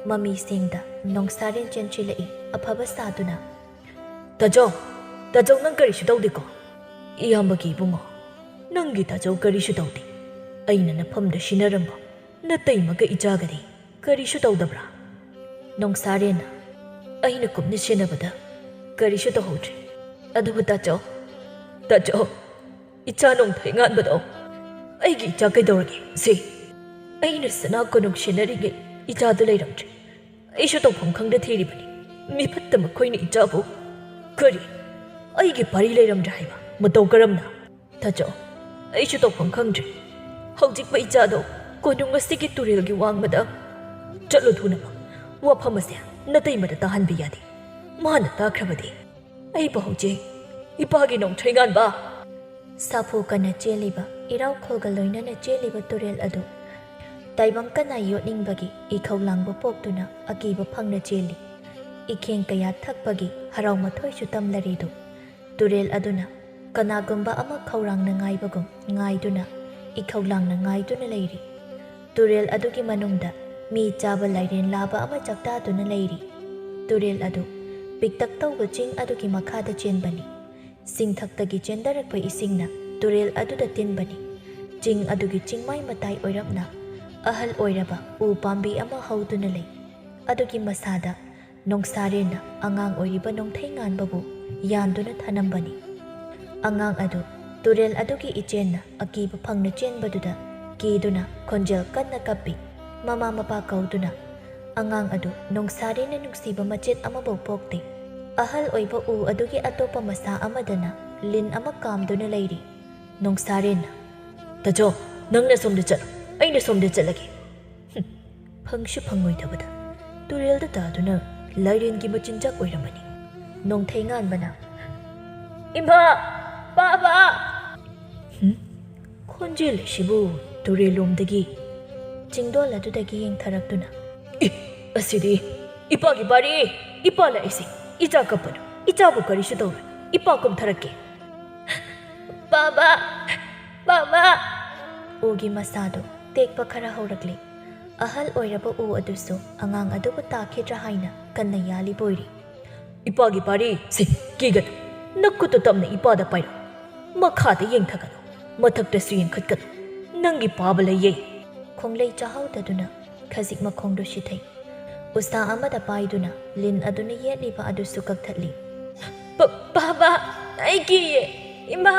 ꯃꯃꯤꯁꯤꯡꯗ ꯅꯣꯡꯁꯥꯔꯦꯟ ꯆꯦꯟꯁꯤꯜꯂꯛꯏ, ꯑꯐꯕ ꯁꯥꯗꯨꯅ꯫ ꯇꯥꯖꯧ, ꯇꯥꯖꯧ, ꯅꯪ ꯀꯔꯤꯁꯨ ꯇꯧꯗꯦꯀꯣ? ꯏꯌꯥꯝꯕꯒꯤ ꯏꯕꯨꯡꯉꯣ, ꯅꯪꯒꯤ ꯇꯥꯖꯧ ꯀꯔꯤꯁꯨ ꯇꯧꯗꯦ꯫ ꯑꯩꯅ ꯅꯐꯝꯗ ꯁꯤꯟꯅꯔꯝꯕ ꯅꯇꯩꯃꯒ ꯏꯆꯥꯒꯗꯤ ꯀꯔꯤꯁꯨ ꯇꯧꯗꯕ꯭ꯔꯥ? ꯅꯣꯡꯁꯥꯔꯦꯟꯅ, ꯑꯩꯅ ꯀꯨꯞꯅ ꯁꯦꯟꯅꯕꯗ ꯀꯔꯤꯁꯨ ꯇꯧꯍꯧꯗ꯭ꯔꯦ꯫ ꯑꯗꯨꯕꯨ ꯇꯥꯆꯧ, ꯇꯥꯆꯧ, ꯏꯆꯥ ꯅꯣꯡꯊꯩ ꯉꯥꯟꯕꯗꯣ, ꯑꯩꯒꯤ ꯏꯆꯥ ꯀꯩꯗꯧꯔꯒꯦ? ꯁꯤ, ꯑꯩꯅ ꯁꯅꯥ ꯀꯣꯅꯨꯡ ꯁꯦꯟꯅꯔꯤꯉꯩ ꯏꯆꯥꯗꯨ ꯂꯩꯔꯝꯗ꯭ꯔꯦ꯫ ꯑꯩꯁꯨ ꯇꯧꯐꯝ ꯈꯪꯗ ꯊꯤꯔꯤꯕꯅꯤ꯫ ꯃꯤꯐꯠꯇ ꯃꯈꯣꯏꯅ ꯏꯆꯥꯕꯨ꯫ ꯀꯔꯤ? ꯑꯩꯒꯤ ꯄꯥꯔꯤ ꯂꯩꯔꯝꯗ꯭ꯔꯦ ꯍꯥꯏꯕ? ꯃꯇꯧ ꯀꯔꯝꯅ? ꯇꯥꯆꯧ, ꯑꯩꯁꯨ ꯇꯧꯐꯝ ꯈꯪꯗ꯭ꯔꯦ꯫ ꯍꯧꯖꯤꯛꯄꯨ ꯏꯆꯥꯗꯣ ꯀꯣꯅꯨꯡ ꯑꯁꯤꯒꯤ ꯇꯨꯔꯦꯜꯒꯤ ꯋꯥꯡꯃꯗ꯫ ꯆꯠꯂꯨ ꯊꯨꯅꯃꯛ꯫ ꯋꯥꯐꯝ ꯑꯁꯦ ꯅꯇꯩꯃꯗ ꯇꯥꯍꯟꯕ ꯌꯥꯗꯦ꯫ ꯃꯥꯅ ꯇꯥꯈ꯭ꯔꯕꯗꯤ ꯑꯩꯕꯨ ꯍꯧꯖꯤꯛ ꯏꯄꯥꯒꯤ ꯅꯣꯡꯊ꯭ꯔꯩꯉꯥꯟꯕ꯫ ꯁꯥꯐꯨ ꯀꯟꯅ ꯆꯦꯜꯂꯤꯕ, ꯏꯔꯥꯎꯈꯣꯜꯒ ꯂꯣꯏꯅꯅ ꯆꯦꯜꯂꯤꯕ ꯇꯨꯔꯦꯜ ꯑꯗꯨ ꯇꯥꯏꯕꯪ ꯀꯟꯅ ꯌꯣꯠꯅꯤꯡꯕꯒꯤ ꯏꯈꯧ ꯂꯥꯡꯕ ꯄꯣꯛꯇꯨꯅ ꯑꯀꯤꯕ ꯐꯪꯅ ꯆꯦꯜꯂꯤ꯫ ꯏꯈꯦꯡ ꯀꯌꯥ ꯊꯛꯄꯒꯤ ꯍꯔꯥꯎ ꯃꯊꯣꯏꯁꯨ ꯇꯝꯂꯔꯤꯗꯨ꯫ ꯇꯨꯔꯦꯜ ꯑꯗꯨꯅ ꯀꯅꯥꯒꯨꯝꯕ ꯑꯃ ꯈꯧꯔꯥꯡꯅ ꯉꯥꯏꯕꯒꯨꯝ ꯉꯥꯏꯗꯨꯅ, ꯏꯈꯧ ꯂꯥꯡꯅ ꯉꯥꯏꯗꯨꯅ ꯂꯩꯔꯤ꯫ ꯇꯨꯔꯦꯜ ꯑꯗꯨꯒꯤ ꯃꯅꯨꯡꯗ ꯃꯤ ꯆꯥꯕ ꯂꯥꯏꯔꯦꯟ ꯂꯥꯕ ꯑꯃ ꯆꯥꯛꯇꯥꯗꯨꯅ ꯂꯩꯔꯤ꯫ ꯇꯨꯔꯦꯜ ꯑꯗꯨ ꯄꯤꯛꯇꯛ ꯇꯧꯕ ꯆꯤꯡ ꯑꯗꯨꯒꯤ ꯃꯈꯥꯗ ꯆꯦꯟꯕꯅꯤ꯫ ꯆꯤꯡꯊꯛꯇꯒꯤ ꯆꯦꯟꯊꯔꯛꯄ ꯏꯁꯤꯡꯅ ꯇꯨꯔꯦꯜ ꯑꯗꯨꯗ ꯇꯤꯟꯕꯅꯤ꯫ ꯆꯤꯡ ꯑꯗꯨꯒꯤ ꯆꯤꯡꯃꯥꯏ ꯃꯇꯥꯏ ꯑꯣꯏꯔꯞꯅ ꯑꯍꯜ ꯑꯣꯏꯔꯕ ꯎ ꯄꯥꯝꯕꯤ ꯑꯃ ꯍꯧꯗꯨꯅ ꯂꯩ꯫ ꯑꯗꯨꯒꯤ ꯃꯁꯥꯗ ꯅꯣꯡꯁꯥꯔꯦꯟꯅ ꯑꯉꯥꯡ ꯑꯣꯏꯔꯤꯕ ꯅꯣꯡꯊꯩꯉꯥꯟꯕꯕꯨ ꯌꯥꯟꯗꯨꯅ ꯊꯅꯝꯕꯅꯤ꯫ ꯑꯉꯥꯡ ꯑꯗꯨ ꯇꯨꯔꯦꯜ ꯑꯗꯨꯒꯤ ꯏꯆꯦꯟꯅ ꯑꯀꯤꯕ ꯐꯪꯅ ꯆꯦꯟꯕꯗꯨꯗ ꯀꯤꯗꯨꯅ ꯈꯣꯟꯖꯦꯜ ꯀꯟꯅ ꯀꯞꯄꯤ꯫ ꯃꯃꯥ ꯃꯄꯥ ꯀꯧꯗꯨꯅ ꯑꯉꯥꯡ ꯑꯗꯨ ꯅꯣꯡꯁꯥꯔꯦꯟꯅ ꯅꯨꯡꯁꯤꯕ ꯃꯆꯦꯠ ꯑꯃꯐꯥꯎ ꯄꯣꯛꯇꯦ꯫ ꯑꯍꯜ ꯑꯣꯏꯕ ꯎ ꯑꯗꯨꯒꯤ ꯑꯇꯣꯞꯄ ꯃꯁꯥ ꯑꯃꯗꯅ ꯂꯤꯟ ꯑꯃ ꯀꯥꯝꯗꯨꯅ ꯂꯩꯔꯤ꯫ ꯅꯣꯡꯁꯥꯔꯦꯟꯅ, "ꯇꯥꯖꯧ, ꯅꯪꯅ ꯁꯣꯝꯗ ꯆꯠꯂꯨ, ꯑꯩꯅ ꯁꯣꯝꯗ ꯆꯠꯂꯒꯦ꯫" ꯍꯨꯝ, ꯐꯪꯁꯨ ꯐꯪꯉꯣꯏꯗꯕꯗ ꯇꯨꯔꯦꯜꯗ ꯇꯥꯗꯨꯅ ꯂꯥꯏꯔꯦꯟꯒꯤ ꯃꯆꯤꯟꯖꯥꯛ ꯑꯣꯏꯔꯝꯃꯅꯤ꯫ ꯅꯣꯡꯊꯩꯉꯥꯟꯕꯅ, "ꯏꯃꯥ! ꯄꯥꯕ!" ꯍꯨꯝ? ꯈꯣꯟꯖꯦꯜ ꯑꯁꯤꯕꯨ ꯇꯨꯔꯦꯜꯂꯣꯝꯗꯒꯤ ꯆꯤꯡꯗꯣꯜ ꯑꯗꯨꯗꯒꯤ ꯌꯦꯡꯊꯔꯛꯇꯨꯅ, "ꯑꯦ, ꯑꯁꯤꯗꯤ ꯏꯄꯥꯒꯤ ꯄꯥꯔꯤ! ꯏꯄꯥ ꯂꯥꯛꯏꯁꯤ! ꯏꯆꯥ ꯀꯞꯄꯅꯨ! ꯏꯆꯥꯕꯨ ꯀꯔꯤꯁꯨ ꯇꯧꯔꯣꯏ! ꯏꯄꯥ ꯀꯨꯝꯊꯔꯛꯀꯦ!" "ꯄꯥꯕ! ꯄꯥꯕ!" ꯎꯒꯤ ꯃꯁꯥꯗꯣ ꯇꯦꯛꯄ ꯈꯔ ꯍꯧꯔꯛꯂꯦ꯫ ꯑꯍꯜ ꯑꯣꯏꯔꯕ ꯎ ꯑꯗꯨꯁꯨ ꯑꯉꯥꯡ ꯑꯗꯨꯕꯨ ꯇꯥꯈꯤꯗ꯭ꯔꯥ ꯍꯥꯏꯅ ꯀꯟꯅ ꯌꯥꯜꯂꯤꯕ ꯑꯣꯏꯔꯤ꯫ "ꯏꯄꯥꯒꯤ ꯄꯥꯔꯤ! ꯁꯤ, ꯀꯤꯒꯅꯨ! ꯅꯈꯨꯠꯇꯨ ꯇꯞꯅ ꯏꯄꯥꯗ ꯄꯥꯏꯔꯣ꯫ ꯃꯈꯥꯗ ꯌꯦꯡꯊꯒꯅꯨ, ꯃꯊꯛꯇꯁꯨ ꯌꯦꯡꯈꯠꯀꯅꯨ꯫ ꯅꯪꯒꯤ ꯄꯥꯕ ꯂꯩꯌꯦ!" ꯈꯣꯡꯂꯩ ꯆꯥꯍꯧꯗꯗꯨꯅ ꯈꯖꯤꯛ ꯃꯈꯣꯡꯗꯣ ꯁꯤꯊꯩ꯫ ꯎꯁꯥ ꯑꯃꯗ ꯄꯥꯏꯗꯨꯅ ꯂꯤꯟ ꯑꯗꯨꯅ ꯌꯦꯠꯂꯤꯕ ꯑꯗꯨꯁꯨ ꯀꯛꯊꯠꯂꯤ꯫ "ꯄ-, ꯄꯥꯕ! ꯑꯩ ꯀꯤꯌꯦ! ꯏꯃꯥ!"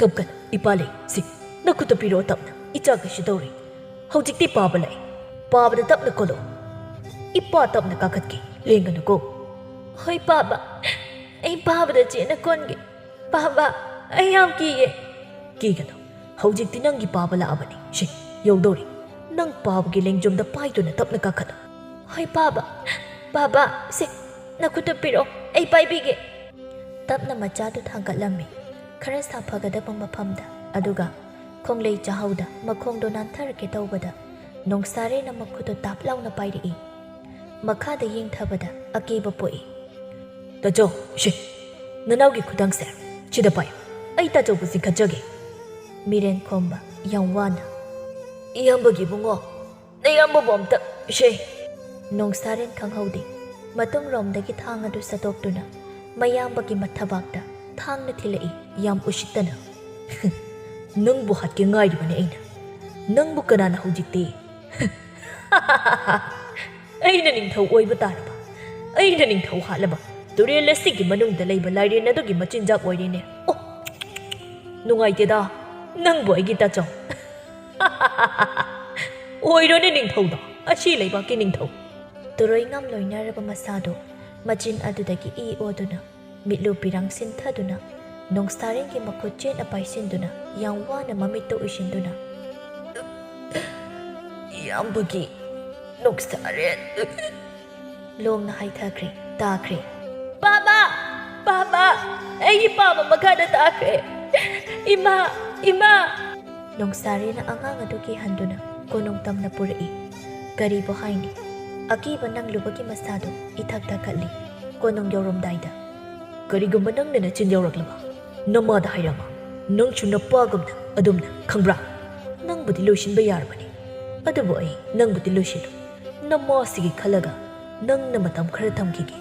"ꯀꯞꯀꯅꯨ, ꯏꯄꯥ ꯂꯩ꯫ ꯁꯤ, ꯅꯈꯨꯠꯇ ꯄꯤꯔꯛꯑꯣ ꯇꯞꯅ꯫ ꯏꯆꯥ ꯀꯩꯁꯨ ꯇꯧꯔꯣꯏ꯫ ꯍꯧꯖꯤꯛꯇꯤ ꯄꯥꯕ ꯂꯥꯛꯑꯦ꯫ ꯄꯥꯕꯗ ꯇꯞꯅ ꯀꯣꯜꯂꯛꯑꯣ꯫ ꯏꯄꯥ ꯇꯞꯅ ꯀꯥꯈꯠꯀꯦ꯫ ꯂꯦꯡꯒꯅꯨꯀꯣ꯫" "ꯍꯣꯏ ꯄꯥꯕ, ꯑꯩ ꯄꯥꯕꯗ ꯆꯦꯠꯅ ꯀꯣꯟꯒꯦ꯫ ꯄꯥꯕ, ꯑꯩ ꯌꯥꯝ ꯀꯤꯌꯦ꯫" "ꯀꯤꯒꯅꯨ, ꯍꯧꯖꯤꯛꯇꯤ ꯅꯪꯒꯤ ꯄꯥꯕ ꯂꯥꯛꯑꯕꯅꯤ꯫ ꯁꯤ, ꯌꯧꯗꯧꯔꯦ꯫ ꯅꯪ ꯄꯥꯕꯒꯤ ꯂꯦꯡꯖꯨꯝꯗ ꯄꯥꯏꯗꯨꯅ ꯇꯞꯅ ꯀꯥꯈꯠꯂꯨ꯫" "ꯍꯣꯏ ꯄꯥꯕ꯫ ꯄꯥꯕ, ꯁꯤ, ꯅꯈꯨꯠꯇꯨ ꯄꯤꯔꯛꯑꯣ, ꯑꯩ ꯄꯥꯏꯕꯤꯒꯦ꯫" ꯇꯞꯅ ꯃꯆꯥꯗꯨ ꯊꯥꯡꯒꯠꯂꯝꯃꯤ ꯈꯔ ꯁꯥꯐꯒꯗꯕ ꯃꯐꯝꯗ, ꯑꯗꯨꯒ ꯈꯣꯡꯂꯩ ꯆꯥꯍꯧꯗ ꯃꯈꯣꯡꯗꯣ ꯅꯥꯟꯊꯔꯛꯀꯦ ꯇꯧꯕꯗ ꯅꯣꯡꯁꯥꯔꯦꯅ ꯃꯈꯨꯠꯇꯨ ꯇꯥꯞ ꯂꯥꯎꯅ ꯄꯥꯏꯔꯛꯏ꯫ ꯃꯈꯥꯗ ꯌꯦꯡꯊꯕꯗ ꯑꯀꯤꯕ ꯄꯣꯛꯏ꯫ "ꯇꯥꯖꯧ, ꯁꯦ, ꯅꯅꯥꯎꯒꯤ ꯈꯨꯗꯥꯡꯁꯦ ꯁꯤꯗ ꯄꯥꯏꯌꯨ꯫ ꯑꯩ ꯇꯥꯖꯧꯕꯨ ꯆꯤꯡꯈꯠꯆꯒꯦ꯫" ꯃꯤꯔꯦꯟ ꯈꯣꯝꯕ ꯌꯥꯝ ꯋꯥꯅ꯫ "ꯏꯌꯥꯝꯕꯒꯤ ꯏꯕꯨꯡꯉꯣ, ꯅꯌꯥꯝꯕꯕꯨ ꯑꯝꯇ ꯁꯦ!" ꯅꯣꯡꯁꯥꯔꯦꯟ ꯈꯪꯍꯧꯗꯦ꯫ ꯃꯇꯨꯡꯂꯣꯝꯗꯒꯤ ꯊꯥꯡ ꯑꯗꯨ ꯁꯠꯇꯣꯛꯇꯨꯅ ꯃꯌꯥꯝꯕꯒꯤ ꯃꯊꯕꯥꯛꯇ ꯊꯥꯡꯅ ꯊꯤꯜꯂꯛꯏ, ꯌꯥꯝ ꯎꯁꯤꯠꯇꯅ꯫ "ꯅꯪꯕꯨ ꯍꯥꯠꯀꯦ ꯉꯥꯏꯔꯤꯕꯅꯦ ꯑꯩꯅ꯫ ꯅꯪꯕꯨ ꯀꯅꯥꯅ ꯍꯧꯖꯤꯛꯇꯤ?" "ꯑꯩꯅ ꯅꯤꯡꯊꯧ ꯑꯣꯏꯕ ꯇꯥꯔꯕ, ꯑꯩꯅ ꯅꯤꯡꯊꯧ ꯍꯥꯠꯂꯕ, ꯇꯨꯔꯦꯜ ꯑꯁꯤꯒꯤ ꯃꯅꯨꯡꯗ ꯂꯩꯕ ꯂꯥꯏꯔꯦꯟ ꯑꯗꯨꯒꯤ ꯃꯆꯤꯟꯖꯥꯛ ꯑꯣꯏꯔꯦꯅꯦ꯫ ꯑꯣ, ꯅꯨꯡꯉꯥꯏꯇꯦꯗ ꯅꯪꯕꯨ ꯑꯩꯒꯤ ꯇꯥꯆꯧ꯫ ꯑꯣꯏꯔꯣꯅꯦ ꯅꯤꯡꯊꯧꯗꯣ, ꯑꯁꯤ ꯂꯩꯕꯥꯛꯀꯤ ꯅꯤꯡꯊꯧ꯫" ꯇꯨꯔꯣꯏꯉꯥꯝ ꯂꯣꯏꯅꯔꯕ ꯃꯁꯥꯗꯨ ꯃꯆꯤꯟ ꯑꯗꯨꯗꯒꯤ ꯏ ꯑꯣꯗꯨꯅ ꯃꯤꯠꯂꯨ ꯄꯤꯔꯥꯡ ꯁꯤꯟꯊꯗꯨꯅ ꯅꯣꯡꯁꯥꯔꯦꯟꯒꯤ ꯃꯈꯨꯠ ꯆꯦꯠꯅ ꯄꯥꯏꯁꯤꯟꯗꯨꯅ ꯌꯥꯝ ꯋꯥꯅ ꯃꯃꯤꯠꯇ ꯎꯏꯁꯤꯟꯗꯨꯅ, "ꯏꯌꯥꯝꯕꯒꯤ ꯅꯣꯡꯁꯥꯔꯦꯟ!" ꯂꯣꯡꯅ ꯍꯥꯏꯊꯈ꯭ꯔꯦ, ꯇꯥꯈ꯭ꯔꯦ꯫ "ꯄꯥꯕ! ꯄꯥꯕ! ꯑꯩꯒꯤ ꯄꯥꯕ ꯃꯈꯥꯗ ꯇꯥꯈ꯭ꯔꯦ! ꯏꯃꯥ! ꯏꯃꯥ!" ꯅꯣꯡꯁꯥꯔꯦꯅ ꯑꯉꯥꯡ ꯑꯗꯨ ꯀꯤꯍꯟꯗꯨꯅ ꯀꯣꯅꯨꯡ ꯇꯝꯅ ꯄꯨꯔꯛꯏ꯫ ꯀꯔꯤꯕꯨ ꯍꯥꯏꯅꯤ? ꯑꯀꯤꯕ ꯅꯪꯂꯨꯕꯒꯤ ꯃꯁꯥꯗꯨ ꯏꯊꯛ ꯊꯛꯀꯠꯂꯤ꯫ ꯀꯣꯅꯨꯡ ꯌꯧꯔꯝꯗꯥꯏꯗ, "ꯀꯔꯤꯒꯨꯝꯕ ꯅꯪꯅ ꯅꯆꯤꯟ ꯌꯧꯔꯛꯂꯕ, ꯅꯃꯥꯗ ꯍꯥꯏꯔꯝꯃ, ꯅꯪꯁꯨ ꯅꯄꯥꯒꯨꯝꯅ ꯑꯗꯨꯝꯅ, ꯈꯪꯕ꯭ꯔꯥ? ꯅꯪꯕꯨꯗꯤ ꯂꯣꯏꯁꯤꯟꯕ ꯌꯥꯔꯕꯅꯤ, ꯑꯗꯨꯕꯨ ꯑꯩ ꯅꯪꯕꯨꯗꯤ ꯂꯣꯏꯁꯤꯜꯂꯣꯏ꯫ ꯅꯃꯥꯁꯤꯒꯤ ꯈꯜꯂꯒ ꯅꯪꯅ ꯃꯇꯝ ꯈꯔ ꯊꯝꯈꯤꯒꯦ꯫"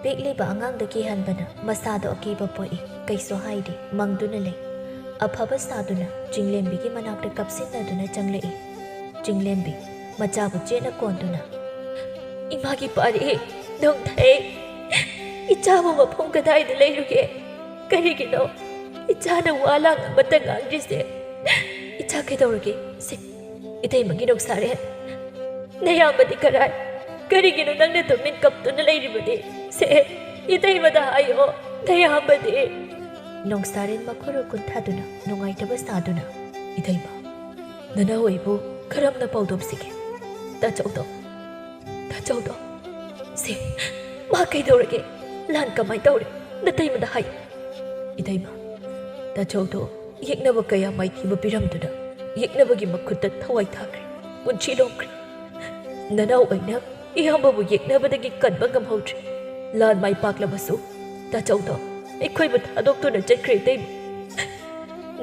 ꯄꯤꯛꯂꯤꯕ ꯑꯉꯥꯡꯗ ꯀꯤꯍꯟꯕꯅ ꯃꯁꯥꯗ ꯑꯀꯤꯕ ꯄꯣꯛꯏ꯫ ꯀꯩꯁꯨ ꯍꯥꯏꯗꯦ, ꯃꯪꯗꯨꯅ ꯂꯩ꯫ ꯑꯐꯕ ꯁꯥꯗꯨꯅ ꯆꯤꯡꯂꯦꯝꯕꯤꯒꯤ ꯃꯅꯥꯛꯇ ꯀꯞꯁꯤꯟꯅꯗꯨꯅ ꯆꯪꯂꯛꯏ꯫ ꯆꯤꯡꯂꯦꯝꯕꯤ ꯃꯆꯥꯕꯨ ꯆꯦꯠꯅ ꯀꯣꯟꯗꯨꯅ, "ꯏꯃꯥꯒꯤ ꯄꯥꯔꯤ, ꯅꯣꯡꯊꯩ, ꯏꯆꯥꯕꯨ ꯃꯐꯝ ꯀꯗꯥꯏꯗ ꯂꯩꯔꯨꯒꯦ? ꯀꯔꯤꯒꯤꯅꯣ ꯏꯆꯥꯅ ꯋꯥ ꯂꯥꯡ ꯑꯃꯠꯇ ꯉꯥꯡꯗ꯭ꯔꯤꯁꯦ? ꯏꯆꯥ ꯀꯩꯗꯧꯔꯒꯦ? ꯁꯦ, ꯏꯇꯩꯃꯒꯤ ꯅꯣꯡꯁꯥꯔꯦꯟ, ꯅꯌꯥꯝꯕꯗꯤ ꯀꯔꯥꯏ? ꯀꯔꯤꯒꯤꯅꯣ ꯅꯪꯅ ꯇꯨꯃꯤꯟ ꯀꯞꯇꯨꯅ ꯂꯩꯔꯤꯕꯗꯤ? ꯁꯦ, ꯏꯇꯩꯃꯗ ꯍꯥꯏꯌꯣ, ꯅꯌꯥꯝꯕꯗꯤ?" ꯅꯣꯡꯁꯥꯔꯦꯟ ꯃꯈꯨꯔꯨ ꯀꯨꯟꯊꯗꯨꯅ ꯅꯨꯡꯉꯥꯏꯇꯕ ꯁꯥꯗꯨꯅ, "ꯏꯇꯩꯃ, ꯅꯅꯥꯎ ꯑꯩꯕꯨ ꯀꯔꯝꯅ ꯄꯥꯎꯗꯝꯁꯤꯒꯦ? ꯇꯥꯆꯧꯗꯣ, ꯇꯥꯆꯧꯗꯣ, ꯁꯦ, ꯃꯥ ꯀꯩꯗꯧꯔꯒꯦ? ꯂꯥꯟ ꯀꯃꯥꯏ ꯇꯧꯔꯦ? ꯅꯇꯩꯃꯗ ꯍꯥꯏꯌꯨ꯫" "ꯏꯇꯩꯃ, ꯇꯥꯆꯧꯗꯣ ꯌꯦꯛꯅꯕ ꯀꯌꯥ ꯃꯥꯏꯊꯤꯕ ꯄꯤꯔꯝꯗꯨꯅ ꯌꯦꯛꯅꯕꯒꯤ ꯃꯈꯨꯠꯇ ꯊꯋꯥꯏ ꯊꯥꯈ꯭ꯔꯦ, ꯄꯨꯟꯁꯤ ꯂꯣꯝꯈ꯭ꯔꯦ꯫ ꯅꯅꯥꯎ ꯑꯩꯅ ꯏꯌꯥꯝꯕꯕꯨ ꯌꯦꯛꯅꯕꯗꯒꯤ ꯀꯟꯕ ꯉꯝꯍꯧꯗ꯭ꯔꯦ꯫ ꯂꯥꯟ ꯃꯥꯏ ꯄꯥꯛꯂꯕꯁꯨ ꯇꯥꯆꯧꯗꯣ ꯑꯩꯈꯣꯏꯕꯨ ꯊꯥꯗꯣꯛꯇꯨꯅ ꯆꯠꯈ꯭ꯔꯦ, ꯏꯇꯩꯃ꯫"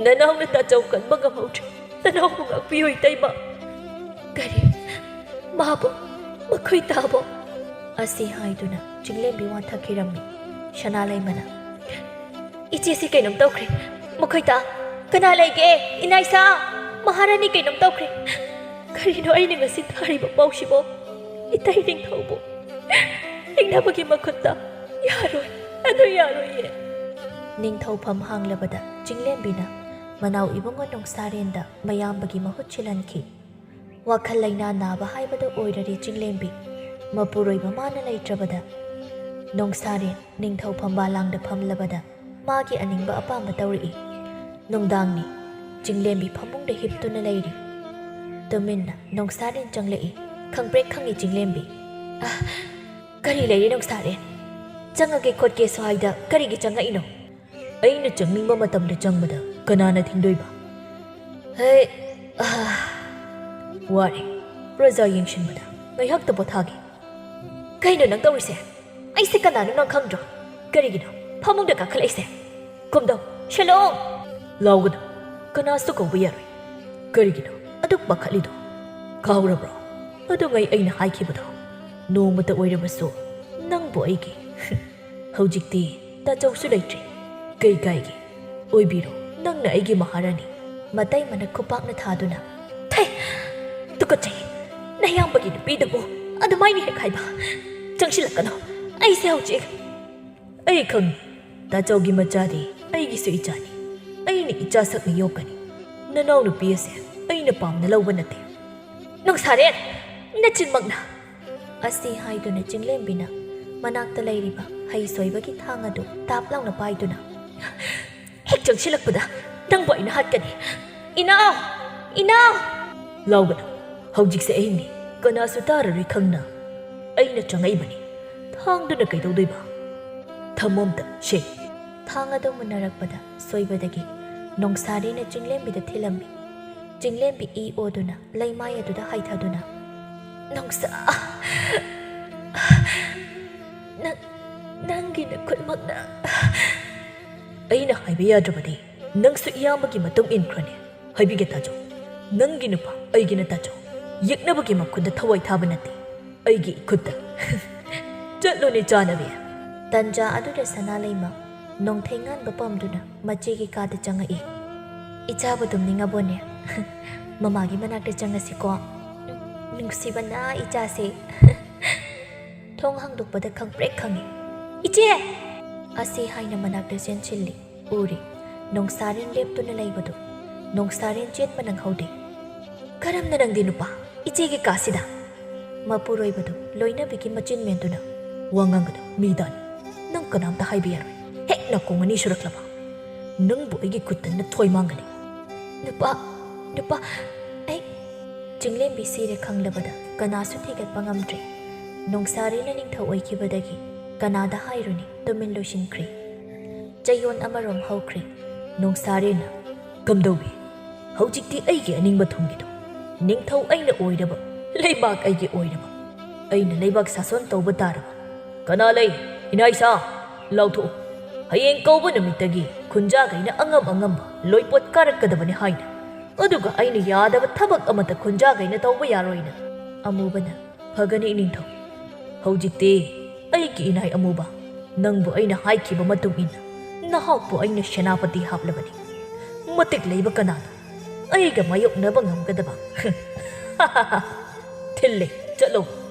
"ꯅꯅꯥꯎꯅ ꯇꯥꯆꯧ ꯀꯟꯕ ꯉꯝꯍꯧꯗ꯭ꯔꯦ꯫ ꯅꯅꯥꯎꯕꯨ ꯉꯥꯛꯄꯤꯌꯨ, ꯏꯇꯩꯃ꯫" "ꯀꯔꯤ? ꯃꯥꯕꯨ? ꯃꯈꯣꯏ ꯇꯥꯕꯣ?" ꯑꯁꯤ ꯍꯥꯏꯗꯨꯅ ꯆꯤꯡꯂꯦꯝꯕꯤ ꯋꯥꯟꯊꯈꯤꯔꯝꯃꯤ꯫ ꯁꯅꯥꯂꯩꯃꯅ, "ꯏꯆꯦꯁꯤ ꯀꯩꯅꯣꯝ ꯇꯧꯈ꯭ꯔꯦ꯫ ꯃꯈꯣꯏ ꯇꯥ꯫ ꯀꯅꯥ ꯂꯩꯒꯦ? ꯏꯅꯥꯏꯁꯥ! ꯃꯍꯥꯔꯥꯅꯤ ꯀꯩꯅꯣꯝ ꯇꯧꯈ꯭ꯔꯦ꯫ ꯀꯔꯤꯅꯣ ꯑꯩꯅ ꯉꯁꯤ ꯊꯥꯔꯤꯕ ꯄꯥꯎꯁꯤꯕꯣ? ꯏꯇꯩ ꯅꯤꯡꯊꯧꯕꯨ ꯅꯤꯡꯅꯕꯒꯤ ꯃꯈꯨꯠꯇ ꯌꯥꯔꯣꯏ, ꯑꯗꯨ ꯌꯥꯔꯣꯏꯌꯦ꯫" ꯅꯤꯡꯊꯧꯐꯝ ꯍꯥꯡꯂꯕꯗ ꯆꯤꯡꯂꯦꯝꯕꯤꯅ ꯃꯅꯥꯎ ꯏꯕꯨꯡꯉꯣ ꯅꯣꯡꯁꯥꯔꯦꯟꯗ ꯃꯌꯥꯝꯕꯒꯤ ꯃꯍꯨꯠ ꯁꯤꯜꯍꯟꯈꯤ꯫ ꯋꯥꯈꯜ ꯂꯩꯅꯥ ꯅꯥꯕ ꯍꯥꯏꯕꯗꯨ ꯑꯣꯏꯔꯔꯦ ꯆꯤꯡꯂꯦꯝꯕꯤ꯫ ꯃꯄꯨꯔꯣꯏꯕ ꯃꯥꯅ ꯂꯩꯇ꯭ꯔꯕꯗ ꯅꯣꯡꯁꯥꯔꯦꯟ ꯅꯤꯡꯊꯧ ꯐꯝꯕꯥꯜ ꯂꯥꯡꯗ ꯐꯝꯂꯕꯗ ꯃꯥꯒꯤ ꯑꯅꯤꯡꯕ ꯑꯄꯥꯝꯕ ꯇꯧꯔꯛꯏ꯫ ꯅꯨꯡꯗꯥꯡꯅꯤ꯫ ꯆꯤꯡꯂꯦꯝꯕꯤ ꯐꯃꯨꯡꯗ ꯍꯤꯞꯇꯨꯅ ꯂꯩꯔꯤ꯫ ꯇꯨꯃꯤꯟꯅ ꯅꯣꯡꯁꯥꯔꯦꯟ ꯆꯪꯂꯛꯏ꯫ ꯈꯪꯄ꯭ꯔꯦꯛ ꯈꯪꯉꯤ ꯆꯤꯡꯂꯦꯝꯕꯤ꯫ "ꯑ, ꯀꯔꯤ ꯂꯩꯔꯦ ꯅꯣꯡꯁꯥꯔꯦꯟ? ꯆꯪꯉꯒꯦ ꯈꯣꯠꯀꯦꯁꯨ ꯍꯥꯏꯗ ꯀꯔꯤꯒꯤ ꯆꯪꯉꯛꯏꯅꯣ?" "ꯑꯩꯅ ꯆꯪꯅꯤꯡꯕ ꯃꯇꯝꯗ ꯆꯪꯕꯗ ꯀꯅꯥꯅ ꯊꯤꯡꯗꯣꯏꯕ?" "ꯍꯦ, ꯑ, ꯋꯥꯔꯦ꯫ ꯄ꯭ꯔꯖꯥ ꯌꯦꯡꯁꯤꯟꯕꯗ ꯉꯥꯏꯍꯥꯛꯇ ꯄꯣꯊꯥꯒꯦ꯫" "ꯀꯩꯅꯣ ꯅꯪ ꯇꯧꯔꯤꯁꯦ? ꯑꯩꯁꯦ ꯀꯅꯥꯅꯣ ꯅꯪ ꯈꯪꯗ꯭ꯔꯣ? ꯀꯔꯤꯒꯤꯅꯣ ꯐꯃꯨꯡꯗ ꯀꯥꯈꯠꯂꯛꯏꯁꯦ? ꯀꯨꯝꯗꯧ, ꯁꯦꯂꯣꯡ!" "ꯂꯥꯎꯒꯅꯨ, ꯀꯅꯥꯁꯨ ꯀꯧꯕ ꯌꯥꯔꯣꯏ꯫ ꯀꯔꯤꯒꯤꯅꯣ ꯑꯗꯨꯛ ꯄꯥꯈꯠꯂꯤꯗꯣ? ꯀꯥꯎꯔꯕ꯭ꯔꯣ? ꯑꯗꯨꯉꯩ ꯑꯩꯅ ꯍꯥꯏꯈꯤꯕꯗꯣ? ꯅꯣꯡꯃꯇ ꯑꯣꯏꯔꯕꯁꯨ ꯅꯪꯕꯨ ꯑꯩꯒꯤ꯫ ꯍꯧꯖꯤꯛꯇꯤ ꯇꯥꯆꯧꯁꯨ ꯂꯩꯇ꯭ꯔꯦ꯫ ꯀꯩ ꯀꯥꯏꯒꯦ? ꯑꯣꯏꯕꯤꯔꯣ, ꯅꯪꯅ ꯑꯩꯒꯤ ꯃꯍꯥꯔꯥꯅꯤ꯫" ꯃꯇꯩꯃꯅ ꯈꯨꯄꯥꯛꯅ ꯊꯥꯗꯨꯅ, "ꯊꯩ! ꯇꯨꯀꯠꯆꯩ! ꯅꯌꯥꯝꯕꯒꯤ ꯅꯨꯄꯤꯗꯨꯕꯨ ꯑꯗꯨꯃꯥꯏꯅ ꯍꯦꯛ ꯍꯥꯏꯕ! ꯆꯪꯁꯤꯜꯂꯛꯀꯅꯨ! ꯑꯩꯁꯦ ꯍꯧꯖꯤꯛ..." "ꯑꯩ ꯈꯪꯏ, ꯇꯥꯆꯧꯒꯤ ꯃꯆꯥꯗꯤ ꯑꯩꯒꯤꯁꯨ ꯏꯆꯥꯅꯤ꯫ ꯑꯩꯅ ꯏꯆꯥ ꯁꯛꯅ ꯌꯣꯛꯀꯅꯤ꯫ ꯅꯅꯥꯎꯅꯨꯄꯤ ꯑꯁꯦ ꯑꯩꯅ ꯄꯥꯝꯅ ꯂꯧꯕ ꯅꯠꯇꯦ꯫" "ꯅꯣꯡꯁꯥꯔꯦꯟ! ꯅꯆꯤꯟꯃꯛꯅ!" ꯑꯁꯤ ꯍꯥꯏꯗꯨꯅ ꯆꯤꯡꯂꯦꯝꯕꯤꯅ ꯃꯅꯥꯛꯇ ꯂꯩꯔꯤꯕ ꯍꯩ ꯁꯣꯏꯕꯒꯤ ꯊꯥꯡ ꯑꯗꯨ ꯇꯥꯞ ꯂꯥꯎꯅ ꯄꯥꯏꯗꯨꯅ, "ꯍꯦꯛ ꯆꯪꯁꯤꯜꯂꯛꯄꯗ ꯅꯪꯕꯨ ꯑꯩꯅ ꯍꯥꯠꯀꯅꯤ꯫ ꯏꯅꯥꯎ! ꯏꯅꯥꯎ!" "ꯂꯥꯎꯒꯅꯨ꯫ ꯍꯧꯖꯤꯛꯁꯦ ꯑꯍꯤꯡꯅꯤ꯫ ꯀꯅꯥꯁꯨ ꯇꯥꯔꯔꯣꯏ ꯈꯪꯅ ꯑꯩꯅ ꯆꯪꯉꯛꯏꯕꯅꯤ꯫ ꯊꯥꯡꯗꯨꯅ ꯀꯩꯗꯧꯗꯣꯏꯕ? ꯊꯝꯃꯣ ꯑꯝꯇ, ꯁꯦ꯫" ꯊꯥꯡ ꯑꯗꯨ ꯃꯨꯟꯅꯔꯛꯄꯗ ꯁꯣꯏꯕꯗꯒꯤ ꯅꯣꯡꯁꯥꯔꯤꯅ ꯆꯤꯡꯂꯦꯝꯕꯤꯗ ꯊꯤꯜꯂꯝꯃꯤ꯫ ꯆꯤꯡꯂꯦꯝꯕꯤ ꯏ ꯑꯣꯗꯨꯅ ꯂꯩꯃꯥꯏ ꯑꯗꯨꯗ ꯍꯥꯏꯊꯗꯨꯅ, "ꯅꯣꯡꯁꯥ, ꯅꯪ, ꯅꯪꯒꯤ ꯅꯈꯨꯠꯃꯛꯅ!" "ꯑꯩꯅ ꯍꯥꯏꯕ ꯌꯥꯗ꯭ꯔꯕꯗꯤ ꯅꯪꯁꯨ ꯏꯌꯥꯝꯕꯒꯤ ꯃꯇꯨꯡ ꯏꯟꯈ꯭ꯔꯣꯅꯦ꯫ ꯍꯥꯏꯕꯤꯒꯦ ꯇꯥꯖꯧ, ꯅꯪꯒꯤ ꯅꯨꯄꯥ ꯑꯩꯒꯤꯅ ꯇꯥꯖꯧ꯫ ꯌꯦꯛꯅꯕꯒꯤ ꯃꯈꯨꯠꯇ ꯊꯋꯥꯏ ꯊꯥꯕ ꯅꯠꯇꯦ, ꯑꯩꯒꯤ ꯏꯈꯨꯠꯇ꯫ ꯆꯠꯂꯣꯅꯦ ꯆꯥꯅꯕꯤ꯫ ꯇꯟꯖꯥ ꯑꯗꯨꯗ ꯁꯅꯥꯂꯩꯃ ꯅꯣꯡꯊꯩꯉꯥꯟꯕ ꯄꯝꯗꯨꯅ ꯃꯆꯦꯒꯤ ꯀꯥꯗ ꯆꯪꯉꯛꯏ꯫ "ꯏꯆꯥꯕꯨ ꯇꯨꯝꯅꯤꯡꯉꯕꯣꯅꯦ? ꯃꯃꯥꯒꯤ ꯃꯅꯥꯛꯇ ꯆꯪꯉꯁꯤꯀꯣ꯫ ꯅꯨꯡꯁꯤꯕꯅ ꯏꯆꯥꯁꯦ꯫" ꯊꯣꯡ ꯍꯥꯡꯗꯣꯛꯄꯗ ꯈꯪꯄ꯭ꯔꯦꯛ ꯈꯪꯉꯤ꯫ "ꯏꯆꯦ!" ꯑꯁꯤ ꯍꯥꯏꯅ ꯃꯅꯥꯛꯇ ꯆꯦꯟꯁꯤꯜꯂꯤ꯫ ꯎꯔꯤ꯫ ꯅꯣꯡꯁꯥꯔꯦꯟ ꯂꯦꯞꯇꯨꯅ ꯂꯩꯕꯗꯨ꯫ ꯅꯣꯡꯁꯥꯔꯦꯟ ꯆꯦꯟꯕ ꯅꯪꯍꯧꯗꯦ꯫ "ꯀꯔꯝꯅ ꯅꯪꯗꯤ ꯅꯨꯄꯥ? ꯏꯆꯦꯒꯤ ꯀꯥꯁꯤꯗ?" ꯃꯄꯨꯔꯣꯏꯕꯗꯨ ꯂꯣꯏꯅꯕꯤꯒꯤ ꯃꯆꯤꯟ ꯃꯦꯟꯗꯨꯅ, "ꯋꯥ ꯉꯥꯡꯒꯅꯨ, ꯃꯤꯗꯥꯅꯤ꯫ ꯅꯪ ꯀꯅꯥꯝꯇ ꯍꯥꯏꯕ ꯌꯥꯔꯣꯏ꯫ ꯍꯦꯛ ꯅꯥꯀꯣꯡ ꯑꯅꯤ ꯁꯨꯔꯛꯂꯕ, ꯅꯪꯕꯨ ꯑꯩꯒꯤ ꯈꯨꯠꯇ ꯅꯊꯣꯏ ꯃꯥꯡꯒꯅꯤ꯫" "ꯅꯨꯄꯥ, ꯅꯨꯄꯥ, ꯑꯩ..." ꯆꯤꯡꯂꯦꯝꯕꯤ ꯁꯤꯔꯦ ꯈꯪꯂꯕꯗ ꯀꯅꯥꯁꯨ ꯊꯤꯒꯠꯄ ꯉꯝꯗ꯭ꯔꯦ꯫ ꯅꯣꯡꯁꯥꯔꯦꯟꯅ ꯅꯤꯡꯊꯧ ꯑꯣꯏꯈꯤꯕꯗꯒꯤ ꯀꯅꯥꯗ ꯍꯥꯏꯔꯨꯅꯤ, ꯇꯨꯃꯤꯟ ꯂꯣꯏꯁꯤꯟꯈ꯭ꯔꯦ꯫ ꯆꯌꯣꯜ ꯑꯃꯔꯣꯝ ꯍꯧꯈ꯭ꯔꯦ꯫ ꯅꯣꯡꯁꯥꯔꯦꯟꯅ, "ꯀꯝꯗꯧꯏ? ꯍꯧꯖꯤꯛꯇꯤ ꯑꯩꯒꯤ ꯑꯅꯤꯡꯕ ꯊꯨꯡꯈꯤꯗꯣ꯫ ꯅꯤꯡꯊꯧ ꯑꯩꯅ ꯑꯣꯏꯔꯕ, ꯂꯩꯕꯥꯛ ꯑꯩꯒꯤ ꯑꯣꯏꯔꯕ, ꯑꯩꯅ ꯂꯩꯕꯥꯛ ꯁꯥꯁꯣꯟ ꯇꯧꯕ ꯇꯥꯔꯕ꯫ ꯀꯅꯥ ꯂꯩ? ꯏꯅꯥꯏꯁꯥ, ꯂꯥꯎꯊꯣꯛꯎ꯫ ꯍꯌꯦꯡ ꯀꯧꯕ ꯅꯨꯃꯤꯠꯇꯒꯤ ꯈꯨꯟꯖꯥꯈꯩꯅ ꯑꯉꯝ ꯑꯉꯝꯕ ꯂꯣꯏꯄꯣꯠ ꯀꯥꯔꯛꯀꯗꯕꯅꯤ ꯍꯥꯏꯅ꯫ ꯑꯗꯨꯒ ꯑꯩꯅ ꯌꯥꯗꯕ ꯊꯕꯛ ꯑꯃꯠꯇ ꯈꯨꯟꯖꯥꯈꯩꯅ ꯇꯧꯕ ꯌꯥꯔꯣꯏꯅ꯫" ꯑꯃꯨꯕꯅ, "ꯐꯒꯅꯤ ꯏꯅꯤꯡꯊꯧ꯫ ꯍꯧꯖꯤꯛꯇꯤ ꯑꯩꯒꯤ ꯏꯅꯥꯏ ꯑꯃꯨꯕ, ꯅꯪꯕꯨ ꯑꯩꯅ ꯍꯥꯏꯈꯤꯕ ꯃꯇꯨꯡ ꯏꯟꯅ ꯅꯍꯥꯛꯄꯨ ꯑꯩꯅ ꯁꯦꯅꯥꯄꯇꯤ ꯍꯥꯞꯂꯕꯅꯤ꯫ ꯃꯇꯤꯛ ꯂꯩꯕ ꯀꯅꯥꯅꯣ ꯑꯩꯒ ꯃꯥꯌꯣꯛꯅꯕ ꯉꯝꯒꯗꯕ?" "ꯊꯤꯜꯂꯦ, ꯆꯠꯂꯣ,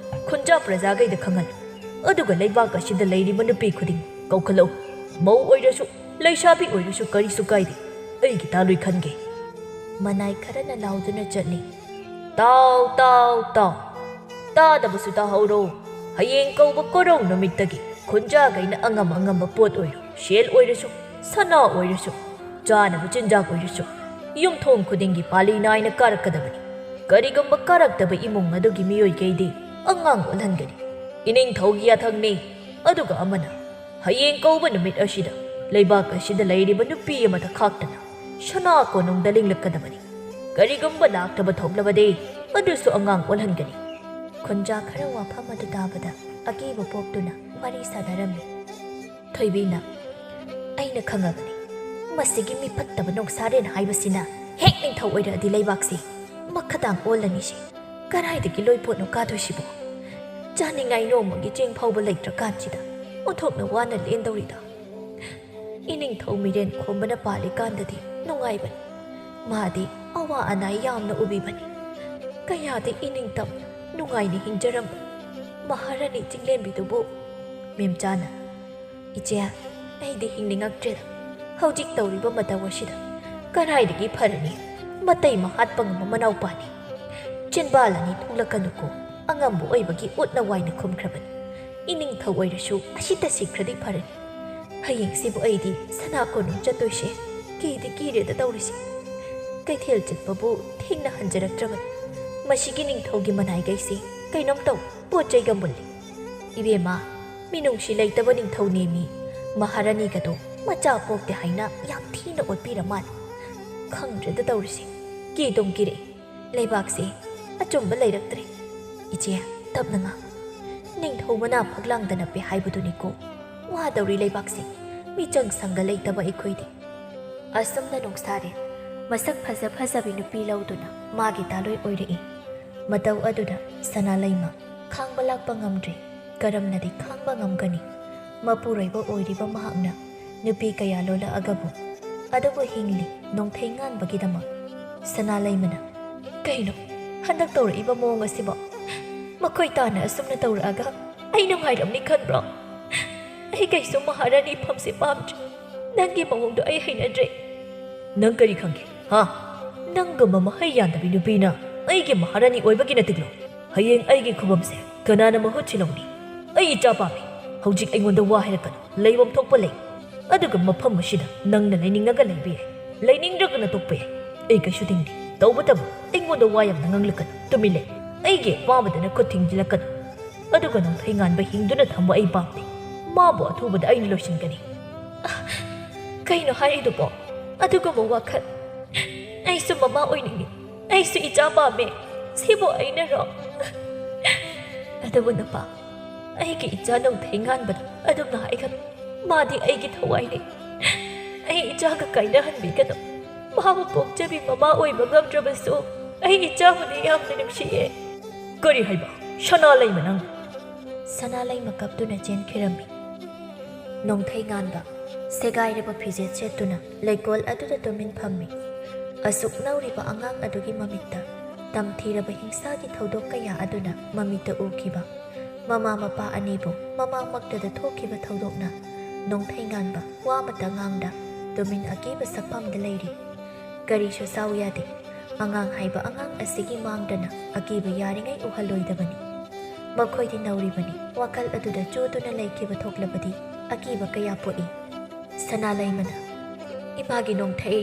ꯈꯨꯟꯖꯥ ꯄ꯭ꯔꯖꯥꯈꯩꯗ ꯈꯪꯍꯜꯂꯨ꯫ ꯑꯗꯨꯒ ꯂꯩꯕꯥꯛ ꯑꯁꯤꯗ ꯂꯩꯔꯤꯕ ꯅꯨꯄꯤ ꯈꯨꯗꯤꯡ ꯀꯧꯈꯠꯂꯛꯎ꯫ ꯃꯧ ꯑꯣꯏꯔꯁꯨ, ꯂꯩꯁꯥꯕꯤ ꯑꯣꯏꯔꯁꯨ ꯀꯔꯤꯁꯨ ꯀꯥꯏꯗꯦ, ꯑꯩꯒꯤ ꯇꯥꯂꯣꯏ ꯈꯟꯒꯦ꯫" ꯃꯅꯥꯏ ꯈꯔꯅ ꯂꯥꯎꯗꯨꯅ ꯆꯠꯂꯤ꯫ "ꯇꯥꯎ, ꯇꯥꯎ, ꯇꯥꯎ꯫ ꯇꯥꯗꯕꯁꯨ ꯇꯥꯍꯧꯔꯣ꯫ ꯍꯌꯦꯡ ꯀꯧꯕ ꯀꯣꯔꯧ ꯅꯨꯃꯤꯠꯇꯒꯤ ꯈꯨꯟꯖꯥꯈꯩꯅ ꯑꯉꯝ ꯑꯉꯝꯕ ꯄꯣꯠ ꯑꯣꯏꯔꯣ, ꯁꯦꯜ ꯑꯣꯏꯔꯁꯨ, ꯁꯅꯥ ꯑꯣꯏꯔꯁꯨ, ꯆꯥꯅꯕ ꯆꯤꯟꯖꯥꯛ ꯑꯣꯏꯔꯁꯨ, ꯌꯨꯝꯊꯣꯡ ꯈꯨꯗꯤꯡꯒꯤ ꯄꯥꯂꯤ ꯅꯥꯏꯅ ꯀꯥꯔꯛꯀꯗꯕꯅꯤ꯫ ꯀꯔꯤꯒꯨꯝꯕ ꯀꯥꯔꯛꯇꯕ ꯏꯃꯨꯡ ꯑꯗꯨꯒꯤ ꯃꯤꯑꯣꯏꯈꯩꯗꯤ ꯑꯉꯥꯡ ꯑꯣꯜꯍꯟꯒꯅꯤ꯫ ꯏꯅꯤꯡꯊꯧꯒꯤ ꯌꯥꯊꯪꯅꯤ꯫ ꯑꯗꯨꯒ ꯑꯃꯅ, ꯍꯌꯦꯡ ꯀꯧꯕ ꯅꯨꯃꯤꯠ ꯑꯁꯤꯗ ꯂꯩꯕꯥꯛ ꯑꯁꯤꯗ ꯂꯩꯔꯤꯕ ꯅꯨꯄꯤ ꯑꯃꯗ ꯈꯥꯛꯇꯅ ꯁꯅꯥ ꯀꯣꯅꯨꯡꯗ ꯂꯤꯡꯂꯛꯀꯗꯕꯅꯤ꯫ ꯀꯔꯤꯒꯨꯝꯕ ꯂꯥꯛꯇꯕ ꯊꯣꯛꯂꯕꯗꯤ ꯑꯗꯨꯁꯨ ꯑꯉꯥꯡ ꯑꯣꯜꯍꯟꯒꯅꯤ꯫" ꯈꯨꯟꯖꯥ ꯈꯔ ꯋꯥꯐꯝ ꯑꯗꯨ ꯇꯥꯕꯗ ꯑꯀꯤꯕ ꯄꯣꯛꯇꯨꯅ ꯋꯥꯔꯤ ꯁꯥꯟꯅꯔꯝꯃꯤ꯫ ꯊꯣꯏꯕꯤꯅ, "ꯑꯩꯅ ꯈꯪꯉꯕꯅꯤ, ꯃꯁꯤꯒꯤ ꯃꯤꯐꯠꯇꯕ ꯅꯣꯡꯁꯥꯔꯦꯟ ꯍꯥꯏꯕꯁꯤꯅ ꯍꯦꯛ ꯅꯤꯡꯊꯧ ꯑꯣꯏꯔꯛꯑꯗꯤ ꯂꯩꯕꯥꯛꯁꯤ ꯃꯈꯥꯗꯥꯡ ꯑꯣꯜꯂꯅꯤꯁꯦ꯫ ꯀꯗꯥꯏꯗꯒꯤ ꯂꯣꯏꯄꯣꯠꯅꯣ ꯀꯥꯗꯣꯏꯁꯤꯕꯣ? ꯆꯥꯅꯤꯡꯉꯥꯏ ꯅꯣꯡꯃꯒꯤ ꯆꯦꯡ ꯐꯥꯎꯕ ꯂꯩꯇ꯭ꯔꯀꯥꯟꯁꯤꯗ ꯑꯣꯟꯊꯣꯛꯅ ꯋꯥꯅ ꯂꯦꯟꯗꯧꯔꯤꯗ꯫ ꯏꯅꯤꯡꯊꯧ ꯃꯤꯔꯦꯟ ꯈꯣꯝꯕꯅ ꯄꯥꯜꯂꯤꯀꯥꯟꯗꯗꯤ ꯅꯨꯡꯉꯥꯏꯕꯅꯤ꯫ ꯃꯥꯗꯤ ꯑꯋꯥ ꯑꯅꯥ ꯌꯥꯝꯅ ꯎꯕꯤꯕꯅꯤ꯫ ꯀꯌꯥꯗꯤ ꯏꯅꯤꯡꯇꯝ ꯅꯨꯡꯉꯥꯏꯅ ꯍꯤꯡꯖꯔꯝꯕ ꯃꯍꯥꯔꯥꯅꯤ ꯆꯤꯡꯂꯦꯝꯕꯤꯗꯨꯕꯨ ꯃꯦꯝꯆꯥꯅ, "ꯏꯆꯦ, ꯑꯩꯗꯤ ꯍꯤꯡꯅꯤꯡꯉꯛꯇ꯭ꯔꯦꯗ꯫ ꯍꯧꯖꯤꯛ ꯇꯧꯔꯤꯕ ꯃꯇꯧ ꯑꯁꯤꯗ ꯀꯗꯥꯏꯗꯒꯤ ꯐꯔꯅꯤ? ꯃꯇꯩ ꯃꯍꯥꯠꯄ ꯉꯝꯕ ꯃꯅꯥꯎꯄꯥꯅꯤ꯫ ꯆꯤꯟꯕꯥꯜ ꯑꯅꯤ ꯊꯣꯛꯂꯛꯀꯅꯨꯀꯣ" ꯑꯉꯝꯕ ꯑꯣꯏꯕꯒꯤ ꯎꯠꯅ ꯋꯥꯏꯅ ꯈꯨꯝꯈ꯭ꯔꯕꯅꯤ꯫ ꯏꯅꯤꯡꯊꯧ ꯑꯣꯏꯔꯁꯨ ꯑꯁꯤꯇ ꯁꯤꯈ꯭ꯔꯗꯤ ꯐꯔꯅꯤ꯫ ꯍꯌꯦꯡꯁꯤꯕꯨ ꯑꯩꯗꯤ ꯁꯅꯥ ꯀꯣꯅꯨꯡ ꯆꯠꯇꯣꯏꯁꯦ ꯀꯤꯗꯤ ꯀꯤꯔꯦꯗ ꯇꯧꯔꯤꯁꯦ꯫ ꯀꯩꯊꯦꯜ ꯆꯠꯄꯕꯨ ꯊꯦꯡꯅ ꯍꯟꯖꯔꯛꯇ꯭ꯔꯕꯅꯤ꯫ ꯃꯁꯤꯒꯤ ꯅꯤꯡꯊꯧꯒꯤ ꯃꯅꯥꯏꯈꯩꯁꯤ ꯀꯩꯅꯣꯝ ꯇꯧ, ꯄꯣꯠ ꯆꯩꯒ ꯃꯨꯜꯂꯤ꯫ ꯏꯕꯦꯝꯃ, ꯃꯤꯅꯨꯡꯁꯤ ꯂꯩꯇꯕ ꯅꯤꯡꯊꯧ ꯅꯦꯝꯃꯤ꯫ ꯃꯍꯥꯔꯥꯅꯤꯒꯗꯣ ꯃꯆꯥ ꯄꯣꯛꯇꯦ ꯍꯥꯏꯅ ꯌꯥꯝ ꯊꯤꯅ ꯑꯣꯠꯄꯤꯔ ꯃꯥꯜꯂꯦ꯫ ꯈꯪꯗ꯭ꯔꯦꯗ ꯇꯧꯔꯤꯁꯦ, ꯀꯤꯗꯨꯝ ꯀꯤꯔꯛꯑꯦ꯫ ꯂꯩꯕꯥꯛꯁꯦ ꯑꯆꯨꯝꯕ ꯂꯩꯔꯛꯇ꯭ꯔꯦ꯫ ꯏꯆꯦ, ꯇꯞꯅ ꯉꯥꯡ꯫ ꯅꯤꯡꯊꯧ ꯃꯅꯥ ꯐꯛꯂꯥꯡꯗ ꯅꯞꯄꯦ ꯍꯥꯏꯕꯗꯨꯅꯤꯀꯣ꯫ ꯋꯥꯗꯧꯔꯤ ꯂꯩꯕꯥꯛꯁꯦ, ꯃꯤꯆꯪ ꯁꯪꯒ ꯂꯩꯇꯕ ꯑꯩꯈꯣꯏꯗꯤ꯫ ꯑꯁꯨꯝꯅ ꯅꯣꯡꯁꯥꯔꯦ ꯃꯁꯛ ꯐꯖ ꯐꯖꯕꯤ ꯅꯨꯄꯤ ꯂꯧꯗꯨꯅ ꯃꯥꯒꯤ ꯇꯥꯂꯣꯏ ꯑꯣꯏꯔꯛꯏ꯫ ꯃꯇꯧ ꯑꯗꯨꯗ ꯁꯅꯥꯂꯩꯃ ꯈꯥꯡꯕ ꯂꯥꯛꯄ ꯉꯝꯗ꯭ꯔꯦ꯫ ꯀꯔꯝꯅꯗꯤ ꯈꯥꯡꯕ ꯉꯝꯒꯅꯤ? ꯃꯄꯨꯔꯣꯏꯕ ꯑꯣꯏꯔꯤꯕ ꯃꯍꯥꯛꯅ ꯅꯨꯄꯤ ꯀꯌꯥ ꯂꯣꯜꯂꯛꯑꯒꯕꯨ, ꯑꯗꯨꯕꯨ ꯍꯤꯡꯂꯤ ꯅꯣꯡꯊꯩ ꯉꯥꯟꯕꯒꯤꯗꯃꯛ꯫ ꯁꯅꯥꯂꯩꯃꯅ, "ꯀꯩꯅꯣ ꯍꯟꯗꯛ ꯇꯧꯔꯛꯏꯕ ꯃꯑꯣꯡ ꯑꯁꯤꯕꯣ? ꯃꯈꯣꯏ ꯇꯥꯅ ꯑꯁꯨꯝꯅ ꯇꯧꯔꯛꯑꯒ ꯑꯩ ꯅꯨꯡꯉꯥꯏꯔꯝꯅꯤ ꯈꯟꯕ꯭ꯔꯣ? ꯑꯩ ꯀꯩꯁꯨ ꯃꯍꯥꯔꯥꯅꯤ ꯐꯝꯁꯦ ꯄꯥꯝꯗ꯭ꯔꯦ꯫ ꯅꯪꯒꯤ ꯃꯑꯣꯡꯗꯣ ꯑꯩ ꯍꯩꯅꯗ꯭ꯔꯦ꯫" "ꯅꯪ ꯀꯔꯤ ꯈꯪꯒꯦ, ꯍꯥ? ꯅꯪꯒꯨꯝꯕ ꯃꯍꯩ ꯌꯥꯟꯗꯕꯤ ꯅꯨꯄꯤꯅ ꯑꯩꯒꯤ ꯃꯍꯥꯔꯥꯅꯤ ꯑꯣꯏꯕꯒꯤ ꯅꯠꯇꯤꯛꯂꯣ? ꯍꯌꯦꯡ ꯑꯩꯒꯤ ꯈꯨꯕꯝꯁꯦ ꯀꯅꯥꯅ ꯃꯍꯨꯠ ꯁꯤꯜꯍꯧꯅꯤ? ꯑꯩ ꯏꯆꯥ ꯄꯥꯝꯃꯤ꯫ ꯍꯧꯖꯤꯛ ꯑꯩꯉꯣꯟꯗ ꯋꯥ ꯍꯥꯏꯔꯛꯀꯅꯨ꯫ ꯂꯩꯐꯝ ꯊꯣꯛꯄ ꯂꯩ꯫ ꯑꯗꯨꯒ ꯃꯐꯝ ꯑꯁꯤꯗ ꯅꯪꯅ ꯂꯩꯅꯤꯡꯉꯒ ꯂꯩꯕ ꯌꯥꯏ, ꯂꯩꯅꯤꯡꯗ꯭ꯔꯒꯅ ꯇꯣꯛꯄ ꯌꯥꯏ꯫ ꯑꯩ ꯀꯩꯁꯨ ꯊꯤꯡꯗꯦ꯫ ꯇꯧꯕꯇꯕꯨ ꯑꯩꯉꯣꯟꯗ ꯋꯥ ꯌꯥꯝꯅ ꯉꯥꯡꯂꯛꯀꯅꯨ꯫ ꯇꯨꯃꯤꯟ ꯂꯩ꯫ ꯑꯩꯒꯤ ꯑꯄꯥꯝꯕꯗꯅ ꯈꯨꯠ ꯊꯤꯡꯖꯤꯜꯂꯛꯀꯅꯨ꯫" ꯑꯗꯨꯒ ꯅꯣꯡꯊꯩ ꯉꯥꯟꯕ ꯍꯤꯡꯗꯨꯅ ꯊꯝꯕ ꯑꯩ ꯄꯥꯝꯗꯦ꯫ ꯃꯥꯕꯨ ꯑꯊꯨꯕꯗ ꯑꯩꯅ ꯂꯣꯏꯁꯤꯟꯒꯅꯤ꯫ ꯑ, ꯀꯩꯅꯣ ꯍꯥꯏꯔꯤꯗꯨꯕꯣ? ꯑꯗꯨꯒꯨꯝꯕ ꯋꯥꯈꯜ꯫ ꯑꯩꯁꯨ ꯃꯃꯥ ꯑꯣꯏꯅꯤꯡꯉꯤ꯫ ꯑꯩꯁꯨ ꯏꯆꯥ ꯄꯥꯝꯃꯦ꯫ ꯁꯤꯕꯨ ꯑꯩꯅꯔꯣ? ꯑꯗꯨꯕꯨ ꯅꯨꯄꯥ, ꯑꯩꯒꯤ ꯏꯆꯥ ꯅꯣꯡꯊꯩ ꯉꯥꯟꯕꯗ ꯑꯗꯨꯝꯅ ꯍꯥꯏꯒꯅꯨ꯫ ꯃꯥꯗꯤ ꯑꯩꯒꯤ ꯊꯋꯥꯏꯅꯤ꯫ ꯑꯩ ꯏꯆꯥꯒ ꯀꯥꯏꯅꯍꯟꯕꯤꯒꯅꯨ꯫ ꯃꯍꯥꯛꯄꯨ ꯄꯣꯛꯆꯕꯤ ꯃꯃꯥ ꯑꯣꯏꯕ ꯉꯝꯗ꯭ꯔꯕꯁꯨ ꯑꯩ ꯏꯆꯥꯕꯨꯗꯤ ꯌꯥꯝꯅ ꯅꯨꯡꯁꯤꯌꯦ꯫ ꯀꯔꯤ ꯍꯥꯏꯕ? ꯁꯅꯥ ꯂꯩꯃ ꯅꯪ? ꯁꯅꯥ ꯂꯩꯃ ꯀꯞꯇꯨꯅ ꯆꯦꯟꯈꯤꯔꯝꯃꯤ꯫ ꯅꯣꯡꯊꯩ ꯉꯥꯟꯕ ꯁꯦꯒꯥꯏꯔꯕ ꯐꯤꯖꯦꯠ ꯁꯦꯠꯇꯨꯅ ꯂꯩꯀꯣꯜ ꯑꯗꯨꯗ ꯇꯨꯃꯤꯟ ꯐꯝꯃꯤ꯫ ꯑꯁꯨꯛ ꯅꯧꯔꯤꯕ ꯑꯉꯥꯡ ꯑꯗꯨꯒꯤ ꯃꯃꯤꯠꯇ ꯇꯝꯊꯤꯔꯕ ꯍꯤꯡꯁꯥꯒꯤ ꯊꯧꯗꯣꯛ ꯀꯌꯥ ꯑꯗꯨꯅ ꯃꯃꯤꯠꯇ ꯎꯈꯤꯕ ꯃꯃꯥ ꯃꯄꯥ ꯑꯅꯤꯕꯨ ꯃꯃꯥꯡꯃꯛꯇꯗ ꯊꯣꯛꯈꯤꯕ ꯊꯧꯗꯣꯛꯅ ꯅꯣꯡꯊꯩ ꯉꯥꯟꯕ ꯋꯥ ꯑꯃꯇ ꯉꯥꯡꯗ ꯇꯨꯃꯤꯟ ꯑꯀꯤꯕ ꯁꯛꯐꯝꯗ ꯂꯩꯔꯤ꯫ ꯀꯔꯤꯁꯨ ꯁꯥꯎ ꯌꯥꯗꯦ꯫ ꯑꯉꯥꯡ ꯍꯥꯏꯕ ꯑꯉꯥꯡ ꯑꯁꯤꯒꯤ ꯃꯥꯡꯗꯅ ꯑꯀꯤꯕ ꯌꯥꯔꯤꯉꯩ ꯎꯍꯜꯂꯣꯏꯗꯕꯅꯤ꯫ ꯃꯈꯣꯏꯗꯤ ꯅꯧꯔꯤꯕꯅꯤ꯫ ꯋꯥꯈꯜ ꯑꯗꯨꯗ ꯆꯨꯗꯨꯅ ꯂꯩꯈꯤꯕ ꯊꯣꯛꯂꯕꯗꯤ ꯑꯀꯤꯕ ꯀꯌꯥ ꯄꯣꯛꯏ꯫ ꯁꯅꯥ ꯂꯩꯃꯅ, "ꯏꯃꯥꯒꯤ ꯅꯣꯡꯊꯩ,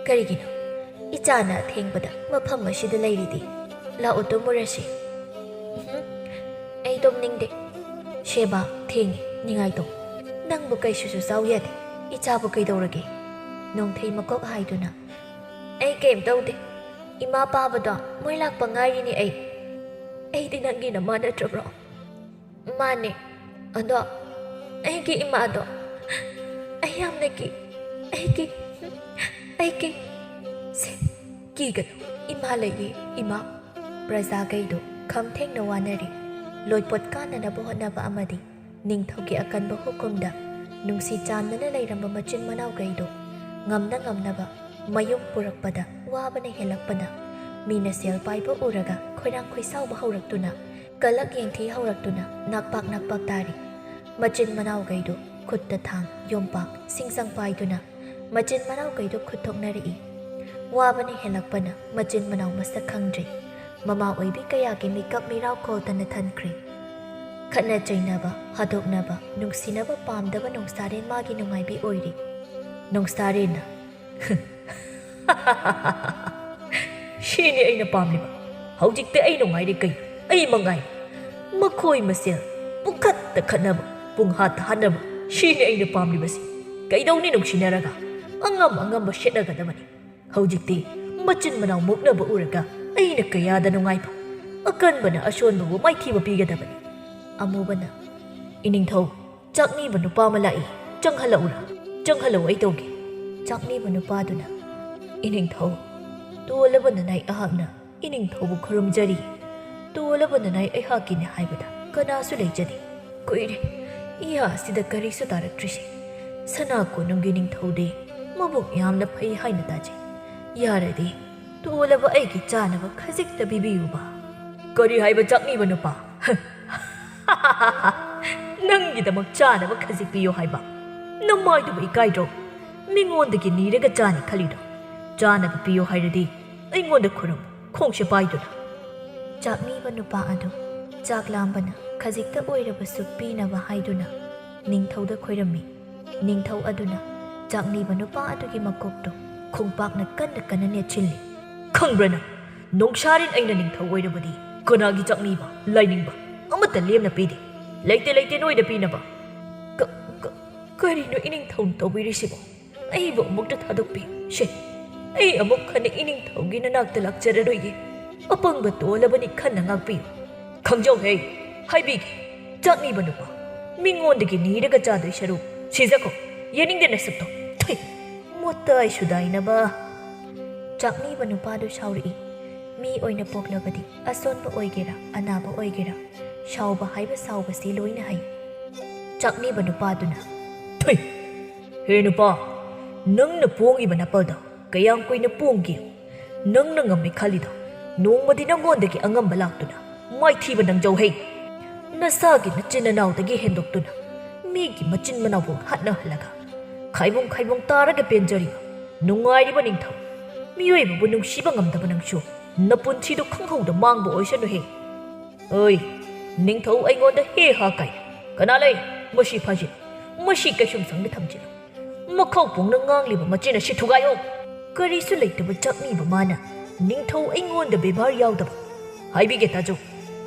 ꯀꯔꯤꯒꯤꯅꯣ ꯏꯆꯥꯅ ꯑꯊꯦꯡꯕꯗ ꯃꯐꯝ ꯑꯁꯤꯗ ꯂꯩꯔꯤꯗꯤ? ꯂꯥꯛꯑꯣ ꯇꯨꯝꯃꯨꯔꯁꯤ꯫" "ꯎꯝꯍꯨꯝ, ꯑꯩ ꯇꯨꯝꯅꯤꯡꯗꯦ꯫ ꯁꯦꯕꯥ, ꯊꯦꯡꯉꯦ, ꯅꯤꯡꯉꯥꯏ ꯇꯧ꯫ ꯅꯪꯕꯨ ꯀꯩꯁꯨꯁꯨ ꯆꯥꯎ ꯌꯥꯗꯦ꯫ ꯏꯆꯥꯕꯨ ꯀꯩꯗꯧꯔꯒꯦ?" ꯅꯣꯡꯊꯩ ꯃꯀꯣꯛ ꯍꯥꯏꯗꯨꯅ, "ꯑꯩ ꯀꯩꯝ ꯇꯧꯗꯦ꯫ ꯏꯃꯥ ꯄꯥꯕꯗꯣ ꯃꯣꯏ ꯂꯥꯛꯄ ꯉꯥꯏꯔꯤꯅꯦ ꯑꯩ꯫ ꯑꯩꯗꯤ ꯅꯪꯒꯤ ꯅꯃꯥ ꯅꯠꯇ꯭ꯔꯕ꯭ꯔꯣ?" "ꯃꯥꯅꯦ꯫ ꯑꯗꯣ ꯑꯩꯒꯤ ꯏꯃꯥꯗꯣ ꯑꯩ ꯌꯥꯝꯅ ꯀꯤ꯫ ꯑꯩꯒꯤ, ꯑꯩꯒꯤ..." "ꯁꯦ, ꯀꯤꯒꯅꯨ꯫ ꯏꯃꯥ ꯂꯩꯌꯦ, ꯏꯃꯥ꯫" ꯄ꯭ꯔꯖꯥꯈꯩꯗꯣ ꯈꯝ ꯊꯦꯡꯅ ꯋꯥꯅꯔꯤ꯫ ꯂꯣꯏꯄꯣꯠ ꯀꯥꯅꯅꯕ ꯍꯣꯠꯅꯕ ꯑꯃꯗꯤ ꯅꯤꯡꯊꯧꯒꯤ ꯑꯀꯟꯕ ꯍꯨꯀꯨꯝꯗ ꯅꯨꯡꯁꯤ ꯆꯥꯟꯅꯅ ꯂꯩꯔꯝꯕ ꯃꯆꯤꯟ ꯃꯅꯥꯎꯈꯩꯗꯣ ꯉꯝꯅ ꯉꯝꯅꯕ ꯃꯌꯨꯝ ꯄꯨꯔꯛꯄꯗ ꯋꯥꯕꯅ ꯍꯦꯜꯂꯛꯄꯅ ꯃꯤꯅ ꯁꯦꯜ ꯄꯥꯏꯕ ꯎꯔꯒ ꯈꯣꯏꯔꯥꯡ ꯈꯣꯏꯁꯥꯎꯕ ꯍꯧꯔꯛꯇꯨꯅ, ꯀꯂꯛ ꯌꯦꯡꯊꯤ ꯍꯧꯔꯛꯇꯨꯅ ꯅꯥꯛꯄꯥꯛ ꯅꯥꯛꯄꯥꯛ ꯇꯥꯔꯤ꯫ ꯃꯆꯤꯟ ꯃꯅꯥꯎꯈꯩꯗꯣ ꯈꯨꯠꯇ ꯊꯥꯡ, ꯌꯣꯝꯄꯥꯛ, ꯁꯤꯡꯖꯪ ꯄꯥꯏꯗꯨꯅ ꯃꯆꯤꯟ ꯃꯅꯥꯎꯈꯩꯗꯣ ꯈꯨꯠ ꯊꯣꯛꯅꯔꯛꯏ꯫ ꯋꯥꯕꯅ ꯍꯦꯜꯂꯛꯄꯅ ꯃꯆꯤꯟ ꯃꯅꯥꯎ ꯃꯁꯛ ꯈꯪꯗ꯭ꯔꯦ꯫ ꯃꯃꯥ ꯑꯣꯏꯕꯤ ꯀꯌꯥꯒꯤ ꯃꯤꯀꯞ ꯃꯤꯔꯥꯎ ꯀꯣꯜꯇꯅ ꯊꯟꯈ꯭ꯔꯦ꯫ ꯈꯠꯅ ꯆꯩꯅꯕ, ꯍꯥꯠꯇꯣꯛꯅꯕ, ꯅꯨꯡꯁꯤꯅꯕ ꯄꯥꯝꯗꯕ ꯅꯣꯡꯁꯥꯔꯦꯟ ꯃꯥꯒꯤ ꯅꯨꯡꯉꯥꯏꯕꯤ ꯑꯣꯏꯔꯤ꯫ ꯅꯣꯡꯁꯥꯔꯦꯟꯅ, "ꯁꯤꯅꯤ ꯑꯩꯅ ꯄꯥꯝꯂꯤꯕ꯫ ꯍꯧꯖꯤꯛꯇꯤ ꯑꯩ ꯅꯨꯡꯉꯥꯏꯔꯦ ꯀꯩꯅꯣ? ꯑꯩ ꯃꯉꯥꯏꯔꯦ꯫ ꯃꯈꯣꯏ ꯃꯁꯦꯜ ꯄꯨꯡꯈꯠꯇ ꯈꯠꯅꯕ, ꯄꯨꯡꯍꯥꯠꯇ ꯍꯥꯠꯅꯕ, ꯁꯤꯅꯤ ꯑꯩꯅ ꯄꯥꯝꯂꯤꯕꯁꯤ꯫ ꯀꯩꯗꯧꯅꯤ ꯅꯨꯡꯁꯤꯅꯔꯒ? ꯑꯉꯝ ꯑꯉꯝꯕ ꯁꯦꯠꯅꯒꯗꯕꯅꯤ꯫ ꯍꯧꯖꯤꯛꯇꯤ ꯃꯆꯤꯟ ꯃꯅꯥꯎ ꯃꯨꯛꯅꯕ ꯎꯔꯒ ꯑꯩꯅ ꯀꯌꯥꯗ ꯅꯨꯡꯉꯥꯏꯕ? ꯑꯀꯟꯕꯅ ꯑꯁꯣꯟꯕꯕꯨ ꯃꯥꯏꯊꯤꯕ ꯄꯤꯒꯗꯕꯅꯤ꯫" ꯑꯃꯨꯕꯅ, "ꯏꯅꯤꯡꯊꯧ, ꯆꯥꯛꯅꯤꯕ ꯅꯨꯄꯥ ꯑꯃ ꯂꯥꯛꯏ꯫ ꯆꯪꯍꯜꯂꯛꯎꯔꯥ?" "ꯆꯪꯍꯜꯂꯛꯎ, ꯑꯩ ꯇꯧꯒꯦ꯫" ꯆꯥꯛꯅꯤꯕ ꯅꯨꯄꯥꯗꯨꯅ, "ꯏꯅꯤꯡꯊꯧ, ꯇꯣꯜꯂꯕ ꯅꯅꯥꯏ ꯑꯩꯍꯥꯛꯅ ꯏꯅꯤꯡꯊꯧꯕꯨ ꯈꯨꯔꯨꯝꯖꯔꯤ꯫ ꯇꯣꯜꯂꯕ ꯅꯅꯥꯏ ꯑꯩꯍꯥꯛꯀꯤꯅꯤ ꯍꯥꯏꯕꯗ ꯀꯅꯥꯁꯨ ꯂꯩꯖꯗꯦ꯫ ꯀꯨꯏꯔꯦ ꯏꯌꯥ ꯑꯁꯤꯗ ꯀꯔꯤꯁꯨ ꯇꯥꯔꯛꯇ꯭ꯔꯤꯁꯦ꯫ ꯁꯅꯥ ꯀꯣꯅꯨꯡꯒꯤ ꯅꯤꯡꯊꯧꯗꯤ ꯃꯕꯨꯛ ꯌꯥꯝꯅ ꯐꯩ ꯍꯥꯏꯅ ꯇꯥꯖꯩ꯫ ꯌꯥꯔꯗꯤ ꯇꯣꯜꯂꯕ ꯑꯩꯒꯤ ꯆꯥꯅꯕ ꯈꯖꯤꯛꯇ ꯄꯤꯕꯤꯌꯨꯕ꯫" "ꯀꯔꯤ ꯍꯥꯏꯕ, ꯆꯥꯛꯅꯤꯕ ꯅꯨꯄꯥ? ꯅꯪꯒꯤꯗꯃꯛ ꯆꯥꯅꯕ ꯈꯖꯤꯛ ꯄꯤꯌꯨ ꯍꯥꯏꯕ? ꯅꯃꯥꯏꯗꯨꯕꯨ ꯏꯀꯥꯏꯗ꯭ꯔꯣ? ꯃꯤꯉꯣꯟꯗꯒꯤ ꯅꯤꯔꯒ ꯆꯥꯅꯤ ꯈꯜꯂꯤꯗꯣ? ꯆꯥꯅꯕ ꯄꯤꯌꯨ ꯍꯥꯏꯔꯗꯤ ꯑꯩꯉꯣꯟꯗ ꯈꯨꯔꯨꯝ, ꯈꯣꯡꯁꯦ ꯄꯥꯏꯗꯨꯅ꯫" ꯆꯥꯛꯅꯤꯕ ꯅꯨꯄꯥ ꯑꯗꯨ ꯆꯥꯛ ꯂꯥꯝꯕꯅ ꯈꯖꯤꯛꯇ ꯑꯣꯏꯔꯕꯁꯨ ꯄꯤꯅꯕ ꯍꯥꯏꯗꯨꯅ ꯅꯤꯡꯊꯧꯗ ꯈꯣꯏꯔꯝꯃꯤ꯫ ꯅꯤꯡꯊꯧ ꯑꯗꯨꯅ ꯆꯥꯛꯅꯤꯕ ꯅꯨꯄꯥ ꯑꯗꯨꯒꯤ ꯃꯀꯣꯛꯇꯨ ꯈꯣꯡꯄꯥꯛꯅ ꯀꯟꯅ ꯀꯟꯅ ꯅꯦꯠꯁꯤꯜꯂꯤ꯫ "ꯈꯪꯕ꯭ꯔꯥ ꯅꯪ, ꯅꯣꯡꯁꯥꯔꯤꯟ ꯑꯩꯅ ꯅꯤꯡꯊꯧ ꯑꯣꯏꯔꯕꯗꯤ ꯀꯅꯥꯒꯤ ꯆꯥꯛꯅꯤꯕ, ꯂꯥꯏꯅꯤꯡꯕ ꯑꯃꯠꯇ ꯂꯦꯝꯅ ꯄꯤꯗꯦ꯫ ꯂꯩꯇꯦ, ꯂꯩꯇꯦ ꯅꯣꯏꯗ ꯄꯤꯅꯕ꯫" "ꯀ-, ꯀ-, ꯀꯔꯤꯅꯣ ꯏꯅꯤꯡꯊꯧꯅ ꯇꯧꯕꯤꯔꯤꯁꯤꯕꯣ? ꯑꯩꯕꯨ ꯑꯃꯨꯛꯇ ꯊꯥꯗꯣꯛꯄꯤꯌꯨ꯫ ꯁꯦ, ꯑꯩ ꯑꯃꯨꯛ ꯍꯟꯅ ꯏꯅꯤꯡꯊꯧꯒꯤ ꯅꯅꯥꯛꯇ ꯂꯥꯛꯆꯔꯔꯣꯏꯒꯦ꯫ ꯑꯄꯪꯕ ꯇꯣꯜꯂꯕꯅꯤ, ꯈꯟꯅ ꯉꯥꯛꯄꯤꯌꯨ꯫" "ꯈꯪꯖꯧꯍꯦ, ꯍꯥꯏꯕꯤꯒꯦ, ꯆꯥꯛꯅꯤꯕ ꯅꯨꯄꯥ, ꯃꯤꯉꯣꯟꯗꯒꯤ ꯅꯤꯔꯒ ꯆꯥꯗꯣꯏ ꯁꯔꯨꯛ ꯁꯤꯖꯈꯣ꯫ ꯌꯦꯡꯅꯤꯡꯗꯦ ꯅꯁꯛꯇꯣ꯫ ꯊꯨꯏ, ꯃꯨꯠꯇ ꯑꯩ ꯁꯨꯗꯥꯏꯅꯕ꯫" ꯆꯥꯛꯅꯤꯕ ꯅꯨꯄꯥꯗꯨ ꯁꯥꯎꯔꯛꯏ꯫ ꯃꯤ ꯑꯣꯏꯅ ꯄꯣꯛꯂꯕꯗꯤ ꯑꯁꯣꯟꯕ ꯑꯣꯏꯒꯦꯔꯥ, ꯑꯅꯥꯕ ꯑꯣꯏꯒꯦꯔꯥ, ꯁꯥꯎꯕ ꯍꯥꯏꯕ ꯁꯥꯎꯕꯁꯤ ꯂꯣꯏꯅ ꯍꯩ꯫ ꯆꯥꯛꯅꯤꯕ ꯅꯨꯄꯥꯗꯨꯅ, "ꯊꯨꯏ! ꯍꯦ ꯅꯨꯄꯥ, ꯅꯪꯅ ꯄꯣꯡꯉꯤꯕ ꯅꯥꯄꯜꯗꯣ ꯀꯌꯥꯝ ꯀꯨꯏꯅ ꯄꯣꯡꯒꯦ? ꯅꯪꯅ ꯉꯝꯃꯦ ꯈꯜꯂꯤꯗꯣ ꯅꯣꯡꯃꯗꯤ ꯅꯪꯉꯣꯟꯗꯒꯤ ꯑꯉꯝꯕ ꯂꯥꯛꯇꯨꯅ ꯃꯥꯏꯊꯤꯕ ꯅꯪꯖꯧ ꯍꯦ꯫ ꯅꯁꯥꯒꯤ ꯅꯆꯤꯟ ꯅꯅꯥꯎꯗꯒꯤ ꯍꯦꯟꯗꯣꯛꯇꯨꯅ ꯃꯤꯒꯤ ꯃꯆꯤꯟ ꯃꯅꯥꯎꯕꯨ ꯍꯥꯠꯅꯍꯜꯂꯒ ꯈꯥꯏꯕꯨꯡ ꯈꯥꯏꯕꯨꯡ ꯇꯥꯔꯒ ꯄꯦꯟꯖꯔꯤꯕ ꯅꯨꯡꯉꯥꯏꯔꯤꯕ ꯅꯤꯡꯊꯧ, ꯃꯤꯑꯣꯏꯕꯕꯨ ꯅꯨꯡꯁꯤꯕ ꯉꯝꯗꯕ ꯅꯪꯁꯨ ꯅꯄꯨꯟꯁꯤꯗꯨ ꯈꯪꯍꯧꯗ ꯃꯥꯡꯕ ꯑꯣꯏꯁꯅꯨꯍꯦ꯫ ꯑꯣꯏ, ꯅꯤꯡꯊꯧ ꯑꯩꯉꯣꯟꯗ ꯍꯦ ꯍꯥ ꯀꯥꯏꯅ ꯀꯅꯥ ꯂꯩ? ꯃꯁꯤ ꯐꯥꯖꯤꯜꯂꯨ, ꯃꯁꯤ ꯀꯩꯁꯨꯝꯁꯪꯗ ꯊꯝꯖꯤꯜꯂꯨ꯫ ꯃꯈꯧ ꯄꯣꯡꯅ ꯉꯥꯡꯂꯤꯕ ꯃꯆꯤꯟ ꯑꯁꯤ ꯊꯨꯒꯥꯏꯌꯣ꯫" ꯀꯔꯤꯁꯨ ꯂꯩꯇꯕ ꯆꯥꯛꯅꯤꯕ ꯃꯥꯅ ꯅꯤꯡꯊꯧ ꯑꯩꯉꯣꯟꯗ ꯕꯦꯕꯥꯔ ꯌꯥꯎꯗꯕ꯫ "ꯍꯥꯏꯕꯤꯒꯦ ꯇꯥꯖꯧ,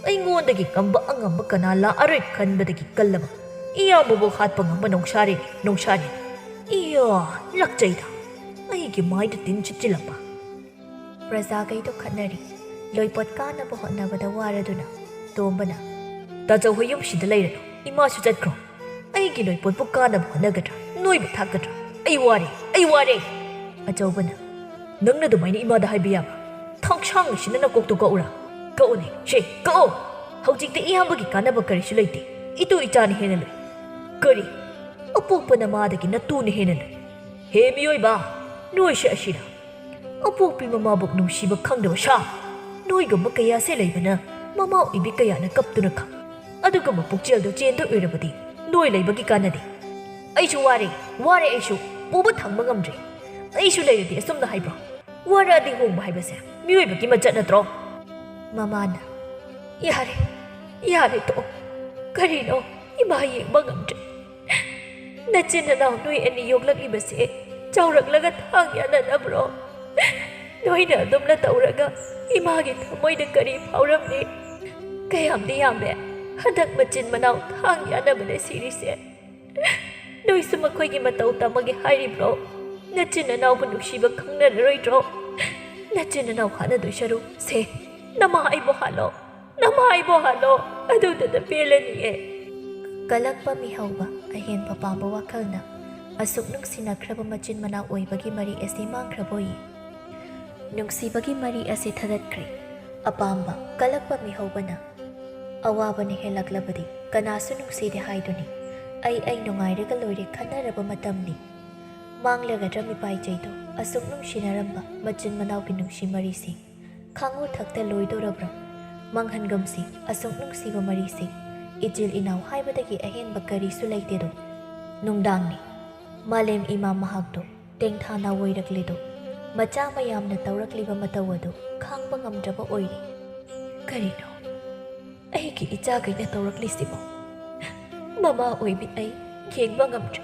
ꯑꯩꯉꯣꯟꯗꯒꯤ ꯀꯝꯕ ꯑꯉꯝꯕ ꯀꯅꯥ ꯂꯥꯛꯑꯔꯣꯏ ꯈꯟꯕꯗꯒꯤ ꯀꯜꯂꯕ ꯏꯌꯥꯝꯕꯕꯨ ꯍꯥꯠꯄ ꯉꯝꯕ ꯅꯣꯡꯁꯥꯔꯤꯅꯤ, ꯅꯣꯡꯁꯥꯔꯤꯅꯤ꯫" ꯏꯌꯥ, ꯂꯥꯛꯆꯩꯗ꯫ ꯑꯩꯒꯤ ꯃꯥꯏꯗ ꯇꯤꯟ ꯆꯤꯠꯆꯤꯜꯂꯛꯄ꯫ ꯄ꯭ꯔꯖꯥꯈꯩꯗꯣ ꯈꯠꯅꯔꯤ꯫ ꯂꯣꯏꯄꯣꯠ ꯀꯥꯅꯕ ꯍꯣꯠꯅꯕꯗ ꯋꯥꯔꯗꯨꯅ ꯇꯣꯝꯕꯅ, "ꯇꯥꯆꯧ ꯍꯣꯏ ꯌꯨꯝꯁꯤꯗ ꯂꯩꯔꯅꯨ, ꯏꯃꯥꯁꯨ ꯆꯠꯈ꯭ꯔꯣ꯫ ꯑꯩꯒꯤ ꯂꯣꯏꯄꯣꯠꯄꯨ ꯀꯥꯅꯕ ꯍꯣꯠꯅꯒꯗ꯭ꯔꯥ? ꯅꯣꯏꯕꯨ ꯊꯥꯛꯀꯗ꯭ꯔꯥ? ꯑꯩ ꯋꯥꯔꯦ, ꯑꯩ ꯋꯥꯔꯦ꯫ ꯑꯆꯧꯕꯅ, "ꯅꯪꯅ ꯑꯗꯨꯃꯥꯏꯅ ꯏꯃꯥꯗ ꯍꯥꯏꯕ ꯌꯥꯕ꯭ꯔꯥ? ꯊꯥꯡꯁꯥꯡ ꯑꯁꯤꯅ ꯅꯀꯣꯛꯇꯣ ꯀꯛꯎꯔꯥ? ꯀꯛꯎꯅꯦ, ꯁꯦ, ꯀꯛꯑꯣ! ꯍꯧꯖꯤꯛꯇꯤ ꯏꯌꯥꯝꯕꯒꯤ ꯀꯥꯟꯅꯕ ꯀꯔꯤꯁꯨ ꯂꯩꯇꯦ꯫ ꯏꯇꯨ ꯏꯆꯥꯅ ꯍꯦꯟꯅ ꯂꯨꯏ꯫ ꯀꯔꯤ? ꯑꯄꯣꯛꯄ ꯅꯃꯥꯗꯒꯤ ꯅꯇꯨꯅ ꯍꯦꯟꯅ ꯂꯨꯏ? ꯍꯦ ꯃꯤꯑꯣꯏꯕ, ꯅꯣꯏꯁꯦ ꯑꯁꯤꯔꯥ? ꯑꯄꯣꯛꯄꯤ ꯃꯃꯥꯕꯨ ꯅꯨꯡꯁꯤꯕ ꯈꯪꯗꯕ ꯁꯥ? ꯅꯣꯏꯒꯨꯝꯕ ꯀꯌꯥꯁꯦ ꯂꯩꯕꯅ ꯃꯃꯥ ꯑꯣꯏꯕꯤ ꯀꯌꯥꯅ ꯀꯞꯇꯨꯅ ꯈꯥꯡ꯫ ꯑꯗꯨꯒꯨꯝꯕ ꯄꯨꯛꯆꯦꯜꯗꯣ ꯆꯦꯟꯗ ꯑꯣꯏꯔꯕꯗꯤ ꯅꯣꯏ ꯂꯩꯕꯒꯤ ꯀꯥꯟꯅꯗꯦ꯫ ꯑꯩꯁꯨ ꯋꯥꯔꯦ, ꯋꯥꯔꯦ ꯑꯩꯁꯨ꯫ ꯄꯨꯕ ꯊꯥꯡꯕ ꯉꯝꯗ꯭ꯔꯦ꯫ ꯑꯩꯁꯨ ꯂꯩꯔꯗꯤ ꯑꯁꯨꯝꯅ ꯍꯥꯏꯕ꯭ꯔꯣ? ꯋꯥꯔꯛꯑꯗꯤ ꯍꯣꯡꯕ ꯍꯥꯏꯕꯁꯦ ꯃꯤꯑꯣꯏꯕꯒꯤ ꯃꯆꯠ ꯅꯠꯇ꯭ꯔꯣ?" ꯃꯃꯥꯅ, "ꯌꯥꯔꯦ, ꯌꯥꯔꯦ, ꯇꯣꯛꯑꯣ꯫ ꯀꯔꯤꯅꯣ? ꯏꯃꯥ ꯌꯦꯡꯕ ꯉꯝꯗ꯭ꯔꯦ꯫ ꯅꯆꯤꯟ ꯅꯅꯥꯎ ꯅꯣꯏ ꯑꯅꯤ ꯌꯣꯛꯂꯛꯂꯤꯕꯁꯦ ꯆꯥꯎꯔꯛꯂꯒ ꯊꯥꯡ ꯌꯥꯅꯅꯕ꯭ꯔꯣ? ꯅꯣꯏꯅ ꯑꯗꯨꯝꯅ ꯇꯧꯔꯒ ꯏꯃꯥꯒꯤ ꯊꯃꯣꯏꯗ ꯀꯔꯤ ꯐꯥꯎꯔꯝꯅꯤ? ꯀꯌꯥꯝꯗꯤ ꯌꯥꯝꯃꯦ ꯍꯟꯗꯛ ꯃꯆꯤꯟ ꯃꯅꯥꯎ ꯊꯥꯡ ꯌꯥꯅꯕꯗ ꯁꯤꯔꯤꯁꯦ꯫ ꯅꯣꯏꯁꯨ ꯃꯈꯣꯏꯒꯤ ꯃꯇꯧ ꯇꯝꯃꯒꯦ ꯍꯥꯏꯔꯤꯕ꯭ꯔꯣ? ꯅꯆꯤꯟ ꯅꯅꯥꯎꯕꯨ ꯅꯨꯡꯁꯤꯕ ꯈꯪꯅꯔꯔꯣꯏꯗ꯭ꯔꯣ? ꯅꯆꯤꯟ ꯅꯅꯥꯎ ꯍꯥꯠꯅꯗꯣꯏ ꯁꯔꯨꯛ, ꯁꯦ, ꯅꯃꯥ ꯑꯩꯕꯨ ꯍꯥꯠꯂꯣ, ꯅꯃꯥ ꯑꯩꯕꯨ ꯍꯥꯠꯂꯣ, ꯑꯗꯨꯗꯨꯅ ꯄꯦꯜꯂꯅꯤꯌꯦ꯫" ꯀꯂꯛꯄ ꯃꯤꯍꯧꯕ ꯑꯍꯦꯟꯕ ꯄꯥꯝꯕ ꯋꯥꯈꯜꯅ ꯑꯁꯨꯛ ꯅꯨꯡꯁꯤꯅꯈ꯭ꯔꯕ ꯃꯆꯤꯟ ꯃꯅꯥꯎ ꯑꯣꯏꯕꯒꯤ ꯃꯔꯤ ꯑꯁꯤ ꯃꯥꯡꯈ꯭ꯔꯕꯣꯏ? ꯅꯨꯡꯁꯤꯕꯒꯤ ꯃꯔꯤ ꯑꯁꯤ ꯊꯗꯠꯈ꯭ꯔꯦ꯫ ꯑꯄꯥꯝꯕ ꯀꯂꯛꯄ ꯃꯤꯍꯧꯕꯅ, "ꯑꯋꯥꯕꯅ ꯍꯦꯜꯂꯛꯂꯕꯗꯤ ꯀꯅꯥꯁꯨ ꯅꯨꯡꯁꯤꯗꯦ ꯍꯥꯏꯗꯨꯅꯤ꯫ ꯑꯩ ꯑꯩ ꯅꯨꯡꯉꯥꯏꯔꯒ ꯂꯣꯏꯔꯦ ꯈꯟꯅꯔꯕ ꯃꯇꯝꯅꯤ꯫" ꯃꯥꯡꯂꯒꯗ꯭ꯔ ꯃꯤꯄꯥꯏꯖꯩꯗꯣ ꯑꯁꯨꯛ ꯅꯨꯡꯁꯤꯅꯔꯝꯕ ꯃꯆꯤꯟ ꯃꯅꯥꯎꯒꯤ ꯅꯨꯡꯁꯤ ꯃꯔꯤꯁꯤ? ꯈꯥꯡꯉꯨ ꯊꯛꯇ ꯂꯣꯏꯗꯧꯔꯕ꯭ꯔꯥ? ꯃꯥꯡꯍꯟꯒꯨꯝꯁꯤ ꯑꯁꯨꯛ ꯅꯨꯡꯁꯤꯕ ꯃꯔꯤꯁꯤ꯫ ꯏꯆꯤꯜ ꯏꯅꯥꯎ ꯍꯥꯏꯕꯗꯒꯤ ꯑꯍꯦꯟꯕ ꯀꯔꯤꯁꯨ ꯂꯩꯇꯦꯗꯣ꯫ ꯅꯨꯡꯗꯥꯡꯅꯤ꯫ ꯃꯥꯂꯦꯝ ꯏꯃꯥ ꯃꯍꯥꯛꯇꯣ ꯇꯦꯡꯊꯥꯅ ꯑꯣꯏꯔꯛꯂꯦꯗꯣ꯫ ꯃꯆꯥ ꯃꯌꯥꯝꯅ ꯇꯧꯔꯛꯂꯤꯕ ꯃꯇꯧ ꯑꯗꯨ ꯈꯥꯡꯕ ꯉꯝꯗ꯭ꯔꯕ ꯑꯣꯏꯔꯦ꯫ ꯀꯔꯤꯅꯣ ꯑꯩꯒꯤ ꯏꯆꯥꯈꯩꯅ ꯇꯧꯔꯛꯂꯤꯁꯤꯕꯣ? ꯃꯃꯥ ꯑꯣꯏꯕꯤ ꯑꯩ ꯌꯦꯡꯕ ꯉꯝꯗ꯭ꯔꯦ꯫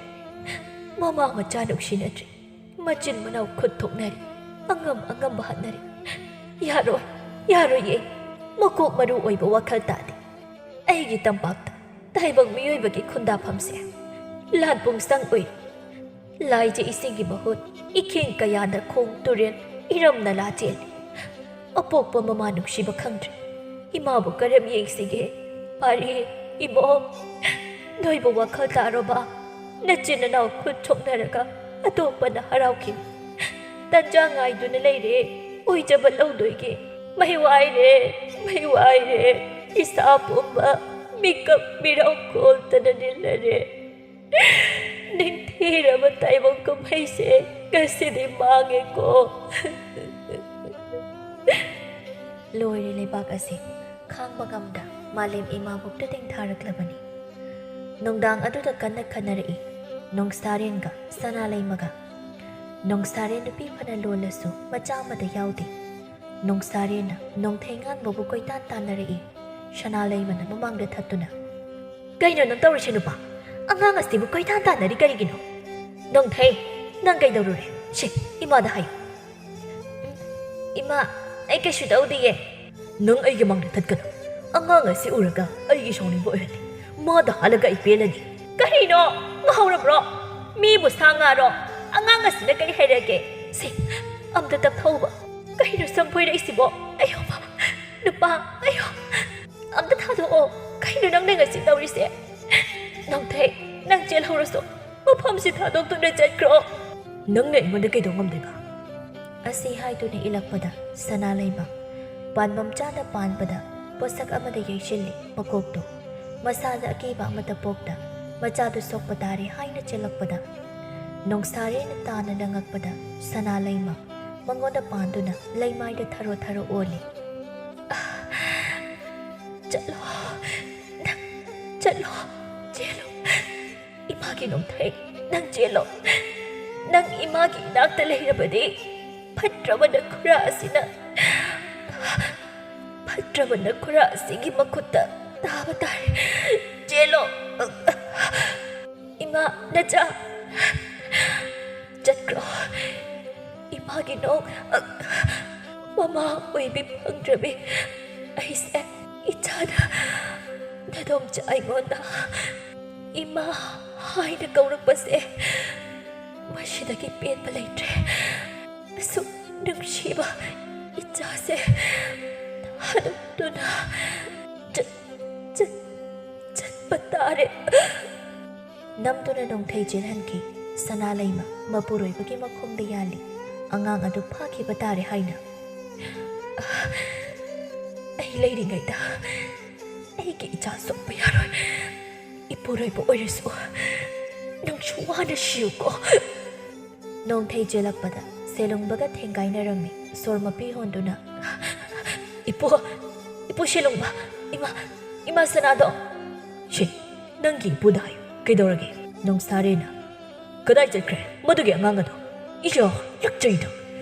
ꯃꯃꯥ ꯃꯆꯥ ꯅꯨꯡꯁꯤꯅꯗ꯭ꯔꯦ꯫ ꯃꯆꯤꯟ ꯃꯅꯥꯎ ꯈꯨꯠ ꯊꯣꯛꯅꯔꯤ꯫ ꯑꯉꯝ ꯑꯉꯝꯕ ꯍꯠꯅꯔꯤ꯫ ꯌꯥꯔꯣꯏ, ꯌꯥꯔꯣꯏꯌꯦ꯫ ꯃꯀꯣꯛ ꯃꯔꯨ ꯑꯣꯏꯕ ꯋꯥꯈꯜ ꯇꯥꯗꯦ꯫ ꯑꯩꯒꯤ ꯇꯝꯄꯥꯛꯇ ꯇꯥꯏꯕꯪ ꯃꯤꯑꯣꯏꯕꯒꯤ ꯈꯨꯟꯗꯥꯐꯝꯁꯦ ꯂꯥꯟ ꯄꯨꯡꯁꯪ ꯑꯣꯏꯔꯤ꯫ ꯂꯥꯏꯖ ꯏꯁꯤꯡꯒꯤ ꯃꯍꯨꯠ ꯏꯈꯦꯡ ꯀꯌꯥꯅ ꯈꯣꯡ ꯇꯨꯔꯦꯜ ꯏꯔꯝ ꯅꯂꯥ ꯆꯦꯜꯂꯤ꯫ ꯑꯄꯣꯛꯄ ꯃꯃꯥ ꯅꯨꯡꯁꯤꯕ ꯈꯪꯗ꯭ꯔꯦ꯫ ꯏꯃꯥꯕꯨ ꯀꯔꯝ ꯌꯦꯡꯁꯤꯒꯦ? ꯄꯥꯔꯤ, ꯏꯃꯣꯝ, ꯅꯣꯏꯕꯨ ꯋꯥꯈꯜ ꯇꯥꯔꯣꯕ? ꯅꯆꯤꯟ ꯅꯅꯥꯎ ꯈꯨꯠ ꯁꯣꯛꯅꯔꯒ ꯑꯇꯣꯞꯄꯅ ꯍꯔꯥꯎꯈꯤꯅꯤ꯫ ꯇꯟꯖꯥ ꯉꯥꯏꯗꯨꯅ ꯂꯩꯔꯦ, ꯑꯣꯏꯖꯕ ꯂꯧꯗꯣꯏꯒꯤ꯫ ꯃꯩ ꯋꯥꯏꯔꯦ, ꯃꯩ ꯋꯥꯏꯔꯦ, ꯏꯁꯥ ꯄꯨꯝꯕ ꯃꯤꯀꯞ ꯃꯤꯔꯥꯎ ꯀꯣꯜꯇꯅ ꯅꯤꯜꯂꯔꯦ꯫ ꯅꯤꯡꯊꯤꯔꯕ ꯇꯥꯏꯕꯪ ꯀꯨꯝꯍꯩꯁꯦ ꯉꯁꯤꯗꯤ ꯃꯥꯡꯉꯦꯀꯣ꯫ ꯂꯣꯏꯔꯦ ꯂꯩꯕꯥꯛ ꯑꯁꯤ꯫ ꯈꯥꯡꯕ ꯉꯝꯗ ꯃꯥꯂꯦꯝ ꯏꯃꯥꯕꯣꯛꯇ ꯇꯦꯡꯊꯥꯔꯛꯂꯕꯅꯤ꯫ ꯅꯨꯡꯗꯥꯡ ꯑꯗꯨꯗ ꯀꯟꯅ ꯈꯟꯅꯔꯛꯏ ꯅꯣꯡꯁꯥꯔꯦꯟꯒ ꯁꯅꯥꯂꯩꯃꯒ꯫ ꯅꯣꯡꯁꯥꯔꯦꯟ ꯅꯨꯄꯤ ꯐꯅ ꯂꯣꯜꯂꯁꯨ ꯃꯆꯥ ꯑꯃꯗ ꯌꯥꯎꯗꯦ꯫ ꯅꯣꯡꯁꯥꯔꯦꯟꯅ ꯅꯣꯡꯊꯩꯉꯥꯟꯕꯕꯨ ꯀꯣꯏꯇꯥꯟ ꯇꯥꯟꯅꯔꯛꯏ꯫ ꯁꯅꯥꯂꯩꯃꯅ ꯃꯃꯥꯡꯗ ꯊꯠꯇꯨꯅ, "ꯀꯩꯅꯣ ꯅꯪ ꯇꯧꯔꯤꯁꯦ ꯅꯨꯄꯥ? ꯑꯉꯥꯡ ꯑꯁꯤꯕꯨ ꯀꯣꯏꯇꯥꯟ ꯇꯥꯟꯅꯔꯤ ꯀꯔꯤꯒꯤꯅꯣ? ꯅꯣꯡꯊꯩ, ꯅꯪ ꯀꯩꯗꯧꯔꯨꯔꯦ? ꯁꯦ, ꯏꯃꯥꯗ ꯍꯥꯏꯌꯨ꯫" "ꯏꯃꯥ, ꯑꯩ ꯀꯩꯁꯨ ꯇꯧꯗꯤꯌꯦ꯫" "ꯅꯪ ꯑꯩꯒꯤ ꯃꯥꯡꯗ ꯊꯠꯀꯅꯨ꯫ ꯑꯉꯥꯡ ꯑꯁꯤ ꯎꯔꯒ ꯑꯩꯒꯤ ꯁꯥꯎꯅꯤꯡꯕ ꯑꯣꯏꯍꯜꯂꯤ꯫ ꯃꯥꯗ ꯍꯥꯠꯂꯒ ꯑꯩ ꯄꯦꯜꯂꯅꯤ꯫" "ꯀꯔꯤꯅꯣ? ꯉꯥꯎꯔꯕ꯭ꯔꯣ? ꯃꯤꯕꯨ ꯁꯥ ꯉꯥꯔꯣ? ꯑꯉꯥꯡ ꯑꯁꯤꯅ ꯀꯔꯤ ꯍꯩꯔꯒꯦ? ꯁꯦ, ꯑꯝꯇ ꯇꯞꯊꯧꯕ꯫ ꯀꯩꯅꯣ ꯁꯝ ꯐꯣꯏꯔꯛꯏꯁꯤꯕꯣ? ꯑꯌꯣ, ꯅꯨꯄꯥ, ꯑꯌꯣ, ꯑꯝꯇ ꯊꯥꯗꯣꯛꯑꯣ꯫ ꯀꯩꯅꯣ ꯅꯪꯅ ꯉꯁꯤ ꯇꯧꯔꯤꯁꯦ? ꯅꯣꯡꯊꯩ, ꯅꯪ ꯆꯦꯜꯍꯧꯔꯁꯨ ꯃꯐꯝꯁꯤ ꯊꯥꯗꯣꯛꯇꯨꯅ ꯆꯠꯈ꯭ꯔꯣ꯫" "ꯅꯪꯅ ꯑꯩꯉꯣꯟꯗ ꯀꯩꯗꯧ ꯉꯝꯗꯣꯏꯕ?" ꯑꯁꯤ ꯍꯥꯏꯗꯨꯅ ꯏꯜꯂꯛꯄꯗ ꯁꯅꯥꯂꯩꯃ ꯄꯥꯟꯕꯝ ꯆꯥꯅ ꯄꯥꯟꯕꯗ ꯄꯣꯠꯁꯛ ꯑꯃꯗ ꯌꯩꯁꯤꯜꯂꯤ ꯃꯀꯣꯛꯇꯨ꯫ ꯃꯁꯥꯗ ꯑꯀꯤꯕ ꯑꯃꯠꯇ ꯄꯣꯛꯇ ꯃꯆꯥꯗꯨ ꯁꯣꯛꯄ ꯇꯥꯔꯦ ꯍꯥꯏꯅ ꯆꯦꯜꯂꯛꯄꯗ ꯅꯣꯡꯁꯥꯔꯦꯅ ꯇꯥꯅ ꯂꯪꯉꯛꯄꯗ ꯁꯅꯥꯂꯩꯃ ꯃꯉꯣꯟꯗ ꯄꯥꯟꯗꯨꯅ ꯂꯩꯃꯥꯏꯗ ꯊꯔꯣ ꯊꯔꯣ ꯑꯣꯜꯂꯤ꯫ "ꯑꯥ, ꯆꯠꯂꯣ, ꯅꯪ ꯆꯠꯂꯣ, ꯆꯦꯜꯂꯣ꯫ ꯏꯃꯥꯒꯤ ꯅꯣꯡꯊꯩ, ꯅꯪ ꯆꯦꯜꯂꯣ꯫ ꯅꯪ ꯏꯃꯥꯒꯤ ꯏꯅꯥꯛꯇ ꯂꯩꯔꯕꯗꯤ ꯐꯠꯇ꯭ꯔꯕ ꯅꯈꯨꯔꯥ ꯑꯁꯤꯅ, ꯐꯠꯇ꯭ꯔꯕ ꯅꯈꯨꯔꯥ ꯑꯁꯤꯒꯤ ꯃꯈꯨꯠꯇ ꯇꯥꯕ ꯇꯥꯔꯦ꯫ ꯆꯦꯜꯂꯣ꯫" "ꯏꯃꯥ, ꯅꯆꯥ, ꯆꯠꯈ꯭ꯔꯣ꯫ ꯏꯃꯥꯒꯤ ꯅꯣꯡ ꯃꯃꯥ ꯑꯣꯏꯕꯤ ꯐꯪꯗ꯭ꯔꯕꯤ ꯑꯩꯁꯦ ꯏꯆꯥꯅ ꯅꯗꯣꯝꯆꯥ ꯑꯩꯉꯣꯟꯗ ꯏꯃꯥ ꯍꯥꯏꯅ ꯀꯧꯔꯛꯄꯁꯦ ꯃꯁꯤꯗꯒꯤ ꯄꯦꯟꯕ ꯂꯩꯇ꯭ꯔꯦ꯫ ꯑꯁꯨꯛ ꯅꯨꯡꯁꯤꯕ ꯏꯆꯥꯁꯦ ꯊꯥꯗꯣꯛꯇꯨꯅ ꯆꯠ-, ꯆꯠ-, ꯆꯠꯄ ꯇꯥꯔꯦ꯫" ꯅꯝꯗꯨꯅ ꯅꯣꯡꯊꯩ ꯆꯦꯜꯍꯟꯈꯤ꯫ ꯁꯅꯥꯂꯩꯃ ꯃꯄꯨꯔꯣꯏꯕꯒꯤ ꯃꯈꯣꯡꯗ ꯌꯥꯜꯂꯤ꯫ ꯑꯉꯥꯡ ꯑꯗꯨ ꯐꯥꯈꯤꯕ ꯇꯥꯔꯦ ꯍꯥꯏꯅ꯫ "ꯑꯩ ꯂꯩꯔꯤꯉꯩꯗ ꯑꯩꯒꯤ ꯏꯆꯥ ꯁꯣꯛꯄ ꯌꯥꯔꯣꯏ꯫ ꯏꯄꯨꯔꯣꯏꯕ ꯑꯣꯏꯔꯁꯨ ꯅꯪꯁꯨ ꯋꯥꯅ ꯁꯤꯌꯨꯀꯣ"꯫ ꯅꯣꯡꯊꯩ ꯆꯦꯜꯂꯛꯄꯗ ꯁꯦꯂꯨꯡꯕꯒ ꯊꯦꯡꯒꯥꯏꯅꯔꯝꯃꯤ꯫ ꯁꯣꯔ ꯃꯄꯤ ꯍꯣꯟꯗꯨꯅ, "ꯏꯄꯨ, ꯏꯄꯨ ꯁꯦꯂꯨꯡꯕ, ꯏꯃꯥ, ꯏꯃꯥ ꯁꯅꯥꯗꯣ"꯫ "ꯁꯦ, ꯅꯪꯒꯤ ꯏꯄꯨꯗ ꯍꯥꯏꯌꯨ꯫ ꯀꯩꯗꯧꯔꯒꯦ?" ꯅꯣꯡꯁꯥꯔꯦꯅ, "ꯀꯗꯥꯏ ꯆꯠꯈ꯭ꯔꯦ ꯃꯗꯨꯒꯤ ꯑꯉꯥꯡ ꯑꯗꯣ? ꯏꯌꯥ, ꯂꯛꯆꯩꯗ꯫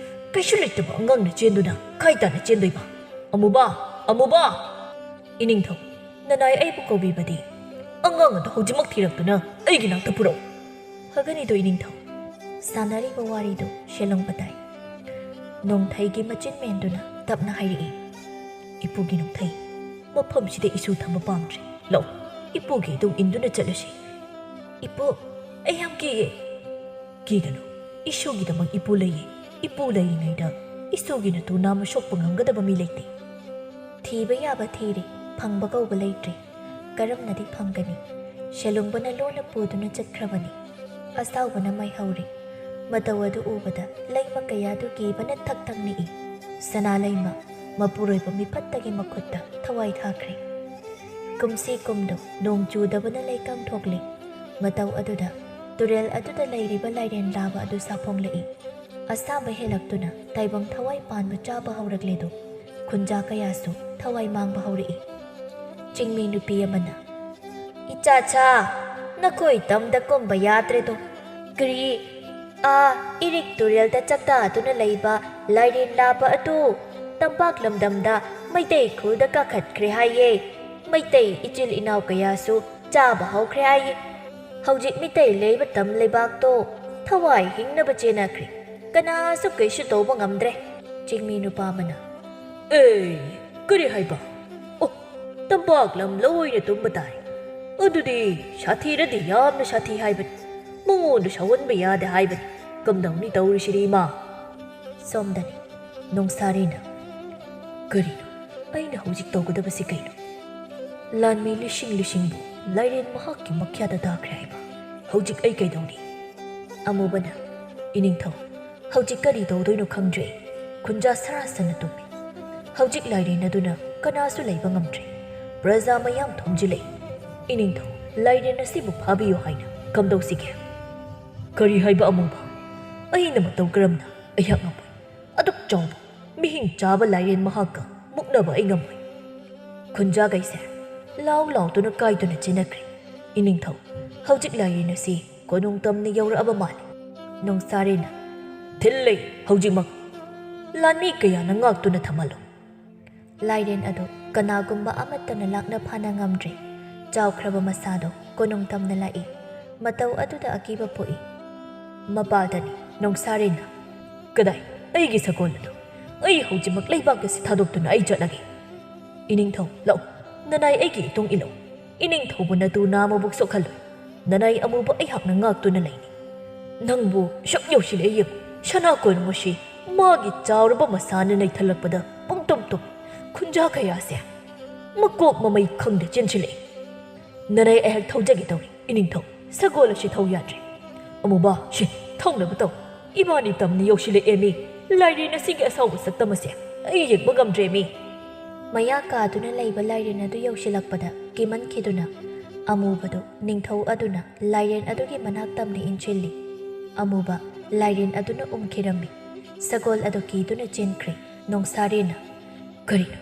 ꯀꯩꯁꯨ ꯂꯩꯇꯕ ꯑꯉꯥꯡꯅ ꯆꯦꯟꯗꯨꯅ ꯀꯥꯏ ꯇꯥꯟꯅ ꯆꯦꯟꯗꯣꯏꯕ? ꯑꯃꯨꯕ, ꯑꯃꯨꯕ!" "ꯏꯅꯤꯡꯊꯧ, ꯅꯅꯥꯏ ꯑꯩꯕꯨ ꯀꯧꯕꯤꯕꯗꯤ? ꯑꯉꯥꯡ ꯑꯗꯨ ꯍꯧꯖꯤꯛꯃꯛ ꯊꯤꯔꯛꯇꯨꯅ ꯑꯩꯒꯤ ꯅꯥꯛꯇ ꯄꯨꯔꯛꯎ"꯫ ꯐꯒꯅꯤꯗꯣ ꯏꯅꯤꯡꯊꯧ꯫ ꯁꯥꯟꯅꯔꯤꯕ ꯋꯥꯔꯤꯗꯨ ꯁꯦꯂꯣꯡꯕ ꯇꯥꯏ꯫ ꯅꯣꯡꯊꯩꯒꯤ ꯃꯆꯤꯟ ꯃꯦꯟꯗꯨꯅ ꯇꯞꯅ ꯍꯥꯏꯔꯛꯏ, "ꯏꯄꯨꯒꯤ ꯅꯣꯡꯊꯩ, ꯃꯐꯝꯁꯤꯗ ꯏꯁꯨ ꯊꯝꯕ ꯄꯥꯝꯗ꯭ꯔꯦ꯫ ꯂꯥꯛꯎ, ꯏꯄꯨꯒꯤ ꯏꯇꯨꯡ ꯏꯟꯗꯨꯅ ꯆꯠꯂꯁꯤ"꯫ "ꯏꯄꯨ, ꯑꯩ ꯌꯥꯝ ꯀꯤꯌꯦ"꯫ "ꯀꯤꯒꯅꯨ, ꯏꯁꯨꯒꯤꯗꯃꯛ ꯏꯄꯨ ꯂꯩꯌꯦ꯫ ꯏꯄꯨ ꯂꯩꯔꯤꯉꯩꯗ ꯏꯁꯨꯒꯤ ꯅꯇꯨ ꯅꯥꯝꯃ ꯁꯣꯛꯄ ꯉꯝꯒꯗꯕ ꯃꯤ ꯂꯩꯇꯦ"꯫ ꯊꯤꯕ ꯌꯥꯕ ꯊꯤꯔꯦ, ꯐꯪꯕ ꯀꯧꯕ ꯂꯩꯇ꯭ꯔꯦ꯫ ꯀꯔꯝꯅꯗꯤ ꯐꯪꯒꯅꯤ? ꯁꯦꯂꯨꯡꯕꯅ ꯂꯣꯟꯅ ꯄꯨꯗꯨꯅ ꯆꯠꯈ꯭ꯔꯕꯅꯤ꯫ ꯑꯁꯥꯎꯕꯅ ꯃꯩ ꯍꯧꯔꯤ꯫ ꯃꯇꯧ ꯑꯗꯨ ꯎꯕꯗ ꯂꯩꯃ ꯀꯌꯥꯗꯨ ꯀꯤꯕꯅ ꯊꯛ ꯊꯛ ꯅꯤꯛꯏ꯫ ꯁꯅꯥ ꯂꯩꯃ ꯃꯄꯨꯔꯣꯏꯕ ꯃꯤꯐꯠꯇꯒꯤ ꯃꯈꯨꯠꯇ ꯊꯋꯥꯏ ꯊꯥꯈ꯭ꯔꯦ꯫ ꯀꯨꯝꯁꯤ ꯀꯨꯝꯗꯣ ꯅꯣꯡ ꯆꯨꯗꯕꯅ ꯂꯩꯀꯪ ꯊꯣꯛꯂꯤ꯫ ꯃꯇꯧ ꯑꯗꯨꯗ ꯇꯨꯔꯦꯜ ꯑꯗꯨꯗ ꯂꯩꯔꯤꯕ ꯂꯥꯏꯔꯦꯟ ꯂꯥꯕ ꯑꯗꯨ ꯁꯥꯐꯣꯡꯂꯛꯏ꯫ ꯑꯁꯥꯕ ꯍꯦꯜꯂꯛꯇꯨꯅ ꯇꯥꯏꯕꯪ ꯊꯋꯥꯏ ꯄꯥꯟꯕ ꯆꯥꯕ ꯍꯧꯔꯛꯂꯦꯗꯣ꯫ ꯈꯨꯟꯖꯥ ꯀꯌꯥꯁꯨ ꯊꯋꯥꯏ ꯃꯥꯡꯕ ꯍꯧꯔꯛꯏ꯫ ꯆꯤꯡꯃꯤ ꯅꯨꯄꯤ ꯑꯃꯅ, "ꯏꯆꯥ ꯁꯥ, ꯅꯈꯣꯏ ꯇꯝꯗ ꯀꯨꯝꯕ ꯌꯥꯗ꯭ꯔꯦꯗꯣ꯫ ꯀꯔꯤ, ꯑꯥ ꯏꯔꯤꯛ ꯇꯨꯔꯦꯜꯗ ꯆꯥꯛꯇꯥꯗꯨꯅ ꯂꯩꯕ ꯂꯥꯏꯔꯦꯟ ꯂꯥꯕ ꯑꯗꯨ ꯇꯝꯄꯥꯛ ꯂꯝꯗꯝꯗ ꯃꯩꯇꯩ ꯈꯨꯜꯗ ꯀꯥꯈꯠꯈ꯭ꯔꯦ ꯍꯥꯏꯌꯦ꯫ ꯃꯩꯇꯩ ꯏꯆꯤꯜ ꯏꯅꯥꯎ ꯀꯌꯥꯁꯨ ꯆꯥꯕ ꯍꯧꯈ꯭ꯔꯦ ꯍꯥꯏꯌꯦ꯫ ꯍꯧꯖꯤꯛ ꯃꯤꯇꯩ ꯂꯩꯕ ꯇꯝ ꯂꯩꯕꯥꯛꯇꯣ ꯊꯋꯥꯏ ꯍꯤꯡꯅꯕ ꯆꯦꯟꯅꯈ꯭ꯔꯦ꯫ ꯀꯅꯥꯁꯨ ꯀꯩꯁꯨ ꯇꯧꯕ ꯉꯝꯗ꯭ꯔꯦ"꯫ ꯆꯤꯡꯃꯤ ꯅꯨꯄꯥ ꯑꯃꯅ, "ꯑꯦ, ꯀꯔꯤ ꯍꯥꯏꯕ? ꯑꯣ, ꯇꯝꯄꯥꯛ ꯂꯝ ꯂꯣꯏꯅ ꯇꯨꯝꯕ ꯇꯥꯔꯦ꯫ ꯑꯗꯨꯗꯤ ꯁꯥꯊꯤꯔꯗꯤ ꯌꯥꯝꯅ ꯁꯥꯊꯤ ꯍꯥꯏꯕꯅꯤ꯫ ꯃꯉꯣꯟꯗ ꯁꯥꯎꯍꯟꯕ ꯌꯥꯗꯦ ꯍꯥꯏꯕꯅꯤ꯫ ꯀꯝꯗꯧꯅꯤ ꯇꯧꯔꯤꯁꯤꯗꯤ, ꯏꯃꯥ?" ꯁꯣꯝꯗꯅꯤ ꯅꯣꯡꯁꯥꯔꯤꯅ, "ꯀꯔꯤꯅꯣ? ꯑꯩꯅ ꯍꯧꯖꯤꯛ ꯇꯧꯒꯗꯕꯁꯤ ꯀꯩꯅꯣ? ꯂꯥꯟꯃꯤ ꯂꯤꯁꯤꯡ ꯂꯤꯁꯤꯡꯕꯨ ꯂꯥꯏꯔꯦꯟ ꯃꯍꯥꯛꯀꯤ ꯃꯈ꯭ꯌꯥꯗ ꯇꯥꯈ꯭ꯔꯦ ꯍꯥꯏꯕ꯫ ꯍꯧꯖꯤꯛ ꯑꯩ ꯀꯩꯗꯧꯅꯤ?" ꯑꯃꯨꯕꯅ, "ꯏꯅꯤꯡꯊꯧ, ꯍꯧꯖꯤꯛ ꯀꯔꯤ ꯇꯧꯗꯣꯏꯅꯣ ꯈꯪꯗ꯭ꯔꯦ꯫ ꯈꯨꯟꯖꯥ ꯁꯔꯥ ꯁꯟꯅ ꯇꯨꯝꯃꯤ꯫ ꯍꯧꯖꯤꯛ ꯂꯥꯏꯔꯦꯟ ꯑꯗꯨꯅ ꯀꯅꯥꯁꯨ ꯂꯩꯕ ꯉꯝꯗ꯭ꯔꯦ꯫ ꯄ꯭ꯔꯖꯥ ꯃꯌꯥꯝ ꯊꯣꯝꯖꯤꯜꯂꯛꯏ꯫ ꯏꯅꯤꯡꯊꯧ, ꯂꯥꯏꯔꯦꯟ ꯑꯁꯤꯕꯨ ꯐꯥꯕꯤꯌꯨ ꯍꯥꯏꯅ ꯀꯝꯗꯧꯁꯤꯒꯦ?" "ꯀꯔꯤ ꯍꯥꯏꯕ ꯑꯃꯨꯕ? ꯑꯩꯅ ꯃꯇꯧ ꯀꯔꯝꯅ? ꯑꯩꯍꯥꯛ ꯉꯝꯃꯣꯏ꯫ ꯑꯗꯨꯛ ꯆꯥꯎꯕ, ꯃꯤꯍꯤꯡ ꯆꯥꯕ ꯂꯥꯏꯔꯦꯟ ꯃꯍꯥꯛꯀ ꯃꯨꯛꯅꯕ ꯑꯩ ꯉꯝꯃꯣꯏ꯫" ꯈꯨꯟꯖꯥꯈꯩꯁꯦ ꯂꯥꯎ ꯂꯥꯎꯗꯨꯅ ꯀꯥꯏꯗꯨꯅ ꯆꯦꯟꯅꯈ꯭ꯔꯦ꯫ "ꯏꯅꯤꯡꯊꯧ, ꯍꯧꯖꯤꯛ ꯂꯥꯏꯔꯦꯟ ꯑꯁꯤ ꯀꯣꯅꯨꯡ ꯇꯝꯅ ꯌꯧꯔꯛꯑꯕ ꯃꯥꯜꯂꯤ꯫" ꯅꯣꯡꯁꯥꯔꯦꯅ, "ꯊꯤꯜꯂꯦ ꯍꯧꯖꯤꯛꯃꯛ꯫ ꯂꯥꯟꯃꯤ ꯀꯌꯥꯅ ꯉꯥꯛꯇꯨꯅ ꯊꯝꯍꯜꯂꯨ꯫" ꯂꯥꯏꯔꯦꯟ ꯑꯗꯨ ꯀꯅꯥꯒꯨꯝꯕ ꯑꯃꯠꯇꯅ ꯂꯥꯛꯅ ꯐꯥꯅ ꯉꯝꯗ꯭ꯔꯦ꯫ ꯆꯥꯎꯈ꯭ꯔꯕ ꯃꯁꯥꯗꯣ ꯀꯣꯅꯨꯡ ꯇꯝꯅ ꯂꯥꯛꯏ꯫ ꯃꯇꯧ ꯑꯗꯨꯗ ꯑꯀꯤꯕ ꯄꯣꯛꯏ꯫ ꯃꯄꯥꯜꯗꯅꯤ ꯅꯣꯡꯁꯥꯔꯦꯅ, "ꯀꯗꯥꯏ? ꯑꯩꯒꯤ ꯁꯒꯣꯜ ꯑꯗꯨ ꯑꯩ ꯍꯧꯖꯤꯛꯃꯛ ꯂꯩꯕꯥꯛ ꯑꯁꯤ ꯊꯥꯗꯣꯛꯇꯨꯅ ꯑꯩ ꯆꯠꯂꯒꯦ꯫" "ꯏꯅꯤꯡꯊꯧ, ꯂꯥꯛꯎ, ꯅꯅꯥꯏ ꯑꯩꯒꯤ ꯏꯇꯨꯡ ꯏꯜꯂꯨ꯫ ꯏꯅꯤꯡꯊꯧꯕꯨ ꯅꯇꯨ ꯅꯥ ꯃꯕꯨꯛ ꯁꯣꯛꯍꯜꯂꯣꯏ꯫ ꯅꯅꯥꯏ ꯑꯃꯨꯕ ꯑꯩꯍꯥꯛꯅ ꯉꯥꯛꯇꯨꯅ ꯂꯩꯅꯤ꯫ ꯅꯪꯕꯨ ꯁꯨꯛ ꯌꯧꯁꯤꯜꯂꯛꯑꯦ ꯌꯦꯡꯉꯨ, ꯁꯅꯥ ꯀꯣꯅꯨꯡ ꯑꯁꯤ ꯃꯥꯒꯤ ꯆꯥꯎꯔꯕ ꯃꯁꯥꯅ ꯅꯩꯊꯜꯂꯛꯄꯗ ꯄꯨꯡꯇꯨꯝ ꯇꯨꯝꯃꯤ꯫ ꯈꯨꯟꯖꯥ ꯀꯌꯥꯁꯦ ꯃꯀꯣꯛ ꯃꯃꯩ ꯈꯪꯗ ꯆꯦꯟꯁꯤꯜꯂꯛꯏ꯫ ꯅꯅꯥꯏ ꯑꯩꯍꯥꯛ ꯊꯧꯖꯒꯦ ꯇꯧꯔꯤ, ꯏꯅꯤꯡꯊꯧ꯫ ꯁꯒꯣꯜ ꯑꯁꯤ ꯊꯧ ꯌꯥꯗ꯭ꯔꯦ꯫" "ꯑꯃꯨꯕ, ꯁꯦ, ꯊꯧꯅꯕ ꯇꯧ꯫ ꯏꯕꯥꯅꯤ ꯇꯝꯅ ꯌꯧꯁꯤꯜꯂꯛꯑꯦ ꯃꯤ꯫ ꯂꯥꯏꯔꯦꯟ ꯑꯁꯤꯒꯤ ꯑꯁꯥꯎꯕ ꯁꯛꯇꯝ ꯑꯁꯦ ꯑꯩ ꯌꯦꯡꯕ ꯉꯝꯗ꯭ꯔꯦ ꯃꯤ꯫" ꯃꯌꯥ ꯀꯥꯗꯨꯅ ꯂꯩꯕ ꯂꯥꯏꯔꯦꯟ ꯑꯗꯨ ꯌꯧꯁꯤꯜꯂꯛꯄꯗ ꯀꯤꯃꯟꯈꯤꯗꯨꯅ ꯑꯃꯨꯕꯗꯨ ꯅꯤꯡꯊꯧ ꯑꯗꯨꯅ ꯂꯥꯏꯔꯦꯟ ꯑꯗꯨꯒꯤ ꯃꯅꯥꯛ ꯇꯝꯅ ꯏꯟꯁꯤꯜꯂꯤ꯫ ꯑꯃꯨꯕ ꯂꯥꯏꯔꯦꯟ ꯑꯗꯨꯅ ꯎꯝꯈꯤꯔꯝꯃꯤ꯫ ꯁꯒꯣꯜ ꯑꯗꯨ ꯀꯤꯗꯨꯅ ꯆꯦꯟꯈ꯭ꯔꯦ꯫ ꯅꯣꯡꯁꯥꯔꯦꯅ, "ꯀꯔꯤꯅꯣ?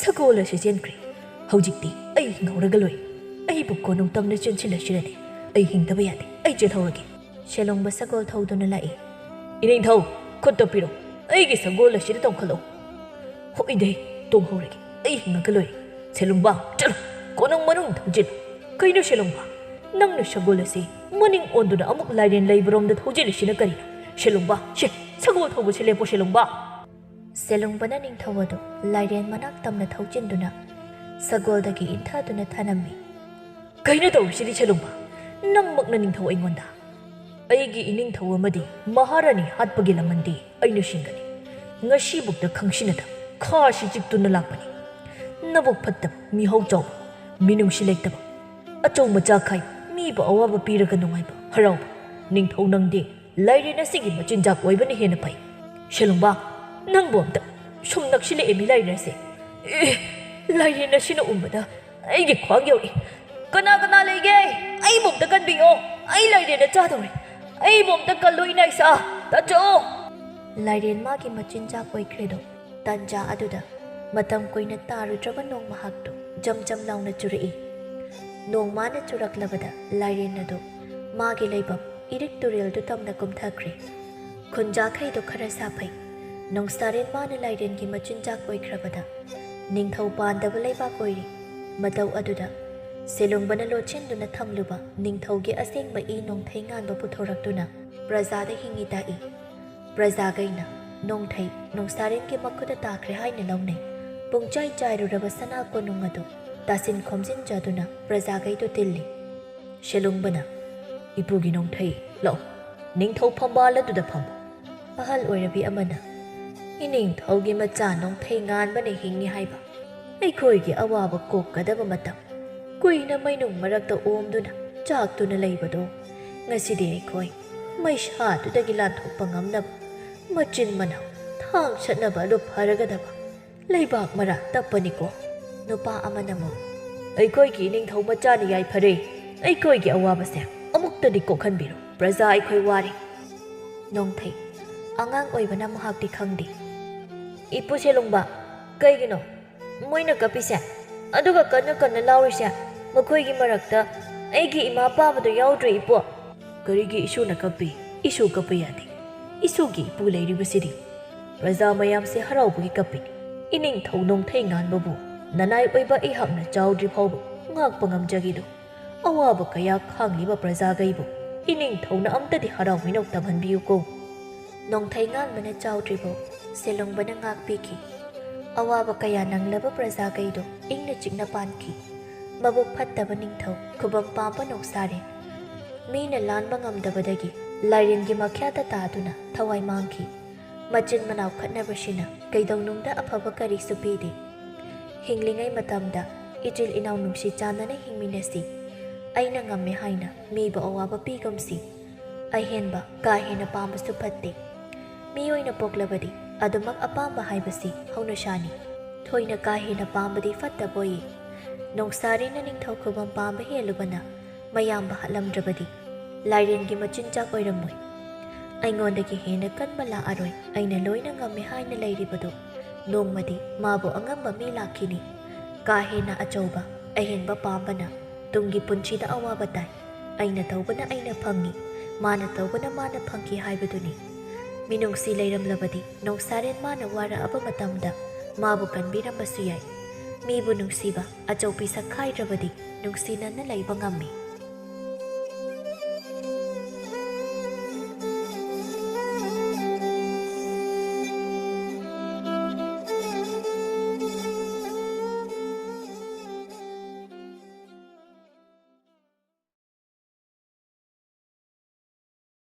ꯁꯒꯣꯜ ꯑꯁꯤ ꯆꯦꯟꯈ꯭ꯔꯦ꯫ ꯍꯧꯖꯤꯛꯇꯤ ꯑꯩ ꯍꯤꯡꯍꯧꯔꯒ ꯂꯣꯏꯔꯦ꯫ ꯑꯩꯕꯨ ꯀꯣꯅꯨꯡ ꯇꯝꯅ ꯆꯦꯟꯁꯤꯜꯂꯁꯤꯔꯅꯦ꯫ ꯑꯩ ꯍꯤꯡꯗꯕ ꯌꯥꯗꯦ꯫ ꯑꯩ ꯆꯦꯜꯍꯧꯔꯒꯦ꯫" ꯁꯦꯂꯣꯡꯕ ꯁꯒꯣꯜ ꯊꯧꯗꯨꯅ ꯂꯥꯛꯏ꯫ "ꯏꯅꯤꯡꯊꯧ, ꯈꯨꯠꯇ ꯄꯤꯔꯣ꯫ ꯑꯩꯒꯤ ꯁꯒꯣꯜ ꯑꯁꯤꯗ ꯇꯣꯡꯈꯠꯂꯣ꯫" "ꯍꯣꯏꯗꯦ, ꯇꯣꯡꯍꯧꯔꯒꯦ꯫ ꯑꯩ ꯍꯤꯡꯉꯒ ꯂꯣꯏꯔꯦ꯫" "ꯁꯦꯂꯨꯡꯕ, ꯆꯠꯂꯣ꯫ ꯀꯣꯅꯨꯡ ꯃꯅꯨꯡ ꯊꯧꯖꯤꯜꯂꯨ꯫" "ꯀꯩꯅꯣ ꯁꯦꯂꯨꯡꯕ? ꯅꯪꯅ ꯁꯒꯣꯜ ꯑꯁꯤ ꯃꯅꯤꯡ ꯑꯣꯟꯗꯨꯅ ꯑꯃꯨꯛ ꯂꯥꯏꯔꯦꯟ ꯂꯩꯕꯔꯣꯝꯗ ꯊꯧꯖꯤꯜꯂꯤꯁꯤꯅ ꯀꯔꯤꯅꯣ? ꯁꯦꯂꯨꯡꯕ, ꯁꯦ, ꯁꯒꯣꯜ ꯊꯧꯕꯁꯦ ꯂꯦꯞꯄꯣ, ꯁꯦꯂꯨꯡꯕ꯫" ꯁꯦꯂꯨꯡꯕꯅ ꯅꯤꯡꯊꯧ ꯑꯗꯨ ꯂꯥꯏꯔꯦꯟ ꯃꯅꯥꯛ ꯇꯝꯅ ꯊꯧꯖꯤꯟꯗꯨꯅ ꯁꯒꯣꯜꯗꯒꯤ ꯏꯟꯊꯗꯨꯅ ꯊꯅꯝꯃꯤ꯫ "ꯀꯩꯅꯣ ꯇꯧꯔꯤꯁꯤꯗꯤ ꯁꯦꯂꯨꯡꯕ? ꯅꯪꯃꯛꯅ ꯅꯤꯡꯊꯧ ꯑꯩꯉꯣꯟꯗ? ꯑꯩꯒꯤ ꯏꯅꯤꯡꯊꯧ ꯑꯃꯗꯤ ꯃꯍꯥꯔꯥꯅꯤ ꯍꯥꯠꯄꯒꯤ ꯂꯃꯟꯗꯤ ꯑꯩꯅ ꯁꯤꯟꯒꯅꯤ꯫ ꯉꯁꯤꯕꯨꯛꯇ ꯈꯪꯁꯤꯟꯅꯗ ꯈꯥꯁꯤ ꯆꯤꯛꯇꯨꯅ ꯂꯥꯛꯄꯅꯤ꯫ ꯅꯕꯨꯛ ꯐꯠꯇꯕ, ꯃꯤꯍꯧ ꯆꯥꯎꯕ, ꯃꯤꯅꯨꯡꯁꯤ ꯂꯩꯇꯕ, ꯑꯆꯧ ꯃꯆꯥ ꯈꯥꯏꯕ, ꯃꯤꯕꯨ ꯑꯋꯥꯕ ꯄꯤꯔꯒ ꯅꯨꯡꯉꯥꯏꯕ, ꯍꯔꯥꯎꯕ, "ꯅꯤꯡꯊꯧ, ꯅꯪꯗꯤ ꯂꯥꯏꯔꯦꯟ ꯑꯁꯤꯒꯤ ꯃꯆꯤꯟꯖꯥꯛ ꯑꯣꯏꯕꯅ ꯍꯦꯟꯅ ꯐꯩ꯫ ꯁꯦꯂꯨꯡꯕ, ꯅꯪꯕꯨ ꯑꯝꯇ ꯁꯨꯝ ꯅꯛꯁꯤꯜꯂꯛꯑꯦ ꯃꯤ ꯂꯥꯏꯔꯦꯟ ꯑꯁꯦ꯫ ꯑꯦ, ꯂꯥꯏꯔꯦꯟ ꯑꯁꯤꯅ ꯎꯕꯗ ꯑꯩꯒꯤ ꯈ꯭ꯋꯥꯡ ꯌꯧꯔꯛꯏ꯫ ꯀꯅꯥ ꯀꯅꯥ ꯂꯩꯒꯦ? ꯑꯩꯕꯨ ꯑꯝꯇ ꯀꯟꯕꯤꯌꯣ꯫ ꯑꯩ ꯂꯥꯏꯔꯦꯟꯅ ꯆꯥꯗꯧꯔꯦ꯫ ꯑꯩꯕꯨ ꯑꯝꯇ ꯀꯜꯂꯨ, ꯏꯅꯥ ꯏꯁꯥ꯫ ꯇꯥꯆꯧ!" ꯂꯥꯏꯔꯦꯟ ꯃꯥꯒꯤ ꯃꯆꯤꯟꯖꯥꯛ ꯑꯣꯏꯈ꯭ꯔꯦꯗꯣ꯫ ꯇꯥꯟꯖꯥ ꯑꯗꯨꯗ ꯃꯇꯝ ꯀꯨꯏꯅ ꯇꯥꯔꯨꯗ꯭ꯔꯕ ꯅꯣꯡ ꯃꯍꯥꯛꯇꯨ ꯖꯝ ꯖꯝ ꯂꯥꯎꯅ ꯆꯨꯔꯛꯏ꯫ ꯅꯣꯡ ꯃꯥꯅ ꯆꯨꯔꯛꯂꯕꯗ ꯂꯥꯏꯔꯦꯟ ꯑꯗꯨ ꯃꯥꯒꯤ ꯂꯩꯐꯝ ꯏꯔꯤꯛ ꯇꯨꯔꯦꯜꯗꯨ ꯇꯝꯅ ꯀꯨꯝꯊꯈ꯭ꯔꯦ꯫ ꯈꯨꯟꯖꯥꯈꯩꯗꯣ ꯈꯔ ꯁꯥꯐꯩ꯫ ꯅꯣꯡꯁꯥꯔꯦꯟ ꯃꯥꯅ ꯂꯥꯏꯔꯦꯟꯒꯤ ꯃꯆꯤꯟꯖꯥꯛ ꯑꯣꯏꯈ꯭ꯔꯕꯗ ꯅꯤꯡꯊꯧ ꯄꯥꯟꯗꯕ ꯂꯩꯕꯥꯛ ꯑꯣꯏꯔꯤ꯫ ꯃꯇꯧ ꯑꯗꯨꯗ ꯁꯦꯂꯨꯡꯕꯅ ꯂꯣꯠꯁꯤꯟꯗꯨꯅ ꯊꯝꯂꯨꯕ ꯅꯤꯡꯊꯧꯒꯤ ꯑꯁꯦꯡꯕ ꯏ ꯅꯣꯡꯊꯩ ꯉꯥꯟꯕ ꯄꯨꯊꯣꯔꯛꯇꯨꯅ ꯄ꯭ꯔꯖꯥꯗ ꯍꯤꯡꯉꯤ ꯇꯥꯛꯏ꯫ ꯄ꯭ꯔꯖꯥꯒꯩꯅ ꯅꯣꯡꯊꯩ ꯅꯣꯡꯁꯥꯔꯦꯟꯒꯤ ꯃꯈꯨꯠꯇ ꯇꯥꯈ꯭ꯔꯦ ꯍꯥꯏꯅ ꯂꯧꯅꯩ꯫ ꯄꯨꯡꯆꯥꯏ ꯆꯥꯏꯔꯨꯔꯕ ꯁꯅꯥ ꯀꯣꯅꯨꯡ ꯑꯗꯨ ꯇꯥꯁꯤꯟ ꯈꯣꯝꯖꯤꯟꯖꯗꯨꯅ ꯄ꯭ꯔꯖꯥꯒꯩꯗꯨ ꯇꯤꯜꯂꯤ꯫ ꯁꯦꯂꯨꯡꯕꯅ, "ꯏꯄꯨꯒꯤ ꯅꯣꯡꯊꯩ ꯂꯧ, ꯅꯤꯡꯊꯧ ꯐꯝꯕꯥꯜ ꯑꯗꯨꯗ ꯐꯝꯃꯨ꯫" ꯑꯍꯜ ꯑꯣꯏꯔꯕꯤ ꯑꯃꯅ, "ꯏꯅꯤꯡꯊꯧꯒꯤ ꯃꯆꯥ ꯅꯣꯡꯊꯩ ꯉꯥꯟꯕꯅ ꯍꯤꯡꯉꯤ ꯍꯥꯏꯕ ꯑꯩꯈꯣꯏꯒꯤ ꯑꯋꯥꯕ ꯀꯣꯛꯀꯗꯕ ꯃꯇꯝ ꯀꯨꯏꯅ ꯃꯩꯅꯨꯡ ꯃꯔꯛꯇ ꯑꯣꯝꯗꯨꯅ ꯆꯥꯛꯇꯨꯅ ꯂꯩꯕꯗꯣ ꯉꯁꯤꯗꯤ ꯑꯩꯈꯣꯏ ꯃꯩꯁꯥꯗꯨꯗꯒꯤ ꯂꯥꯟꯊꯣꯛꯄ ꯉꯝꯅꯕ ꯃꯆꯤꯟ ꯃꯅꯥꯎ ꯊꯥꯡꯁꯠꯅꯕ ꯑꯗꯨ ꯐꯔꯒꯗꯕ ꯂꯩꯕꯥꯛ ꯃꯔꯥ ꯇꯞꯄꯅꯤꯀꯣ꯫" ꯅꯨꯄꯥ ꯑꯃꯅ ꯑꯃꯨꯛ, "ꯑꯩꯈꯣꯏꯒꯤ ꯏꯅꯤꯡꯊꯧ ꯃꯆꯥꯅ ꯌꯥꯏꯐꯔꯦ꯫ ꯑꯩꯈꯣꯏꯒꯤ ꯑꯋꯥꯕꯁꯦ ꯑꯃꯨꯛꯇꯗꯤ ꯀꯣꯛꯍꯟꯕꯤꯔꯣ, ꯄ꯭ꯔꯖꯥ ꯑꯩꯈꯣꯏ ꯋꯥꯔꯦ꯫" ꯅꯣꯡꯊꯩ, ꯑꯉꯥꯡ ꯑꯣꯏꯕꯅ ꯃꯍꯥꯛꯇꯤ ꯈꯪꯗꯦ꯫ "ꯏꯄꯨ ꯁꯦꯂꯨꯡꯕ, ꯀꯩꯒꯤꯅꯣ ꯃꯣꯏꯅ ꯀꯞꯄꯤꯁꯦ? ꯑꯗꯨꯒ ꯀꯟꯅ ꯀꯟꯅ ꯂꯥꯎꯔꯤꯁꯦ? ꯃꯈꯣꯏꯒꯤ ꯃꯔꯛꯇ ꯑꯩꯒꯤ ꯏꯃꯥ ꯄꯥꯕꯗꯣ ꯌꯥꯎꯗ꯭ꯔꯦ, ꯏꯄꯨ꯫" "ꯀꯔꯤꯒꯤ ꯏꯁꯨꯅ ꯀꯞꯄꯤ? ꯏꯁꯨ ꯀꯞꯄ ꯌꯥꯗꯦ꯫ ꯏꯁꯨꯒꯤ ꯏꯄꯨ ꯂꯩꯔꯤꯕꯁꯤꯗꯤ꯫ ꯄ꯭ꯔꯖꯥ ꯃꯌꯥꯝꯁꯦ ꯍꯔꯥꯎꯕꯒꯤ ꯀꯞꯄꯤꯅꯤ꯫ ꯏꯅꯤꯡꯊꯧ ꯅꯣꯡꯊꯩ ꯉꯥꯟꯕꯕꯨ ꯅꯅꯥꯏ ꯑꯣꯏꯕ ꯑꯩꯍꯥꯛꯅ ꯆꯥꯎꯗ꯭ꯔꯤ ꯐꯥꯎꯕ ꯉꯥꯛꯄ ꯉꯝꯖꯈꯤꯗꯣ꯫ ꯑꯋꯥꯕ ꯀꯌꯥ ꯈꯥꯡꯂꯤꯕ ꯄ꯭ꯔꯖꯥꯈꯩꯕꯨ ꯏꯅꯤꯡꯊꯧꯅ ꯑꯝꯇꯗꯤ ꯍꯔꯥꯎ ꯃꯤꯅꯧ ꯇꯝꯍꯟꯕꯤꯌꯨꯀꯣ꯫" ꯅꯣꯡꯊꯩ ꯉꯥꯟꯕꯅ ꯆꯥꯎꯗ꯭ꯔꯤꯕꯧ ꯁꯦꯂꯨꯡꯕꯅ ꯉꯥꯛꯄꯤꯈꯤ꯫ ꯑꯋꯥꯕ ꯀꯌꯥ ꯅꯪꯂꯕ ꯄ꯭ꯔꯖꯥꯈꯩꯗꯣ ꯏꯪꯅ ꯆꯤꯛꯅ ꯄꯥꯟꯈꯤ꯫ ꯃꯕꯨꯛ ꯐꯠꯇꯕ ꯅꯤꯡꯊꯧ, ꯈꯨꯕꯝ ꯄꯥꯝꯕ ꯅꯣꯡꯁꯥꯔꯦꯟ, ꯃꯤꯅ ꯂꯥꯟꯕ ꯉꯝꯗꯕꯗꯒꯤ ꯂꯥꯏꯔꯦꯟꯒꯤ ꯃꯈ꯭ꯌꯥꯇ ꯇꯥꯗꯨꯅ ꯊꯋꯥꯏ ꯃꯥꯡꯈꯤ꯫ ꯃꯆꯤꯟ ꯃꯅꯥꯎ ꯈꯠꯅꯕꯁꯤꯅ ꯀꯩꯗꯧꯅꯨꯡꯗ ꯑꯐꯕ ꯀꯔꯤꯁꯨ ꯄꯤꯗꯦ꯫ ꯍꯤꯡꯂꯤꯉꯩ ꯃꯇꯝꯗ ꯏꯆꯤꯜ ꯏꯅꯥꯎ ꯅꯨꯡꯁꯤ ꯆꯥꯟꯅꯅ ꯍꯤꯡꯃꯤꯟꯅꯁꯤ꯫ ꯑꯩꯅ ꯉꯝꯃꯦ ꯍꯥꯏꯅ ꯃꯤꯕꯨ ꯑꯋꯥꯕ ꯄꯤꯒꯨꯝꯁꯤ꯫ ꯑꯍꯦꯟꯕ ꯀꯥ ꯍꯦꯟꯅ ꯄꯥꯝꯕꯁꯨ ꯐꯠꯇꯦ꯫ ꯃꯤ ꯑꯣꯏꯅ ꯄꯣꯛꯂꯕꯗꯤ ꯑꯗꯨꯃꯛ ꯑꯄꯥꯝꯕ ꯍꯥꯏꯕꯁꯤ ꯍꯧꯅꯁꯥꯅꯤ꯫ ꯊꯣꯏꯅ ꯀꯥ ꯍꯦꯟꯅ ꯄꯥꯝꯕꯗꯤ ꯐꯠꯇꯕꯣꯏ꯫ ꯅꯣꯡꯁꯥꯔꯦꯟꯅ ꯅꯤꯡꯊꯧ ꯈꯨꯕꯝ ꯄꯥꯝꯕ ꯍꯦꯜꯂꯨꯕꯅ ꯃꯌꯥꯝꯕ ꯍꯥꯠꯂꯝꯗ꯭ꯔꯕꯗꯤ ꯂꯥꯏꯔꯦꯟꯒꯤ ꯃꯆꯤꯟꯖꯥꯛ ꯑꯣꯏꯔꯝꯃꯣꯏ꯫ ꯑꯩꯉꯣꯟꯗꯒꯤ ꯍꯦꯟꯅ ꯀꯟꯕ ꯂꯥꯛꯑꯔꯣꯏ, ꯑꯩꯅ ꯂꯣꯏꯅ ꯉꯝꯃꯦ ꯍꯥꯏꯅ ꯂꯩꯔꯤꯕꯗꯣ ꯅꯣꯡꯃꯗꯤ ꯃꯥꯕꯨ ꯑꯉꯝꯕ ꯃꯤ ꯂꯥꯛꯈꯤꯅꯤ꯫ ꯀꯥ ꯍꯦꯟꯅ ꯑꯆꯧꯕ, ꯑꯍꯦꯟꯕ ꯄꯥꯝꯕꯅ ꯇꯨꯡꯒꯤ ꯄꯨꯟꯁꯤꯗ ꯑꯋꯥꯕ ꯇꯥꯏ꯫ ꯑꯩꯅ ꯇꯧꯕꯅ ꯑꯩꯅ ꯐꯪꯉꯤ, ꯃꯥꯅ ꯇꯧꯕꯅ ꯃꯥꯅ ꯐꯪꯈꯤ ꯍꯥꯏꯕꯗꯨꯅꯤ꯫ ꯃꯤꯅꯨꯡꯁꯤ ꯂꯩꯔꯝꯂꯕꯗꯤ ꯅꯣꯡꯁꯥꯔꯦꯟ ꯃꯥꯅ ꯋꯥꯔꯛꯑꯕ ꯃꯇꯝꯗ ꯃꯥꯕꯨ ꯀꯟꯕꯤꯔꯝꯕꯁꯨ ꯌꯥꯏ꯫ ꯃꯤꯕꯨ ꯅꯨꯡꯁꯤꯕ ꯑꯆꯧꯄꯤ ꯁꯛꯈꯥꯏꯗ꯭ꯔꯕꯗꯤ ꯅꯨꯡꯁꯤꯅꯅ ꯂꯩꯕ ꯉꯝꯃꯤ꯫